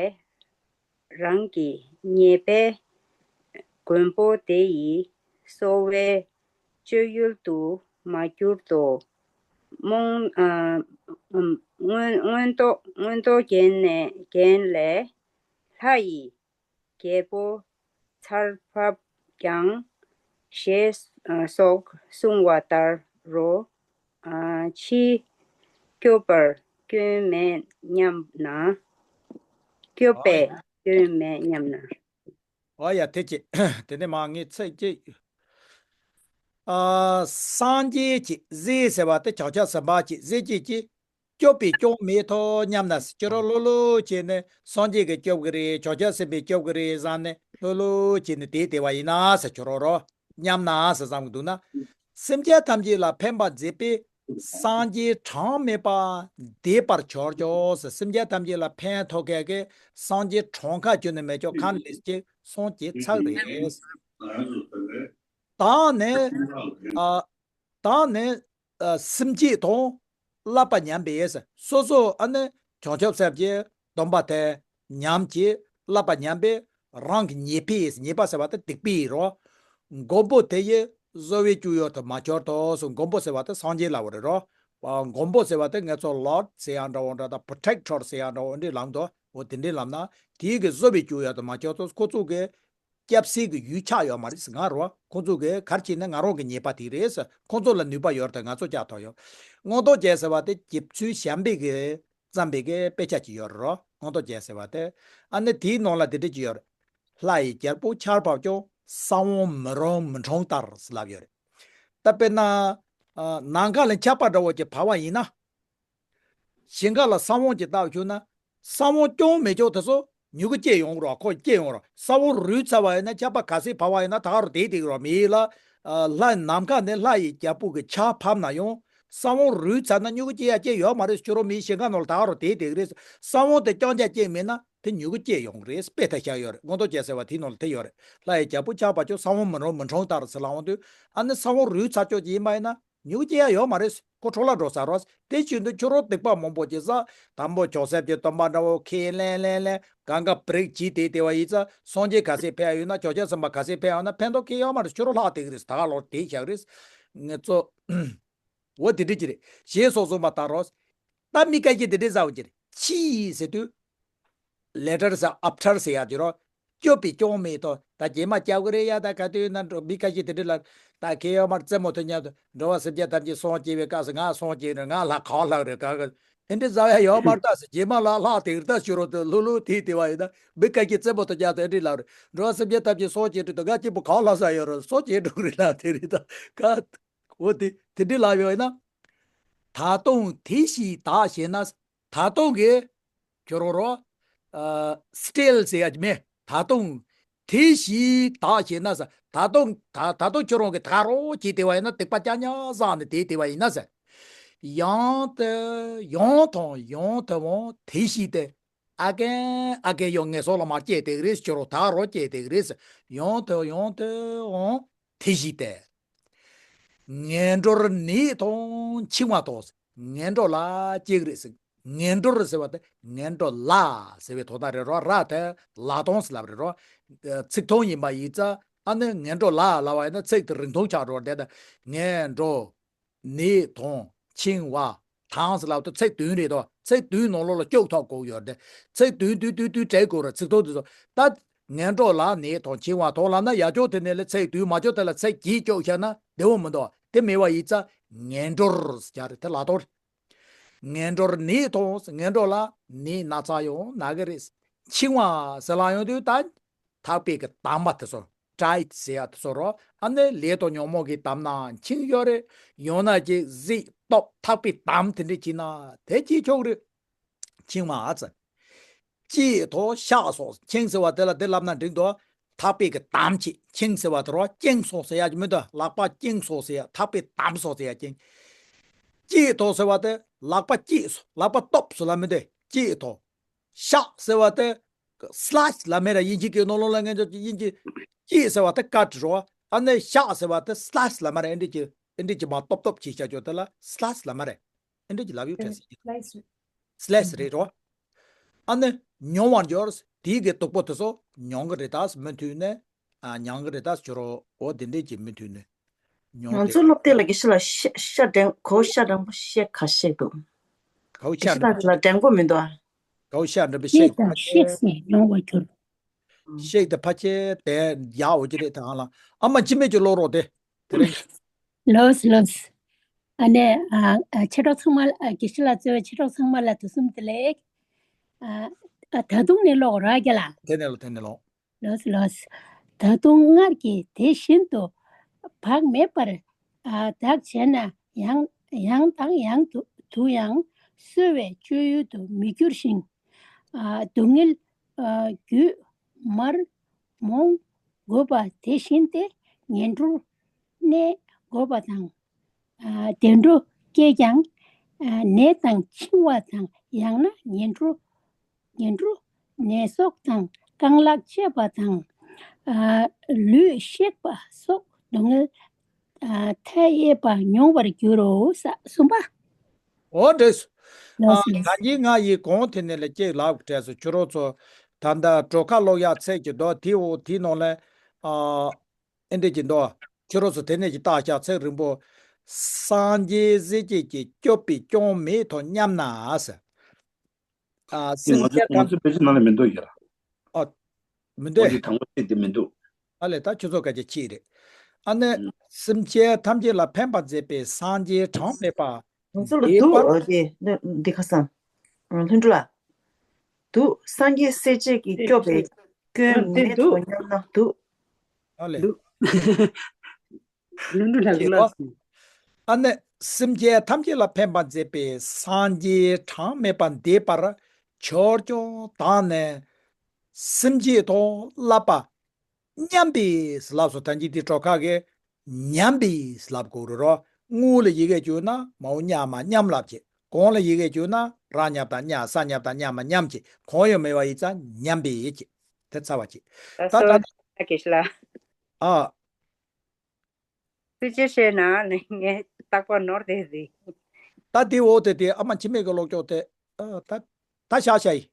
རང་གི་ཉེས་པའི་མགོན་པོ་དེ་ཡི་གསོ་བའི་སྤྱོད་ཡུལ་དུ་མ་གྱུར་ཏོ། རྨོངས་ཨ། མངོན་མངོན་རྟོགས་མངོན་རྟོགས་རྒྱན་ནས་རྒྱན་ལས། ལྷ་ཡི་རྒྱལ་པོ་ཚར་ཕབ་ཀྱང་ཞེས་སོགས་གསུངས་པ་ལྟར་རོ། ཕྱིས་སྐྱོབ་པར་སྐྱོན་མེད་སྙམ་ན། སྐྱོབ་པས་སྐྱོན་མེད་སྙམ་ན། ཨོ་ཡ་དེ་ཅི། དེ་ནས་མ་ངས་ཚིག་ཅིག་ཨ། སངས་རྒྱས་ཀྱི་ཟས་ཟེར་བ་དེ་བྱང་ཆུབ་སེམས་དཔའ་གྱི་ཟས་ཀྱི་ཀྱི། སྐྱོབ་པས་སྐྱོན་མེད་དོ་སྙམ་ན་ཟེར། ཁྱོད་རང་ལྷོད་ལྷོད་བྱས་ནས་སངས་རྒྱས་ཀྱིས་སྐྱོབ་ཀྱི་རེད། བྱང་ཆུབ་སེམས་དཔས་སྐྱོབ་ཀྱི་རེད་བསམ་ནས་ལྷོད་ལྷོད་བྱས་ནས་བསྡད་བསྡད་པ་ཡིན་ན་ཟེར། ཁྱོད་རང་རོ་སྙམ་ན་ཟེར་བསམ་གྱི་འདུག་ན། སེམས་ཅན་ཐམས་ཅད་ལ་ཕན་པར་མཛད་པའི་སངས་རྒྱས་གྲངས་མེད་པ་འདས་པར་གྱུར་ཀྱང་ཟེར། སེམས་ཅན་ཐམས་ཅད་ལ་ཕན་ཐོགས་མཁན་གྱི་སངས་རྒྱས་གྲངས་ཀ་བརྗོད་ནས་མི་ཆོག་མཁན་ལས་ཀྱི་སངས་རྒྱས་ཚར་རེད། བདག་ནི། ཨ། བདག་ནི། ཨ། སེམས་བསྐྱེད་དང་བསླབ་པ་མཉམ་པས། སོ་སོ་ཨ་ནི་བྱང་ཆུབ་སེམས་ཀྱི་སྡོམ་པ་དེ་ཉམས་ཀྱིས་བསླབ་པ་མཉམ་པས། རང་གི་ཉེས་པས། ཉེས་པ་ཟེར་བ་དེ་སྡིག་པའི་རོ། མགོན་པོ་དེ་ཡི་གསོ་བའི་སྤྱོད་ཡུལ་དུ་མ་གྱུར་ཏོ་ཟེར། མགོན་པོ་ཟེར་བ་དེ་སངས་རྒྱས་ལབ་པ་རེད་རོ། ཨ། མགོན་པོ་ཟེར་བ་དེ་ང་ཚོ་ལོཌ་ཟེར་ཡང་འདྲ་བོ་འདྲ་དང་པྲོ་ཊེག་ཊོར་ཟེར་ཡང་འདྲ་བོ་འདི་ལབ་འདུག་འོ་དེ་འདྲའི་ལབ་ན་དེའི་གི་གསོ་བའི་སྤྱོད་ཡུལ་དུ་མ་གྱུར་ཏོ། ཁོ་ཚོ་གི་སྐྱབས་སེལ་གྱི་ཡུལ་ཆགས་ཡོད་མ་རེད་ཟེར། ང་རོ་ཁོང་ཚོ་གིས་ག་རེ་བྱས་ན་ང་རང་གི་ཉེས་པ་དེ་རེད་ཟེར། ཁོང་ཚོ་ལ་ནུས་པ་ཡོད་རེད་དེ་ང་ཚོ་བཅག་ཐུབ་ཡོད། མངོན་རྟོགས་རྒྱན་ཟེར་བ་དེ་རྗེ་བཙུན་བྱམས་པས་ཀྱིས་བརྩམས་པའི་གི་དཔེ་ཆ་ཅིག་ཡོད་རེད་རོ། མངོན་རྟོགས་རྒྱན་ཟེར་བ་དེ། ཨ་ནི་དེའི་ནང་ལ་དེ་འདྲ་ཅིག་ཡོད་རེད། ལྷ་ཡི་རྒྱལ་པོ་ཆར་བབས་ཀྱང་། ས་བོན་མི་རུང་མི་འཁྲུངས་ལྟར་ཟེར་ལབ་ཡོད་རེད། ད་དཔེར་ན། ཨ། ནམ་མཁའ་ལ་ཆར་པ་འདྲ་བོ་ཅིག་བབས་པ་ཡིན་ན། ཞིང་ཁ་ལ་ས་བོན་གྱིས་བཏབ་བཅུག་ན། ས་བོན་རྐྱང་མེད་ཀྱང་དེ་ཚོ་མྱུ་གུ་སྐྱེ་ཡོང་གི་རེད། ཁོ་སྐྱེ་ཡོང་རེད། ས་བོན་རུལ་ཚར་བ་ཡིན་ན་ཆར་པ་ག་ཚོད་བབས་པ་ཡིན་ན་ད་ག་རུ་དེ་དེ་གི་རེད། མི་ཡིན་ལ། ལྷ་ནམ་མཁའ་ནས་ལྷ་ཡི་རྒྱལ་པོ་གི་ཆར་བབས་ན་ཡང་ས་བོན་རུལ་ཚར་ན་མྱུ་གུ་སྐྱེ་ཡ་སྐྱེ་ཡོད་མ་རེད། ཁྱོད་རང་མི་ཡི་ཞིང་ཁ་ནང་ལ་ད་ག་རུ་དེ་དེ་གི་རེད། ས་བོན་དེ་རྐྱང་རྐྱང་སྐྱེ་མེད་ན་དེ་མྱུ་གུ་སྐྱེ་ཡོང་གི་རེད། དཔེ་ད་བཞག་ཡོད་རེད། མངོན་རྟོགས་རྒྱན་ཟེར་བ་དེའི་ནང་ལ་དེ་ཡོད་རེད། ལྷ་ཡི་རྒྱལ་པོ་ཆར་བབས་ཀྱང་ས་བོན་མི་རུང་མི་འཁྲུངས་ལྟར་ཟེར་ལབ་འོང་དུས། ཨ་ནི་ས་བོན་རུལ་ཚར་ཀྱོག་ཅིག་ཡིན་པ་ཡིན་ན། མྱུ་གུ་སྐྱེ་ཡ་ཡོད་མ་རེད། ཁོ་འཕྲོ་བརླག་འགྲོ་ས་རེད། དེ་བཞིན་དུ་ཁྱོད་རང་སྡིག་པ་མང་པོ་ཅིག་བསགས། དང་པོ་བྱང་སེམས་ཀྱི་སྡོམ་པ་འདྲ་བོ་ཁས་ལེན་ལེན་ལེན། གང་ག་བི་རེག་བྱས་ཏེ་བསྡད་པ་ཡིན་ཙང་སངས་རྒྱས་ག་ཚོད་ཕེབས་ཡོད་ན། བྱང་ཆུབ་སེམས་དཔའ་ག་ཚོད་ཕེབས་ཡོད་ན་ཕན་ཐོགས་ཁེ་ཡོད་མ་རེད། ཁྱོད་རང་ལྷག་བསྡད་ཀྱི་རེད། ད་ག་ལོར་དེ་བཞག་རེད། ངེད་ཚོ། འོ་དེ་འདྲ་ཅིག་རེད། ཞེས་སོགས་གསུངས་པ་ལྟར་རོ། ད་མི་ཁ་ཤས་དེ་འདྲ་ཟེར་བ་ཅིག་རེད། ཕྱིས་ཟེར་དུས། ལེ་ཊར་ཟེར་ཨབ་ཊར་ཟེར་ཡག་ཅིག་རོ། སྐྱོབ་པས་སྐྱོན་མེད་དོ། ད་རྗེས་མ་སྐྱོབ་ཀྱི་རེད་ཡ། ད་ག་དུས་ན་འགྲོ་མི་ཁ་ཤས་དེ་འདྲ་ལ་ད་ཁེ་ཡོད་མར་རྩེད་མོ་ཐོན་ཉམས་དུ་འགྲོ་བ་སེམས་ཅན་ཐམས་ཅད་སངས་རྒྱས་པའི་སྐབས་སུ་ང་སངས་རྒྱས་རེད། ང་ལྷ་གང་ལྷག་རེད། ག་ག་ ཨེ་འདྲ་ཟ་ཡ་ཡོད་མ་རེད་ད་ཟེར། རྗེས་མ་ལ་ལྷག་དེ་རེད་ད་ཞུ་རོགས་དེ་ལྷུག་ལྷུག་དེ་དེ་བ་ཡིན་ད་མི་ཁ་ཀྱི་རྩེད་མོ་དང་རྒྱག་དེ་འདྲི་ལབ་རེད། འགྲོ་བ་སེམས་ཅན་ཐམས་ཅད་སྲོག་བཅད་འགྲོ་དང་ག་གཅིག་པུ་གང་ལ་ཟ་ཡོད་རོགས་སྲོག་བཅད་འགྲོ་རེད་ལ་དེ་རེད་ད་ག་འོ་དེ་དེ་འདྲི་ལབ་ཡོད་ཡིན་ན། ད་དུང་དེ་བཞིན་བདག་ཞེ་ན། ད་དུང་གི་ཁྱོད་རང་རོ། ཨ། still ཟེར་ཡ་གི་མེད། ད་དུང་དེ་བཞིན་བདག་ཞེ་ན་ཟེར། ད་དུང་ད་ད་དུང་ཁྱོད་རང་གི་ད་རོ་བྱེད་དེ་བ་ཡིན་ན་སྡིག་པ་རྐྱང་རྐྱང་བསགས་ནས་དེ་དེ་བ་ཡིན་ན་ཟེར། ཡང་དུ་ཡང་དང་ཡང་དུའང་དེ་བཞིན་ཏེ། again again ཡང་ངན་སོང་ལ་མར་སྐྱེས་དེ་གི་རེད། ཁྱོད་རང་ད་རོ་སྐྱེས་དེ་གི་རེད། ཡང་དུ་ཡང་དུའང་དེ་བཞིན་ཏེ། ངན་འགྲོར་ནད་དང་འཆིང་བ་དང་། ངན་འགྲོ་ལ་སྐྱེ་གི་རེད་ཟེར། ངན་འགྲོར་ཟེར་བ་དེ་ངན་འགྲོ་ལ་ཟེར་བའི་དོན་དག་རེད་རོ། ར་དེ་ལ་དོན་ཟེར་ལབ་རེད་རོ། ཚིག་ཐུང་ཡིན་པ་ཡིན་ཙང་ཨ་ནི་ངན་འགྲོ་ལ་ལབ་པ་ཡིན་ན་ཚིག་དེ་རིང་ཐུང་ཆགས་འགྲོ་བ་དེ་དང་ངན་འགྲོ། ནད་དང་འཆིང་བ་དང་ཟེར་ལབ་དུས་ཚིག་བདུན་རེད་དོ། ཚིག་བདུན་ནང་ལོགས་ལ་སྐྱོག་ཐོག་གོ་ཡོད་དེ། ཚིག་བདུན་བདུན་བདུན་བདུན་བྲལ་དགོས་རེད། ཚིག་ཐོག་དེ་ཚོ་ད་ངན་འགྲོ་ལ་ནད་དང་འཆིང་བ་དང་ལབ་ན་ཡག་ཅོག་དེ་ནས་ལས་ཚིག་བདུན་མ་ཅོག་དེ་ལ་ཚིག་གཅིག་སྐྱོག་བཞག་ན་བདེ་བོ་མི་འདུག་དེ་མེད་པ་ཡིན་ཙང་ངན་འགྲོར་ཟེར་རེད། དེ་ལ་དོར། ངན་འགྲོར་ནད་དང་ངན་འགྲོ་ལ་ནད་ན་ཚ་ཡང་ན་གི་རེད། འཆིང་བ་ཟེར་ལ་ཡོང་དུས་ད། ཐག་པས་ཀྱི་དམ་པ་དེ་ཚོ་ཀྲའི་ཟེར་ཡ་དེ་ཚོ་རོ། ཨ་ནི་ལས་དང་ཉོན་མོངས་ཀྱི་དམ་ན་འཆིང་ཡོད་རེད། ཡང་ན་ཅིག་གཟིགས་སྟོབས་ཐག་པས་དམ་དེ་འདྲ་བྱས་ན་དེ་ཅིག་ཆོག་རེད། འཆིང་བ་ཨ་ཙི། གཅིག་ཐོག་ཤག་སོགས་འཆིང་ཟེར་བ་དེ་ལ་དེ་ལབ་ན་འགྲིག་འདུག་ཐག་པས་ཀྱི་དམ་བྱེད་འཆིང་ཟེར་བ་དེ་རོ་བཅིངས་སོགས་ཟེར་ཡ་ཅིག་མི་འདུག་ལག་པ་བཅིངས་སོགས་ཟེར་ཡ་ཐག་པས་དམ་སོགས་ཟེར་ཡ་བཅིངས། གཅིག་ཐོག་ཟེར་བ་དེ་ལག་པ་གཅིག་སོགས་ལག་པ་སྟོབས་སོགས་ལ་མི་འདུག་གཅིག་ཐོག་ཤག་ཟེར་བ་དེ། slash ལབ་མེད་ར། དབྱིན་ཇི་གི་ནང་ལོགས་ལ་ངས་ཀྱང་དབྱིན་ཇི། གཅིག་ཟེར་བ་དེ་ཀ་ཊི་རོ། ཨ་ནི་ཤག་ཟེར་བ་དེ་སི་ལེ་ཤི་ལབ་མ་རེད། ཨེ་འདྲ་ཅིག་ཨེ་འདྲ་ཅིག་མར་སྟོབ་སྟོབ་ཅིག་བྱ་ཆོག་དེ་ལ་སི་ལེ་ཤི་ལབ་མ་རེད། ཨེ་འདྲ་ཅིག་ལབ་ཡོད་དྲན་སྲིད་ཀྱི། སི་ལེ་ཤི་རེད་རོ། ཨ་ནི་མྱོང་བར་འགྱུར། དེའི་གི་སྡུག་པོ་དེ་ཚོ་མྱོང་གི་རེད་ད་མུ་མཐུད་ནས། ཨ། མྱོང་གི་རེད་ད་ཁྱོད་རོ། འོ་དེ་འདྲ་ཅིག་མུ་མཐུད་ནས་མྱོང་ང་དེ། ཚོ་སློབ་དེབ་ལ་དགེ་བཤེས་ལགས་ཤ་ཤ་འགྲེང་གོ་ཤ་འགྲེང་པོ་བཤད་ཁ་ཤས་འདུག་གའུ་དགེ་ཤ་བཤེས་ལགས་འགྲེང་ལ་འགྲེང་པོ་མི་འདུག་ཨ། གའུ་ཤ་འགྲེང་པོ་ཤེག་དང་ཤེག་སེ་མྱོང་བར་འགྱུར། ཤེག་དེ་ཕལ་ཆེར་དེ་ཡག་འོ་ཅི་རེད་དེ་ཧ་ལ། ཨ་མ་འཆི་མེད་ཀྱི་ཀློག་རོགས་དེ། དེ་རིང་། ལོས་ལོས། ཨ་ནེ། ཨ། ཨ། མཆེད་གྲོགས་ཚང་མ་ལ། ཨ། དགེ་བཤེས་ལགས་གཙོས་པའི་མཆེད་གྲོགས་ཚང་མ་ལ་དུས་གསུམ་བདེ་ལེགས། ཨ། ཨ། ད་དུང་ནས་ཀློག་རོགས་རྒྱ་ལ། དེ་ནས་ལོ་དེ་ནས་ལོ། ལོས་ལོས། ད་དུང་སྔར་གྱི་དེ་བཞིན་དུ་བག་མེད་པར། ཨ། བདག་བྱས་ན་ཡང་ཡང་དང་ཡང་དུ་དུ་ཡང་གསོ་བའི་སྤྱོད་ཡུལ་དུ་མི་འགྱུར་ཞིང་། ཨ། སྡུག་བསྔལ། ཨ། རྒྱུད་མར་རྨོངས་དགོས་པ་དེ་བཞིན་ཏེ། ངན་འགྲོར་གནས་དགོས་པ་དང་། ཨ། བདེ་འགྲོ་སྐྱེས་ཀྱང་། ཨ། ནད་དང་འཆིང་བ་དང་། ཡང་ན་ངན་འགྲོ། ངན་འགྲོ་ནད་སོགས་དང་རྐང་ལག་བཅད་པ་དང་། ཨ། ལུས་གཤེགས་པ་སོགས་སྡུག་བསྔལ། ཨ། མཐའ་ཡས་པ་མྱོང་བར་འགྱུར་རོ། ས་གསུམ་པ། འོ་འདྲས། ཨ། ལགས་སོ། ད་གིན་ང་ཡི་གོང་དེ་ནས་ལ་ཅེག་ལབ་དྲས་སོ་ཁྱོད་རོགས་ཚོ། ད་ལྟ་གྲོ་ཁ་ཀློག་ཡག་ཚད་ཀྱི་མདོ་དེའོ་དེའི་ནང་ལ། ཨ། ཨེ་འདྲས་ཀྱི་མདོ། ཁྱོད་རོགས་ཚོ་དེ་ནས་ཀྱི་བརྟག་བྱ་ཚིག་རིང་པོ། སངས་རྒྱས་གཟི་བརྗིད་ཀྱིས་སྐྱོབ་པའི་སྐྱོན་མེད་དོ་སྙམ་ན་ཟེར། ཨ། དེ་ང་སེམས་ཅན་ཚོ་ང་ཐམས་ཚོའི་དཔེ་ཆ་ནང་ལ་མི་འདུག་ཡ། ཨ། མི་འདུག་ཨེ། འོ་དེ་དང་པོ་ཚིག་དེ་མི་འདུག་ཨ་ལས་ད་ཁྱོད་ཚོ་སྐད་ཆ་གཅིག་རེད། ཨ་ནི། ཨུ། སེམས་ཅན་ཐམས་ཅད་ལ་ཕན་པར་མཛད་པའི་སངས་རྒྱས་གྲངས་མེད་པ། ང་ཚོ་ལ་འདས་འདུག་པར། འོ་དེ་འདི་ཁ་སང་། ཨ། ལྷུན་གྲུབ་ལགས། འདུག་སངས་རྒྱས་གསལ་བྱེད་ཀྱིས་སྐྱོབ་པའི་སྐྱོན་མེད་དོ་སྙམ་ན་འདུག་ཨ་ལས། འདུག་ལྷུན་གྲུབ་ལགས་ཀྱི་ལགས་སོ། ཨ་ནི། སེམས་ཅན་ཐམས་ཅད་ལ་ཕན་པར་མཛད་པའི་སངས་རྒྱས་གྲངས་མེད་པ་འདས་པར་ཆོས་སྐྱོང་དང་ནི། སེམས་བསྐྱེད་དང་བསླབ་པ་མཉམ་པའི་ལགས་སོ། ད་ཅི་དེ་གྲོ་ཁ་གི་མཉམ་པའི་ལབ་དགོས་རེད་རོ། སྔོན་ལ་ཡི་གེ་བཅོས་ན་མའོ་མཉམ་མ་མཉམ་ལབ་ཅེས། གོང་ལ་ཡི་གེ་བཅོས་ན་ར་མཉམ་དང་མཉམ། ས་མཉམ་དང་མཉམ་མ་མཉམ་ཅེས། གོང་ཡོད་མེད་པ་ཡིན་ཙང་མཉམ་པའི་ཅེས། དེ་ཚར་བ་ཅེས། ད་ད་ད། ཨ། ཨ། ཐུགས་རྗེ་ཆེ་ན་ལས་ངས་རྟག་པར་ནོར་བསྡད་ཟིན། ད་དེ་འོ་དེ་དེ་ཨ་མ་འཆི་མེད་ཀྱི་ཀློག་སྐྱོག་དེ། ཨ། ད་ད་བཞག་བཞག་ཡིན།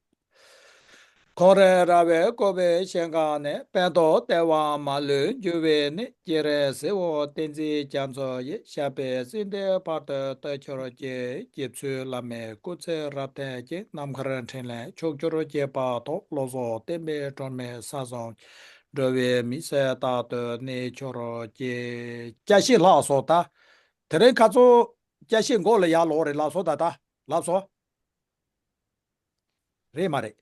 ཁོང་རེ་ར་བས་བསྐོར་བའི་ཞིང་ཁམས་ནས། ཕན་འདོགས་བདེ་བ་མ་ལུས་འབྱུང་བའི་གནས། སྤྱན་རས་གཟིགས་དབང་བསྟན་འཛིན་རྒྱ་མཚོ་ཡི། ཞབས་པད་སྲིད་མཐའི་བར་དུ་བརྟན་གྱུར་ཅིག་རྗེ་བཙུན་བླ་མའི་སྐུ་ཚེ་རབ་བརྟན་ཅིང་། ནམ་མཁར་འཕྲིན་ལས་ཕྱོགས་བཅུར་རྒྱས་པ་དང་། བློ་བཟང་བསྟན་པའི་སྒྲོན་མེ་ས་གསུམ། འགྲོ་བའི་མི་ཚེ་རྟག་ཏུ་གནས་གྱུར་ཅིག་བཀྲ་ཤིས་ལྷག་སོང་། ད་དེ་རིང་ཁ་ཚོ་བཀྲ་ཤིས་མགོ་ལ་ཡར་ལོག་རེད་ལགས་སོ། ད་ད་ལགས་སོ། རེད་མ་རེད།